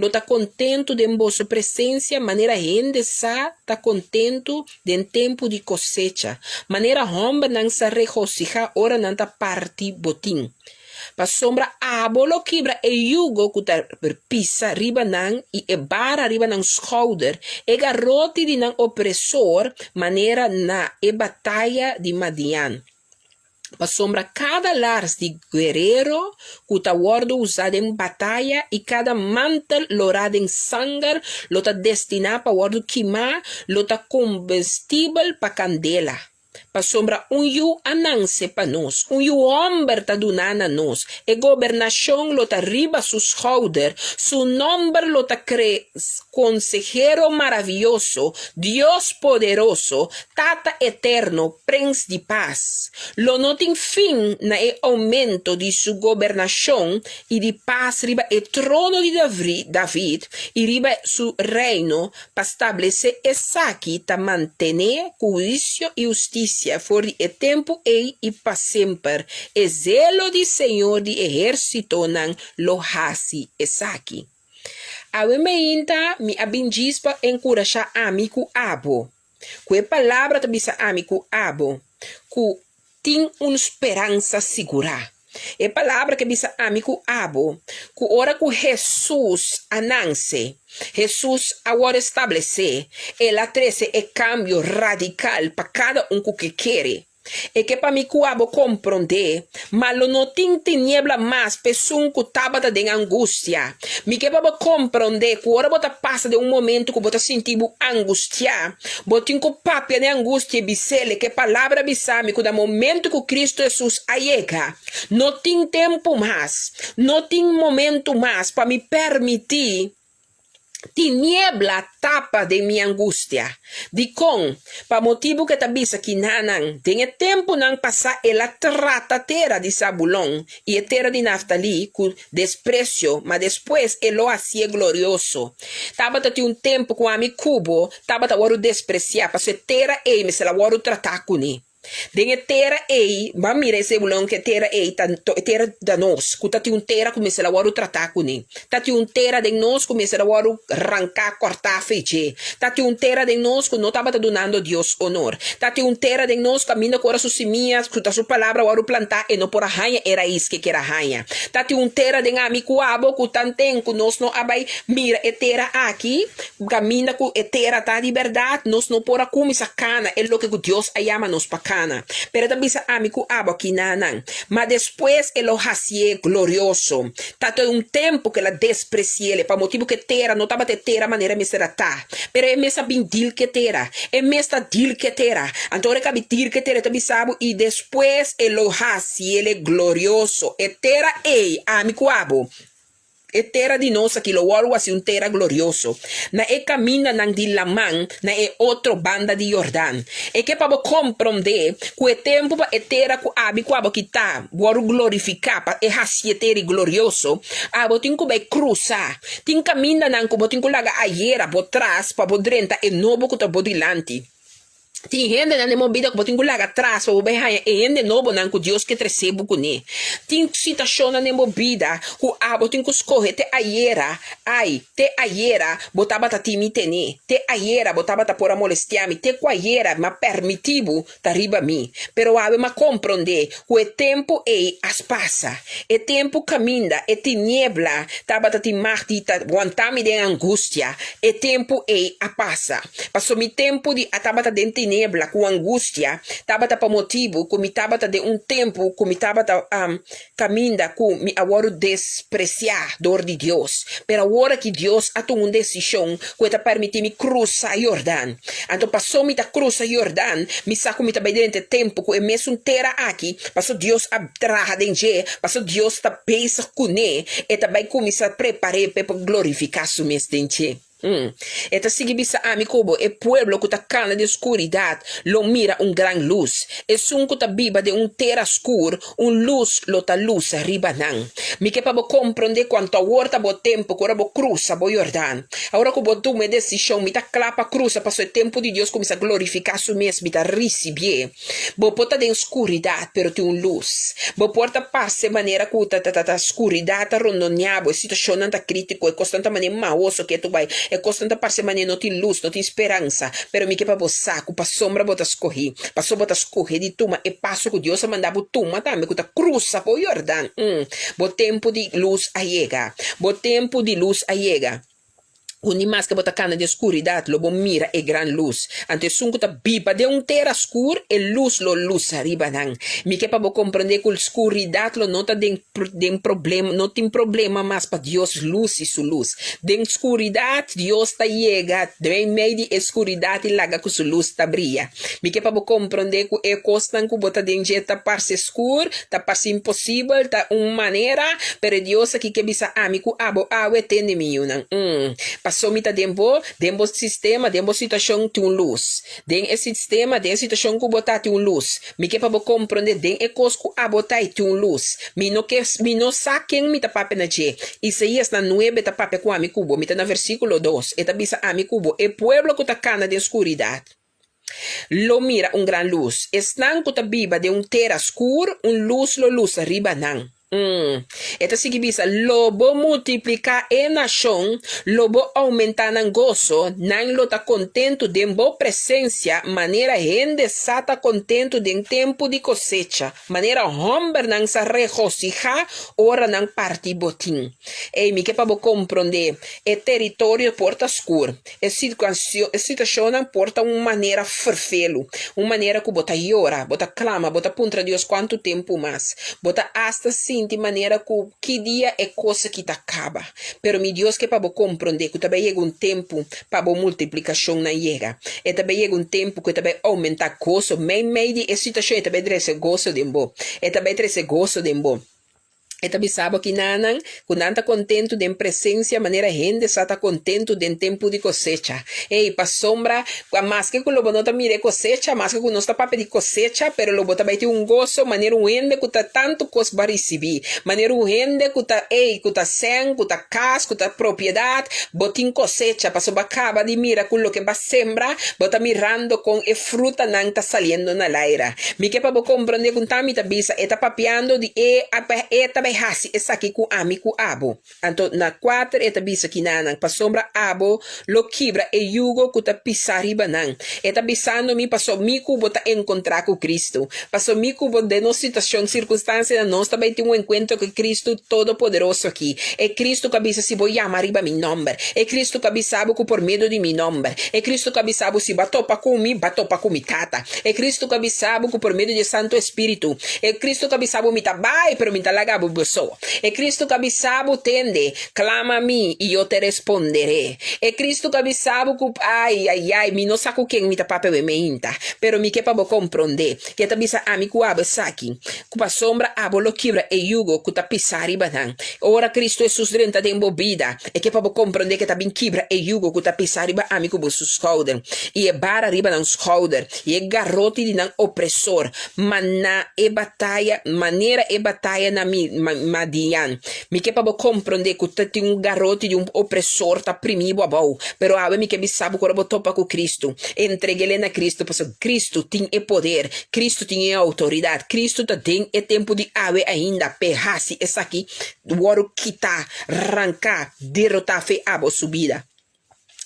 lo ta kontentu den boso presensia manera hende sa ta kontentu den tempu di kosecha, manera hòmbernan sa regosihá ora nan ta parti botin. Pasobra abo lo kibra e yugo ku ta pisa riba nan i e bara riba nan skouder, e garoti di nan opresor, manera na e bataya di Madian. Pasobra kada lars di guerero ku ta wòrdu usá den bataya i kada mantel lorá den sanger lo ta destiná pa wòrdu kimá, lo ta kombestibel pa kandela. Pasobra un yu a nanse pa nos, un yu hòmber ta duná na nos, e gobernashon lo ta riba su skouder, su nòmber lo ta kre Konsehero Maravioso, Dios Poderoso, Tata Eterno, Prens di Pas. Lo no tin fin na e oumento di su gobernashon i di pas riba e trono di David i riba su reino, Pa stablesé esaki ta mantené ku huisio i hustisia for di e tempu ei i pa semper. E zelo di Señor di ehérsitonan lo hasi esaki. Awe meinta mi a bin djis pa enkurashá ami ku abo, ku e palabra ta bisa ami ku abo, ku tin un speransa sigurá. E palabra ke bisa ami ku abo, ku ora ku Hesus a nanse, Hesus a wòrdu establesé, el a trese e kambio radikal pa kada un ku ke kere. E ke pa mi ku abo komprondé, ma lo no tin tiniebla mas p'esun ku tabata den angustia. Mi ke pa bo komprondé ku ora bo ta pasa den un momentu ku bo ta sinti bo angustiá, Bo tin ku papia den angustia i bis'el ke palabra bisa mi ku na momentu ku Kristu Hesus a yega, no tin tempu mas, no tin momentu mas pa mi permití tiniebla tapa den mi angustia. Dikon? Pa motibu ku e ta bisa kinanan, den e tempunan pasá el a trata tera di Zabulon i e tera di Naftalí ku Despresio, ma despues e lo hasié glorioso. Tabata tin un tempu ku ami ku bo tabata wòrdu despresiá, pasobra e tera ei mester a wòrdu tratá kuné. Den e tera ei, bo a mira e Zebulon ku e tera ei ta e tera ta nos, ku ta tin un tera ku mester a wòrdu tratá kuné. Ta tin un tera den nos ku mester a wòrdu ranká, kòrtá fe dje. Ta tin un tera den nos ku no tabata dunando Dios onor. Ta tin un tera den nos kaminda ku ora su simia, ku ta su palabra, wòrdu plantá, e no por a haña e rais ku e kier a haña. Ta tin un tera den ami ku abo ku tanten ku nos no a bai mira e tera aki, kaminda ku e tera ta di bèrdat, nos no por a kuminsá kana e loke ku Dios a yama nos pa kana. Pero e ta bisa ami ku abo aki nanan, Ma despues e lo hasié glorioso. Ta tin un tempu ku el a despresi'é pa motibu ku e tera no tabata e tera manera e mester a ta. Pero e mes a bin dil ku e tera. E mes ta dil ku e tera. Anto ora e kabi dil ku e tera e ta bisa bo, I despues e lo hasié glorioso. E tera ei, ami ku abo, E tera di nos aki lo wòrdu hasi un tera glorioso, na e kamindanan di laman na e otro banda di Yordan. E ke pa bo komprondé ku e tempu pa e tera ku abi ku abo kita wòrdu glorifiká pa e hasi e tera glorioso, abo tin ku bai krusa. Tin kamindanan ku bo tin ku laga ayera bo tras pa bo drenta e nobo ku ta bo dilanti. Tin hendenan den bo bida ku bo tin ku laga atras pa bo bai haña e hende nobonan ku Dios ke trese bo kuné. Tin situashonnan den bo bida ku abo tin ku skohe te ayera, ai, te ayera bo tabata tin mi tené, te ayera bo tabata por a molestiá mi, te ku ayera mi a permití bo ta riba mi. Pero awe mi a komprondé ku e tempu ei a pasa. E tempu kaminda e tiniebla tabata tin mag di ta wantá mi den angustia, e tempu ei a pasa. Pasobra mi tempu di a tabata den tinebla ku angustia tabata pa motibu ku mi tabata den un tempu ku mi tabata kaminda ku mi a wòrdu despresiá dor di Dios. Pero awor aki Dios a tuma un desishon ku e ta permití mi krusa Yordan. Anto pasobra mi ta krusa Yordan, mi sa ku mi ta bai drenta e tempu ku e mesun tera aki, pasobra Dios a traha den dje, pasobra Dios ta bezig kuné, e ta bai kuminsá prepar'é p'e por glorifiká su mes den dje. E ta sigui bisa ami ku bo, e pueblo ku ta kana den skuridat lo mira un gran lus. Esun ku ta biba den un tera skur, un lus lo ta lusa riba nan. Mi ke pa bo komprondé kuantu awor ta bo tempu ku ora bo krusa bo Yordan. Awor ku bo tuma e desishon, mi ta kla pa krusa pasobra e tempu di Dios kuminsá glorifiká su mes, mi ta risibié. Bo por ta den skuridat, pero tin un lus. Bo por ta parse manera ku ta ta ta skuridat ta rondoneá bo, e situashonnan ta krítiko, e kosnan ta manera maoso ketu bai, e kosnan ta parse manera no tin lus, no tin speransa. Pero mi ke pa bo sa ku pasobra bo ta skohí, pasobra bo ta skohe di tuma e paso ku Dios a manda bo tuma tambe, ku ta krusa bo Yordan, bo tempu di lus a yega. Bo tempu di lus a yega. Ku ni maske bo ta kana den skuridat, lo bo mira e gran lus. Anto esun ku ta biba den un tera skur, e lus lo lusa riba nan. Mi ke pa bo komprendé ku skuridat lo no ta den den problem, no tin problema mas pa Dios lusi su lus. Den skuridat, Dios ta yega den mei di e skuridat i laga ku su lus ta bria. Mi ke pa bo komprendé ku e kosnan ku bo ta den dje ta parse skur, Ta parse imposibel, ta un manera, pero e Dios aki ke bisa ami ku abo awe tende mi yunan. Umm. Paso mi ta den bo, den bo sistema, den bo situashon tin un lus. Den e sistema, den e situashon ku bo ta tin un lus. Mi ke pa bo komprende den e kos ku abo ta i tin un lus. Mi no ke, mi no sa ken mi ta papia na dje. Isaías na nuebe ta papia ku ami ku bo. Mi ta na versíkulo dos. E ta bisa ami ku bo, e pueblo ku ta kana den skuridat. Lo mira un gran lus. Esnan ku ta biba den un tera skur, un lus lo lusa riba nan. Mm. E ta sigui bisa, Lo bo multipliká e nashon, lo bo oumentá nan goso, nan lo ta kontentu den bo presensia manera hende sa ta kontentu den tempu di kosecha, manera hòmbernan sa regosihá ora nan parti botin. Ey, mi ke pa bo komprondé, e teritorio por ta skur, E situashonnan por ta un manera ferfelu, un manera ku bo ta yora, bo ta klama, bo ta puntra Dios kuantu tempu mas. Bo ta asta sinti manera ku ki dia e kos aki ta kaba. Pero mi Dios ke pa bo komprondé ku ta bai yega un tempu pa bo multiplikashonnan yega. E ta bai yega un tempu ku e ta bai oumentá goso meimei di e situashon, e ta bai trese goso den bo. E ta bai trese goso den bo. E ta bisa bo kinanan ku nan ta kontentu den presensia manera hende sa ta kontentu den tempu di kosecha. Ey, pasobra maske ku lo bo no ta mira e kosecha, maske ku nos ta papia di kosecha, pero lo bo ta bai tin un goso manera un hende ku ta tantu kos bo a risibí, manera un hende ku ta, ey, ku ta sèn, ku ta kas, ku ta propiedat, bo tin kosecha, pasobra bo a kaba di mira ku loke bo a sembra, bo ta mirando kon e frutanan ta saliendo na laira. Mi ke pa bo komprondé ku ta mi ta bisa, e ta papiando di e e ta bai hasi esaki ku ami ku abo. Anto na kuater e ta bisa kinanan, pasobra abo lo kibra e yugo ku ta pisá riba nan. E ta bisando mi paso mi ku bo ta enkontrá ku Kristu. Paso mi ku bo den nos situashon, sirkunstansianan nos ta bai tin un enkuentro ku e Kristu Todopoderoso aki. E Kristu ku a bisa si bo yama riba mi nòmber. E Kristu ku a bisa bo ku por medio di mi nòmber. E Kristu ku a bisa bo si bo a topa ku mi, bo a topa ku mi Tata. E Cristo ku a bisa bo ku por medio di e Santu Espíritu. E Cristo ku a bisa bo, Mi ta bai, pero mi ta laga bo bo so. E Cristo ku a bisa bo, Tende, klama mi, i yo te responderé. E Cristo ku a bisa bo ku, Ai, ai, ai, mi no sa ku ken mi ta papia awe meinta, pero mi ke pa bo komprondé, ku e ta bisa ami ku abo esaki, ku pasobra abo lo kibra e yugo ku ta pisá riba nan. Ora Cristo Hesus drenta den bo bida, E ke pa bo komprondé ku e ta bin kibra e yugo ku ta pisá riba ami ku bo su skouder, i e bara riba nan skouder, i e garoti di nan opresor, ma na e bataya, manera e bataya na Madian. Mi ke pa bo komprondé ku ta tin un garoti di un opresor ta primí bo abou, pero awe mi ke bisa bo ku ora bo topa ku Kristu, entreg'el na Kristu, pasobra Kristu tin e poder, Kristu tin e outoridat, Kristu ta den e tempu di awe ainda p'e hasi esaki Wòrdu kitá, ranká, derotá fe abo su bida,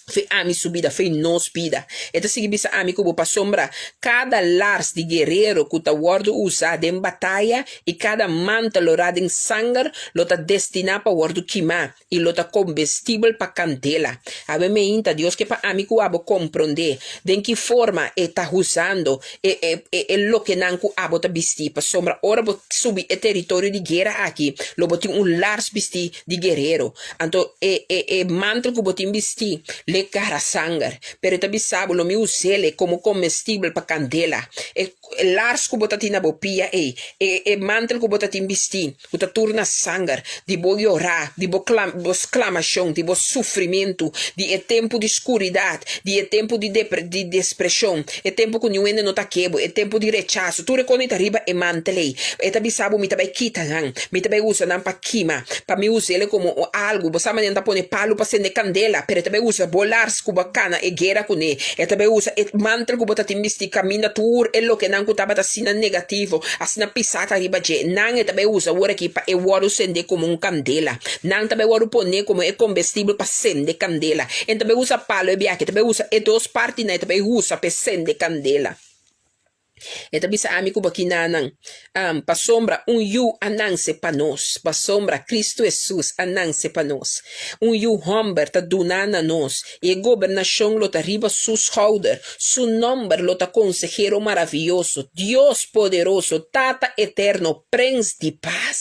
fe ami su bida, fe nos bida. E ta sigui bisa ami ku bo pasobra kada lars di guerero ku ta wòrdu usá den bataya i kada manta lorá den sanger lo ta destiná pa wòrdu kimá i lo ta kombestibel pa kandela. Awe meinta Dios ke pa ami ku abo komprondé den ki forma e ta usando E e e e lokenan ku abo ta bistí, pasobra ora bo subi e teritorio di guera aki, lo bo tin un lars bistí di guerero. Anto e e e mantel ku bo tin bistí, L'e gara sanger, pero e ta bisa bo, Lo mi us'el komo komestibel pa kandela. E lars ku bo ta tin na bo pia ei, e e mantel ku bo ta tin bistí, ku ta tur na sanger, di bo yorá, di bo bo sklamashon, di bo sufrimentu, di e tempu di skuridat, di e tempu di di despreshon, e tempu ku niun hende no ta ke bo, e tempu di rechaso, tur e kos ei ta riba e mantel ei. E ta bisa bo, Mi ta bai kita nan, mi ta bai usa nan pa kima, pa mi us'el komo un algu. Bo sa manera nan ta pone palu pa sende kandela, pero e ta bai usa bo lars ku bo a kana e guera kuné. E ta bai usa e mantel ku bo ta tin bistí kaminda tur e lokenan ku tabata asina negativo, asina pisá ta riba dje. Nan e ta bai usa wor aki pa e wòrdu sende komo un kandela. Nan ta bai wòrdu poné komo e kombestibel pa sende kandela. E ta bai usa palu e biaha, e ta bai usa e dos partinan e ta bai usa pa e sende kandela. E ta bisa ami ku bo kinanan, Am, pasobra un yu a nanse pa nos, pasobra Kristu Hesus a nanse pa nos. Un yu hòmber ta duná na nos, i e gobernashon lo ta riba su skouder. Su nòmber lo ta Konsehero Maravioso, Dios Poderoso, Tata Eterno, Prens di Pas.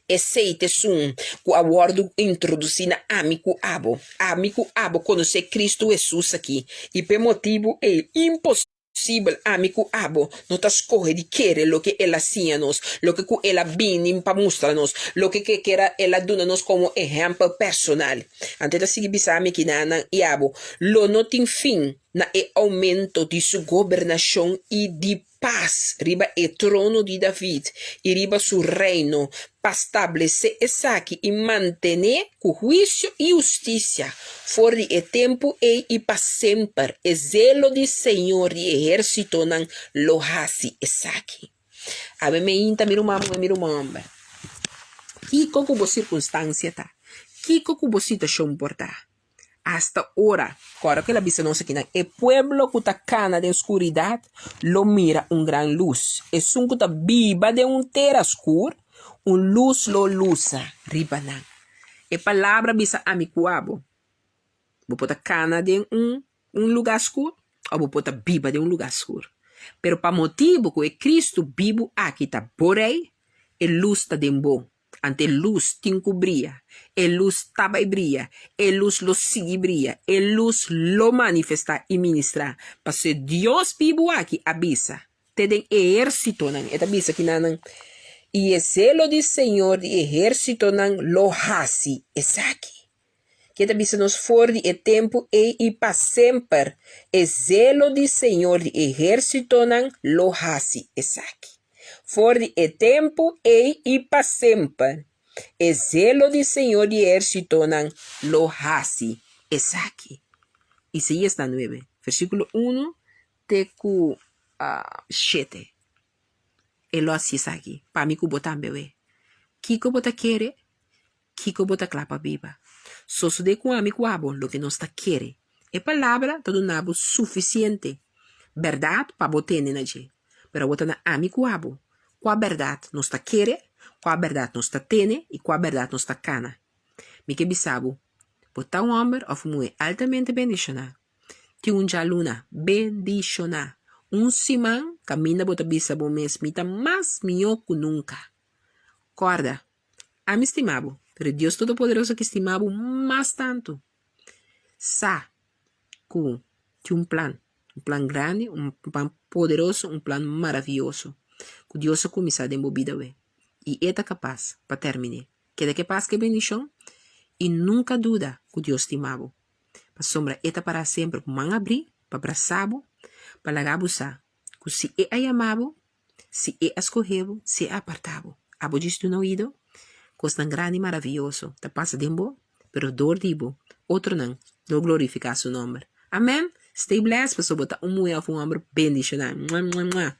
Esei ta esun ku a wòrdu introdusí na ami ku abo. Ami ku abo konosé Kristu Hesus aki, i p'e motibu ei imposibel. Posibel ami ku abo no ta skohe di kere loke el a siña nos, loke ku el a bini pa mustra nos, loke ke kera el a duna nos komo ehèmpel personal. Anto e ta sigui bisa ami kinanan i abo, Lo no tin fin na e oumento di su gobernashon i di pas riba e trono di David i riba su reino, pa stablesé esaki i mantené ku huisio i hustisia for di e tempu ei i pa semper. E zelo di Señor di ehérsitonan lo hasi esaki. Awe meinta mi ruman muhé, mi ruman hòmber, kiko ku bo sirkunstansia ta? Kiko ku bo situashon por ta? Asta ora, kòrda ku el a bisa nos akinan, e pueblo ku ta kana den skuridat lo mira un gran lus. Esun ku ta biba den un tera skur, un lus lo lusa riba nan. E palabra bisa ami ku abo. Bo por ta kana den un un lugá skur òf bo por ta biba den un lugá skur. Pero pa motibu ku e Kristu bibu aki ta bo Rei, e lus ta den bo. Ante e lus tin ku bria. E lus ta bai bria. E lus lo sigui bria. E lus lo manifestá i ministrá. Pasobra e Dios bibu aki a bisa te den ehérsitonan, e ta bisa kinanan, I e zelo di Señor di ehérsitonan lo hasi esaki. Ke ta bisa nos for di e tempu ei i pa semper, e zelo di Señor di ehérsitonan lo hasi esaki. For di e tempu ei i pa semper, e zelo di Señor di ehérsitonan lo hasi esaki. Isaías ta nuebe, versíkulo unu te ku shete. E lo hasi esaki pa mi ku bo tambe wee. Kiko bo ta kere? Kiko bo ta kla pa biba? Sosodé ku ami ku abo loke nos ta kere. E Palabra ta duna bo sufisiente bèrdat pa bo tene na dje. Pero awor ta na ami ku abo kua bèrdat nos ta kere, kua bèrdat nos ta tene i kua bèrdat nos ta kana. Mi ke bisa bo, bo ta un hòmber òf un muhé altamente bendishoná. Tin un djaluna bendishoná. Un siman kaminda bo ta bisa bo mes, Mi ta mas mihó ku nunka. Kòrda, Ami stima bo, pero e Dios Todopoderoso ki stima bo mas tantu. Sa ku tin un plan, un plan grandi, un plan poderoso, un plan maravioso ku Dios a kuminsá den bo bida awe i e ta kapas pa termin'é. Keda ku e pas ku e bendishon i nunka duda ku Dios stima bo, pasobra e ta pará semper ku man abrí pa brasá bo, pa laga bo sa ku si e a yama bo, Si E a skohe bo, si E a apartá bo, abo djis duna oido? Kosnan grandi i maravioso ta pasa den bo, pero dor di bo, otronan lo glorifiká Su nòmber. Amèn! Stay blessed, pasobra bo ta un muhé òf un hòmber bendishoná. Mua, mua, mua!